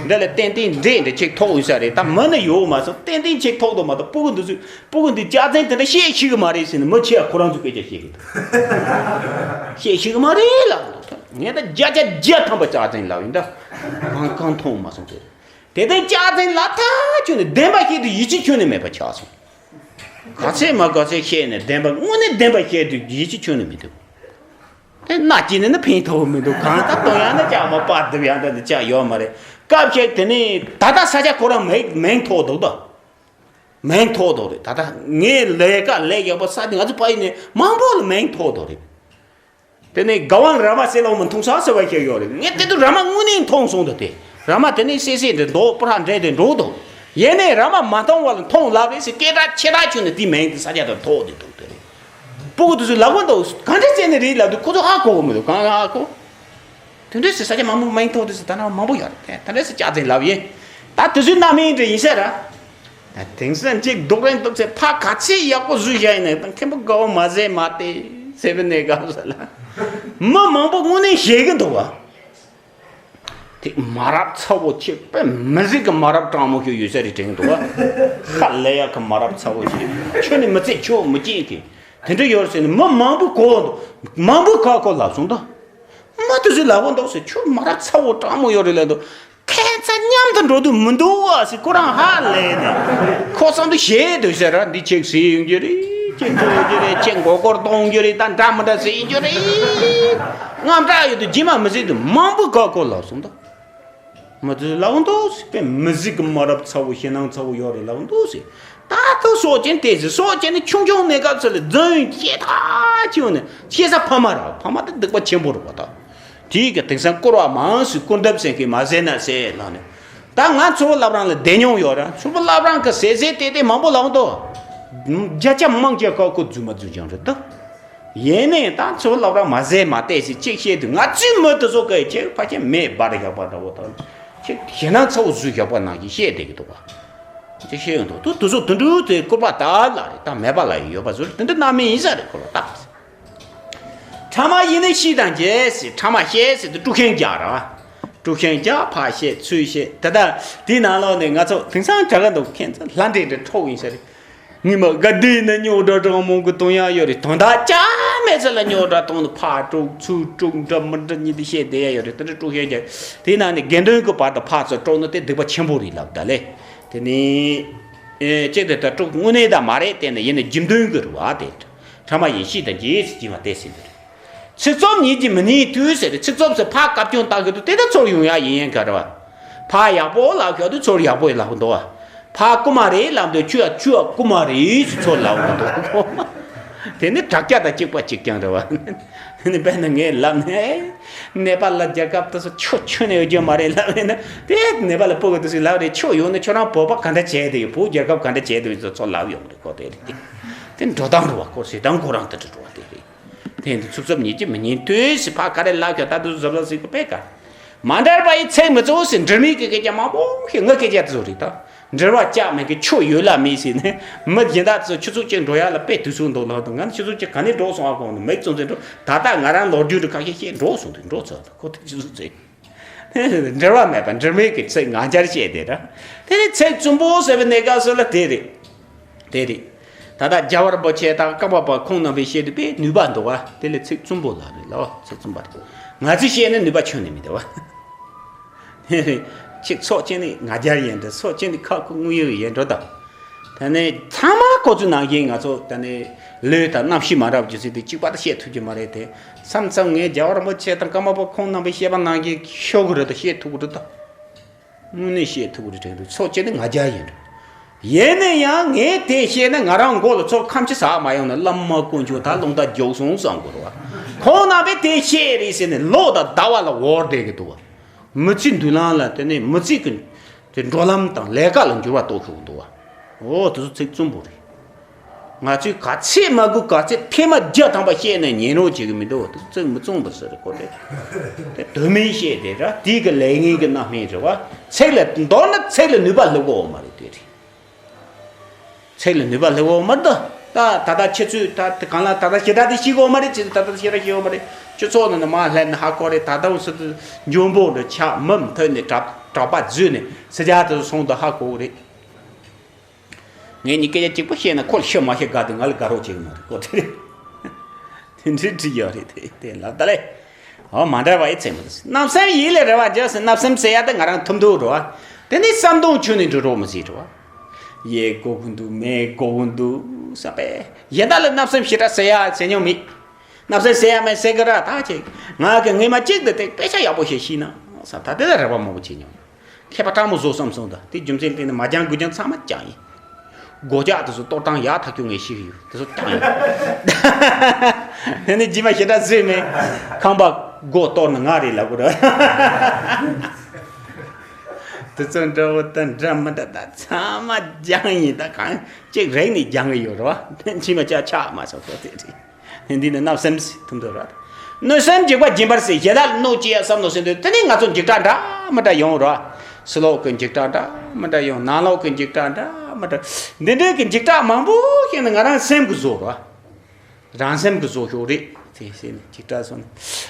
འདི་ལ་ཏན་ཏན་འདྲེ་འདྲེ་ཅིག་ཐོགས་ཡོད་ས་རེད། ད་མི་ནི་ཡོད་མ་སོང་། ཏན་ཏན་ཅིག་ཐོགས་འདུག་མ་གཏོགས་སྤུ་གུ་འདི་ཚོས་སྤུ་གུ་འདི་སྐྱག་རྫུན་དེ་འདྲ་བཤད་ཤེས་གི་མ་རེད་ཟེར་ནས་མི་ཆེ་བ་ཁོ་རང་ཚོ་སྐད་ཆ་བཤད་གི་འདུག་བཤད་ཤེས་གི་མ་རེད་ལབ་འདུག་ངས་ད་བརྒྱ་ཆ་བརྒྱ་ཐམ་པ་སྐྱག་རྫུན་ལབ་ཡིན། ད་གང་གང་མཐོང་མ་སོང་དེ། དེ་ལྟར་སྐྱག་རྫུན་ལབ་ཐག་ཆོད་ནས་བདེན་པ་བཤད་དུས་ཡིད་ཆེས་ཁྱོན་ནས་མེད་པ་ཆགས་སོང་། ག་ཚད་མ་ག་ཚད་བཤད་ནས་བདེན་པ་དངོས་གནས་བདེན་པ་བཤད་དུས་ཡིད་ཆེས་ཁྱོན་ནས་མི་ཐུབ། དེ་མནའ་སྐྱེལ་ནས་ནི་ཕན་ཐོགས་མི་འདུག་གང་ལྟར་གཏོང་ཡག་ནི་ཅག་མ་པ་སྡུབ་ཡག་འདྲ་ནི་ཅག་ཡོད་མ་རེད། སྐབས་ཤིག་དེ་ནས་ད་ལྟ་ས་ཆ་ཁོ་རང་མིང་མིང་ཐོགས་འདུག་ད། མིང་ཐོགས་འདུག་རེད། ད་ལྟ་ངས་ལས་ཀ་ལས་ཡག་པོ་ས་དེ་ང་ཚོ་ཕ་ཡུལ་ནས་མང་པོ་ལ་མིང་ཐོགས་འདུག་རེད། དེ་ནས་དགའ་དབང་ར་མ་ཟེར་ལོ་མི་མཐོང་ས་ཟེར་བ་ཞིག་ཡོད་རེད། ངས་དེ་དུས་ར་མ་དངོས་གནས་མཐོང་སོང་འདུག་སྟེ། ར་མ་དེ་ནས་སེ་སེ་འདྲ་འདུག་པུ་ར་འདྲ་དེ་འགྲོ་འདུག་ཡིན་ནའི་ར་མ་མ་མཐོང་བ་ལ་མཐོང་ལབ་རེད་ཟེར་སྐད་གྲགས་ཆེ་དྲགས་ཁྱོན་ནས་དེའི་མིང་དེ་ས་ཆ་དེར་ཐོགས་བསྡད་འདུག་དེ་རེད། སྤུ་གུ་དེ་ཚོས་ལབ་གི་འདུག་ག་འདྲ་བྱས་ནས་རེད་ལབ་དུས་ཁོ་ཚོ་ཧ་གོ་གི་མི་འདུག་གང་ཧ་གོ། དེ་འདྲ་ཟེར་ས་ཆ་མང་པོ་མིང་ཐོགས་དུས་ཟེར་ད་ན་མང་པོ་ཡོད་རེད། དེ་འདྲ་ཟེར་སྐྱག་རྫུན་ལབ་ཡིན། ད་དེ་ཚོའི་རྣམ་སྨིན་འདྲ་ཡིན་ས་ར། ད་དེང་སང་ཅིག་སྡུག་རན་སྡུག་ཚེ་ཕ་ག་ཚད་ཡག་པོ་བཟོས་བཞག་ཡིན་ན་ད་མཁན་པོ་དགའ་བོ་མ་ཟད་མ་དེ་ཟེར་བའི་གནས་སྐབས་ས་ལ། མི་མང་པོ་དངོས་གནས་ཞེད་གི་འདུག་བ། དེ་མ་རབས་ཚ་བོ་ཆེ་དཔེ་མི་ཟིག་གི་མ་རབས་སྤྲང་མོ་ཞིག་ཡོད་ས་རེད་དྲན་འདུག་བ། ཧ་ལས་ཡག་གི་མ་རབས་ཚ་བོ་ཞིག་ཁྱོད་ནི་མི་ཚེ་ཆོ་མི་སྐྱེས་གི། དེ་འདྲ་ཡོད་ཟེར་ནས་མི་མང་པོ་གོ་འདུག་མང་པོ་ཁ་ཁོ་ལབ་སོང་ད། མ་དེ་ཚོས་ལབ་གི་འདུག་ཟེར། ཁྱོད་མ་རབས་ཚ་བོ་སྤྲང་མོ་ཡོད་རེད་ལབ་འདུག་ཁྱེད་ཚོ་མཉམ་དུ་འགྲོ་དུས་མི་འདུག་བ་ཟེར། ཁོ་རང་ཧ་ལས་ནས་ཁོ་བསམ་དུ་ཞེད་འདུག་ཟེར་ར། འདི་ཅིག་ཟེར་ཡོང་རྒྱུ་རེད། ཅིག་འགྲོ་ཡོང་རྒྱུ་རེད། ཅིག་མགོ་སྐོར་གཏོང་རྒྱུ་རེད། ད་འདྲ་མི་འདྲ་ཟེར་ཡོང་རྒྱུ་རེད། དངངས་སྐྲག་ཡོད་དུས་རྗེས་མ་མི་ཟེར་དུས་མང་པོ་ག་གོ་ལབ་སོང་ད། མི་ཚོས་ལབ་འདུག་ཟེར། དཔེ་མི་ཟིག་གི་མ་རབས་ཚ་བོ་ཞེད་སྣང་ཚ་བོ་ཡོད་རེད་ལབ་འདུག་ཟེར། ད་ལྟ་སྲོག་ཅན་དེ་ཟེར། སྲོག་ཅན་ནི་ཆུང་ཆུང་གནས་སྐབས་སུ་ལ་རྫུན་བཤད་ཐག་ཆོད་ནས་བཤད་ས་ཕ་མ་ར། ཕ་མ་དེ་སྡིག་པ་ཆེན་པོ་རེད་པ་ད། དེའི་གི་དེང་སང་སྐོར་བ་མང་སུ་སྐུར་འདེབས་ཟེར་མཁན་མ་ཟེར་ན་ཟེར་ལབ་ནས། ད་ང་ཚོ་བོ་སློབ་རང་ལ་བདེ་མྱོང་ཡོད་ར། ཚོ་བོ་སློབ་རང་གི་ཟེར་ཟེར་ཏེ་ཏེ་མང་པོ་ལབ་འདུག་བརྒྱ་ཆ་མང་ཆེ་བ་ཁོ་རྫུན་མ་རྫུན་རྐྱང་རེད་ད། ཡིན་ནའི་ད་ཚོ་བོ་སློབ་རང་མ་ཟེར་མ་བལྟས་ཟེར་གཅིག་བཤད་དུས་ང་ཚོའི་མི་དེ་ཚོ་གི་ཁྱེད་ཕ་ཁྱེད་མེད་འབར་བཞག་པ་འདྲ་བོ་དང་། ཁྱེད་ཞེད་སྣང་ཚ་བོ་བཟོས་བཞག་པ་ནང་བཞིན་བཤད་བསྡད་ཀྱི་འདུག་པ། ཅིག་བཤད་ཡོང་འདུག་དུ་དུ་ཚོ་དུ་འདྲུ་དེ་སྐུར་པ་ད་ལ་རེད། ད་མེད་པ་ལ་ཡོད་པ་ཟུར་དེ་འདྲ་རྣམ་སྨིན་ཡིན་ས་རེད། སྐུར་པ་ད། ཕྲ་མ་ཡིན་ནི་ཤི་དང་རྗེས་སི་ཕྲ་མ་ཤེས་སི་དུ་དཀྲུག་ཤིང་རྒྱག་ར། དཀྲུག་ཤིང་རྒྱག་ཕར་བཤད་ཚུར་བཤད། ད་ལྟ་དེའི་ནང་ལོགས་ནས་ང་ཚོ་དེང་སང་དྲ་ག་འདུག་ཁྱེད་ཚོ་ལྷ་འདྲེ་འདྲ་འཕྲོག་ཡིན་ས་རེད། ངས་མ་དགའ་བདེ་ན་རྙོག་དྲ་གྲང་མོ་གི་གཏོང་ཡག་ཡོད་རེད། དོན་དག་ཅང་མེད་ཚེ་ལ་རྙོག་དྲ་གཏོང་ནས་ཕར་དཀྲུག་ཚུར་དཀྲུག་འདྲ་མི་འདྲ་གཉིས་དེ་བཤད་བསྡད་ཡག་ཡོད་རེད། དེ་འདྲ་དཀྲུག་ཤིང་རྒྱག་དེའི་ནང་ནས་དགེ་འདུན་གྱི་བར་དུ་ཕར་ཚུར་དཀྲུག་ན་དེ་སྡིག་པ་ཆེན་པོ་རེད་ལབ་ད་ལེ། དེ་ནས་ཨེ་གཅིག་དེ་ད་དཀྲུག་དངོས་གནས་ད་མ་རེད། དེ་ནས་ཡིན་ན་རྒྱུ་མཐུན་གྱི་རེད་བ། དེ་ཕྲ་མ་ཡེ་ཤེས་དང་རྗེས་སུ་འཇིགས་པ་དེ་ཟེར་འདུག་ཚིག་རྩུབ་ཉིད་ཀྱིས་མི་ཉན་དུས་ཟེར། ཚིག་རྩུབ་ཟེར་ཕར་བཀའ་བཀྱོན་བཏང་གི་འདུག་དེ་ད་ཚུར་ཡོང་ཡག་ཡིན་ཡིན་ག་རེ་བ། ཕར་ཡག་པོ་ལབ་ཤོག་དུས་ཚུར་ཡག་པོ་ལབ་འདུག་བ། ཕར་རྐུ་མ་རེད་ལབ་འདུག་ཁྱོད་ཁྱོད་རྐུ་མ་རེད་ཟེར་ཚུར་ལབ་འདུག་དེ་ནི་དྲ་རྒྱ་དང་གཅིག་པ་གཅིག་རྐྱང་རེད་བ། ནི་དཔེར་ན་ངས་ལབ་ནས་ནེ་པ་ལ་རྒྱལ་ཁབ་དེ་ཚོ་ཁྱོད་ཁྱོད་ནས་ཡོད་རྒྱུ་མ་རེད་ལབ་ནས་ན། དེ་ནེ་པ་ལ་སྤུ་གུ་དེ་ཚོས་ལབ་རེད། ཁྱོད་ཡོང་ནས་ཁྱོད་རང་བོད་པ་ག་འདྲ་བྱས་དེ་ཡོད། བོད་རྒྱལ་ཁབ་ག་འདྲ་བྱས་དེ་ཡོད་ཚོ་ཚོ་ལབ་ཡོང་རེད་ཁོ། དེ་རེད། དེ་འགྲོ་སྟངས་རེད་བ། ཁོ་ཟེར་སྟངས་ཁོ་རང་དེ་འདྲ་འགྲོ་བ་དེ་རེད། དེ་ཡིན་དུས་ཚིག་རྩུབ་ཉིད་ཀྱིས་མི་ཉན་དུས་ཟེར་ཕར་ག་རེ་ལབ་ཀྱང་ད་དུང་གཟབ་གཟབ་ཟེར་གི་དཔེ་ག་མ་འདྲ་བ་ཡི་ཚིག་མི་གཙོ་བོ་ཟེར་འབྲེལ་མེད་ཀྱི་སྐད་ཆ་མང་པོ་ཞིག་ངའི་སྐད་ཆ་དེ་ཚོ་རེད་ད། འབྲེལ་བ་བཅག་མེད་ཀྱི་ཆོས་ཡོད་ལ་མེད་ཟེར་ནས་མི་གཞན་དག་ཚོ་ཆུ་ཚོད་གཅིག་འགྲོ་ཡག་ལ་དཔེ་དུས་ཚོད་འདུག་ལབ་དང་། ང་ནི་ཆུ་ཚོད་གཅིག་ག་ནས་འགྲོ་སོང་ཨ་ཁོང་ནི་མིག་བཙུམ་ཚེ་འགྲོ། ད་ལྟ་ང་རང་ལོ་རྒྱུས་དུ་ཁ་ཤས་བཤད་འགྲོ་སོང་དུས་འགྲོ་ཚར་ཁོ་ཐུག་ཆུ་ཚོད་ཚེ། འབྲེལ་བ་མེད་པ་འབྲེལ་མེད་ཀྱི་ཚིག་ང་རྒྱལ་བཤད་དེ་ར། དེ་ནི་ཚིག་རྩུབ་པོ་ཟེར་བའི་གནས་སྐབས་སུ་ལ་དེ་རེད། དེ་རེད། ད་ལྟ་རྒྱལ་བ་རིན་པོ་ཆེ་དང་ཀརྨ་པ་ཁོང་རྣམ་པས་བཤད་དུས་དཔེ་ནུས་པ་འདུག་བ། དེ་ལས་ཚིག་རྩུབ་པོ་ལ་རེད་ལ། ཚིག་རྩུབ་པ་རེད། ང་ཚོས་བཤད་ན་ནུས་པ་ཁྱོན་ནས་མི་འདུག་བ། དེ་རེད། ཅིག་ཚོགས་ཆེན་ནི་ང་རྒྱལ་ཡིན་འདྲ། ཚོགས་ཆེན་ནི་ཁ་ཁུ་དངོས་ཡོད་ཡིན་འགྲོ་དང་། ད་ནི་ཚང་མ་ཁོ་ཚོའི་ནང་བཞིན་ང་ཚོ་ད་ནི་ལུས་དང་རྣམ་ཤེས་མ་འདྲ་བ་རྒྱུ་མཚན་དེ་གཅིག་པ་དང་བཤད་ཐུབ་ཀྱི་མ་རེད་དེ། མཚམས་མཚམས་ངས་རྒྱལ་བ་རིན་པོ་ཆེ་དང་ཀརྨ་པ་ཁོང་རྣམ་པས་བཤད་པ་ནང་བཞིན་ཤོད་གི་རེད་དང་བཤད་ཐུབ་གི་རེད་དང་། དངོས་གནས་བཤད་ཐུབ་ཀྱི་རེད་དྲན་འདུག་ཚོགས་ཆེན་ནི་ང་རྒྱལ་ཡིན་འགྲོ། ཡིན་ན་ཡང་ངས་དེ་བཤད་ན་ང་རང་མགོ་ལ་ཚོར་ཁམས་ཅི་ཟ་མ་ཡོང་ན་བླ་མ་དཀོན་མཆོག་ད་རླུང་རྟ་རྒྱུག་སོང་བསམ་དགོས་རེད་བ། ཁོང་རྣམ་པས་དེ་བཤད་རེད་ཟེར་ནས་ལོ་དང་ཟླ་བ་ལ་འོར་བསྡད་ཀྱི་འདུག་བ། མི་ཚེ་མདུན་ལམ་ལ་དེ་ནས་མི་ཚེ་གི་དེ་འགྲོ་ལམ་དང་ལས་ཀ་ལ་འགྱུར་བ་གཏོང་ཤོག་གི་འདུག་བ། འོ་དེ་ཚོ་ཚིག་རྩུབ་པོ་རེད། ང་ཚོས་ག་ཚད་མ་དགོས་ག་ཚད་ཐེངས་མ་བརྒྱ་ཐམ་པ་བཤད་ནས་ཉན་རོགས་བྱེད་ཀྱི་མི་འདུག་དེ་ཚིག་མི་རྩུབ་པོ་ཟེར་རེད་ཁོ་དེ། དེ་དོན་མེད་བཤད་དེ་ར། དེའི་གི་ལས་ངན་གྱི་རྣམ་སྨིན་རེད་བ། ཚིག་ལ་མདོར་ན་ཚིག་ལ་ནུས་པ་སླེབས་གོ་མ་རེད་དེ་རེད། ཚིག་ལ་ནུས་པ་སླེབས་འོ་མ་རེད་ད། ད་ད་ལྟ་ཁྱེད་ཚོས་ད་གང་ལ་ད་ལྟ་ཞེ་དྲག་དེ་ཤེས་གོ་མ་རེད། ཅི་ད་ལྟ་ཞེ་དྲག་ཤེས་གོ་མ་རེད། སྤྱི་ཚོགས་ནང་ནས་མ་ལྷན་ཧ་གོ་རེད། ད་ལྟ་འུ་སུ་དུ་འཇོན་པོ་འདྲ་ཆགས་མུ་མཐུད་ནས་གྲགས་གྲགས་པ་བརྫུས་ནས་སི་ཇ་དུ་སོང་དུ་ཧ་གོ་རེད། ངས་ནི་སྐད་ཆ་གཅིག་པོ་བཤད་ན་ཁོ་ལ་ཤི་མ་ཤི་དགའ་དུས་ང་ལ་དགའ་རོགས་བྱེད་གི་མ་རེད་ཁོ་དེ་རེད། དེ་འདྲའི་འདྲི་ཡོད་རེད་དེ་དེ་ལ་ད་ལེ། ཨོ་མ་འདྲ་བ་ཡི་ཚེ་མི་རེད། བརྣབ་སེམས་ཡིད་ལས་རེ་བ་འཇོག་ཟེར། བརྣབ་སེམས་ཟེར་ཡ་དེ་ང་རང་ཐུབ་འདུག་རོ། དེ་ནི་བསམ་གཏོང་ཁྱོན་ནས་འགྲོ་རོགས་མི་སྲིད་རོ། ཡེ་གོ་གི་འདུག་མེ་གོ་གི་འདུག་བསམ་པས་གཞན་དག་ལ་བརྣབ་སེམས་ཞེ་དྲག་ཟེར་ཡ་ཟེར་མྱོང་མེད། བརྣབ་སེམས་ཟེར་ཡ་མེད་ཟེར་གི་ར་ད་ཅིག་ང་གི་ངེས་མ་གཅིག་འདི་དེ་དཔེ་ཆ་ཡག་པོ་ཞིག་ཤེས་ན་བསམ། ད་དེ་ལ་རེ་བ་མང་པོ་བྱེད་མྱོང་། མཁས་པ་སྤྲང་མོ་བཟོ་བསམ་སོང་། ད་དེ་རྒྱུ་མཚན་དེ་ནི་མ་སྦྱང་དགོས་ཀྱང་ཚང་མ་སྦྱང་ཡིན། སྒོ་ལྕགས་དེ་ཚོ་གཏོར་སྟངས་ཡག་ཐག་ཆོད་ངས་ཤེས་ཀྱི་ཡོད། དེ་ཚོ་བཏང་ཡིན། དེ་ནི་རྗེས་མ་ཞེ་དྲག་བཟོས་མེད། ཁང་པ་སྒོ་གཏོར་ནི་ང་རེད་ལབ་དགོས་རེད། དེ་ཚོ་འདྲ་བོ་དང་འདྲ་མི་འདྲ་ད་ཚང་མ་སྦྱང་ཡིན། ད་གང་ཅིག་རིག་ནས་སྦྱང་གི་ཡོད་རེད་བ། རྗེས་མ་ཅག་ཆགས་མ་སོང་ཁོ་དེ་རེད། འདི་ནི་བརྣབ་སེམས་ཐུམ་དུ་ར། གནོད་སེམས་འཇིགས་པ་སྦྱིན་པར་བྱེད། གཞན་དག་ལ་གནོད་ཅི་ཡང་བསམ་མནོ་ཟིན་དུས་དེ་ནི་ང་ཚོ་འཇིགས་སྐྲག་འདྲ་མི་འདྲ་ཡོང་ར། ཕྱི་ལོགས་ཀྱི་འཇིགས་སྐྲག་འདྲ་མི་འདྲ་ཡོང་། ནང་ལོགས་ཀྱི་འཇིགས་སྐྲག་འདྲ་མི་འདྲ། འདི་འདྲའི་གི་འཇིགས་སྐྲག་མང་པོ་ཞིག་ནི་ང་རང་སེམས་ཀྱི་བཟོ་ར། རང་སེམས་ཀྱི་བཟོ་ཤོག་རེད། དེ་བྱས་ནས་འཇིགས་སྐྲག་བཟོ་ནས།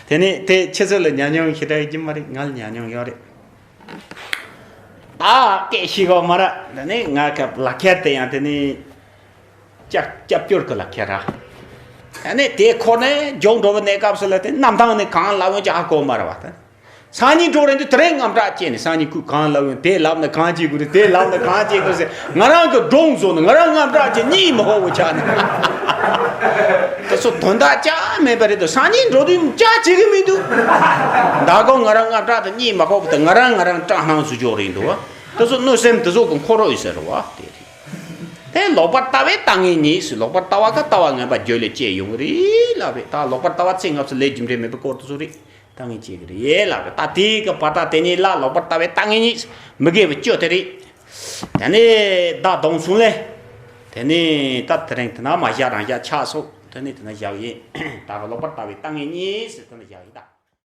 དེ་ནས་དེ་ཁྱེད་ཚོ་ལ་ཉམས་མྱོང་ཞེ་དྲག་ཡོད་ཀྱི་མ་རེད། ང་ལ་ཉམས་མྱོང་ཡོད་རེད། ད་སྐད་ཤེས་གོ་མ་ར། དེ་ནས་ང་གི་ལག་ཁྱེར་དེ་ཡང་དེ་ནས། སྐྱབས་སྐྱབས་བཅོལ་གྱི་ལག་ཁྱེར་ར། ཨ་ནི་དེ་ཁོ་ནས་མགྱོགས་འགྲོ་བའི་གནས་སྐབས་སུ་ལ་དེ་གནམ་ཐང་ནས་གང་ལ་འོན་ཀྱང་ཧ་གོ་མ་ར་བ་དེ། སང་ཉིན་འགྲོ་རན་དུས་དེ་རིང་དངངས་སྐྲག་སྐྱེས་ནས་སང་ཉིན་ཁོས་གང་ལབ་ཡོང་། དེ་ལབ་ན་གང་བྱེད་དགོས་རེད། དེ་ལབ་ན་གང་བྱེད་དགོས་ཟེར་ང་རང་གི་སྒྲུང་བཟོ་ནས་ང་རང་དངངས་སྐྲག་ཅིག་གཉིད་མི་ཁོག་པོ་ཆགས་ནས། དེ་ཚོ་དོན་དག་ཅང་མེད་པ་རེད་དོ། སང་ཉིན་འགྲོ་དུས་ཅང་བྱེད་ཀྱི་མི་འདུག་ད་གོ་ང་རང་དངངས་སྐྲག་དང་གཉིད་མ་ཁོག་པ་དང་ང་རང་ང་རང་སྐྲག་སྣང་བཟོ་ཆོག་རེད་འདུག་བ། དེ་ཚོ་གནོད་སེམས་དེ་ཚོ་གི་འཁོར་རོགས་ཡོད་ཟེར་བ་དེ་རེད། དེ་ལོག་པར་ལྟ་བས་ལྟ་ངན་ཉིད་ཟེར། ལོག་པར་ལྟ་བ་ག་ལྟ་བ་ངན་པ་རྒྱུད་ལ་སྐྱེ་ཡོང་གི་རེད་ལབ་རེད། ད་ལོག་པར་ལྟ་བ་ཚེ་སྔ་ཕྱི་ལས་རྒྱུ་འབྲས་མེད་པའི་སྐོར་དེ་ཚོ་རེད། ལྟ་ངན་སྐྱེ་གི་རེད་ལབ་རེད། ད་དེའི་གི་བར་ཐག་དེ་གཉིས་ལ་ལོག་པར་ལྟ་བས་ལྟ་ངན་ཉིད་མི་དགེ་བའི་བཅུ་དེ་རེད། དེ་ནས་ད་གདོང་མཚུངས་ལས། དེ་ནས་ད་དེ་རིང་དེ་ན་མ་བཞག་རང་བཞག་ཆགས་སོང་། དེ་ནས་དེ་ན་བཞག་ཡིན། ད་ག་ལོག་པར་ལྟ་བས་ལྟ་ངན་ཉིད་ཟེར་དེ་ན་བཞག་ཡིན་ད།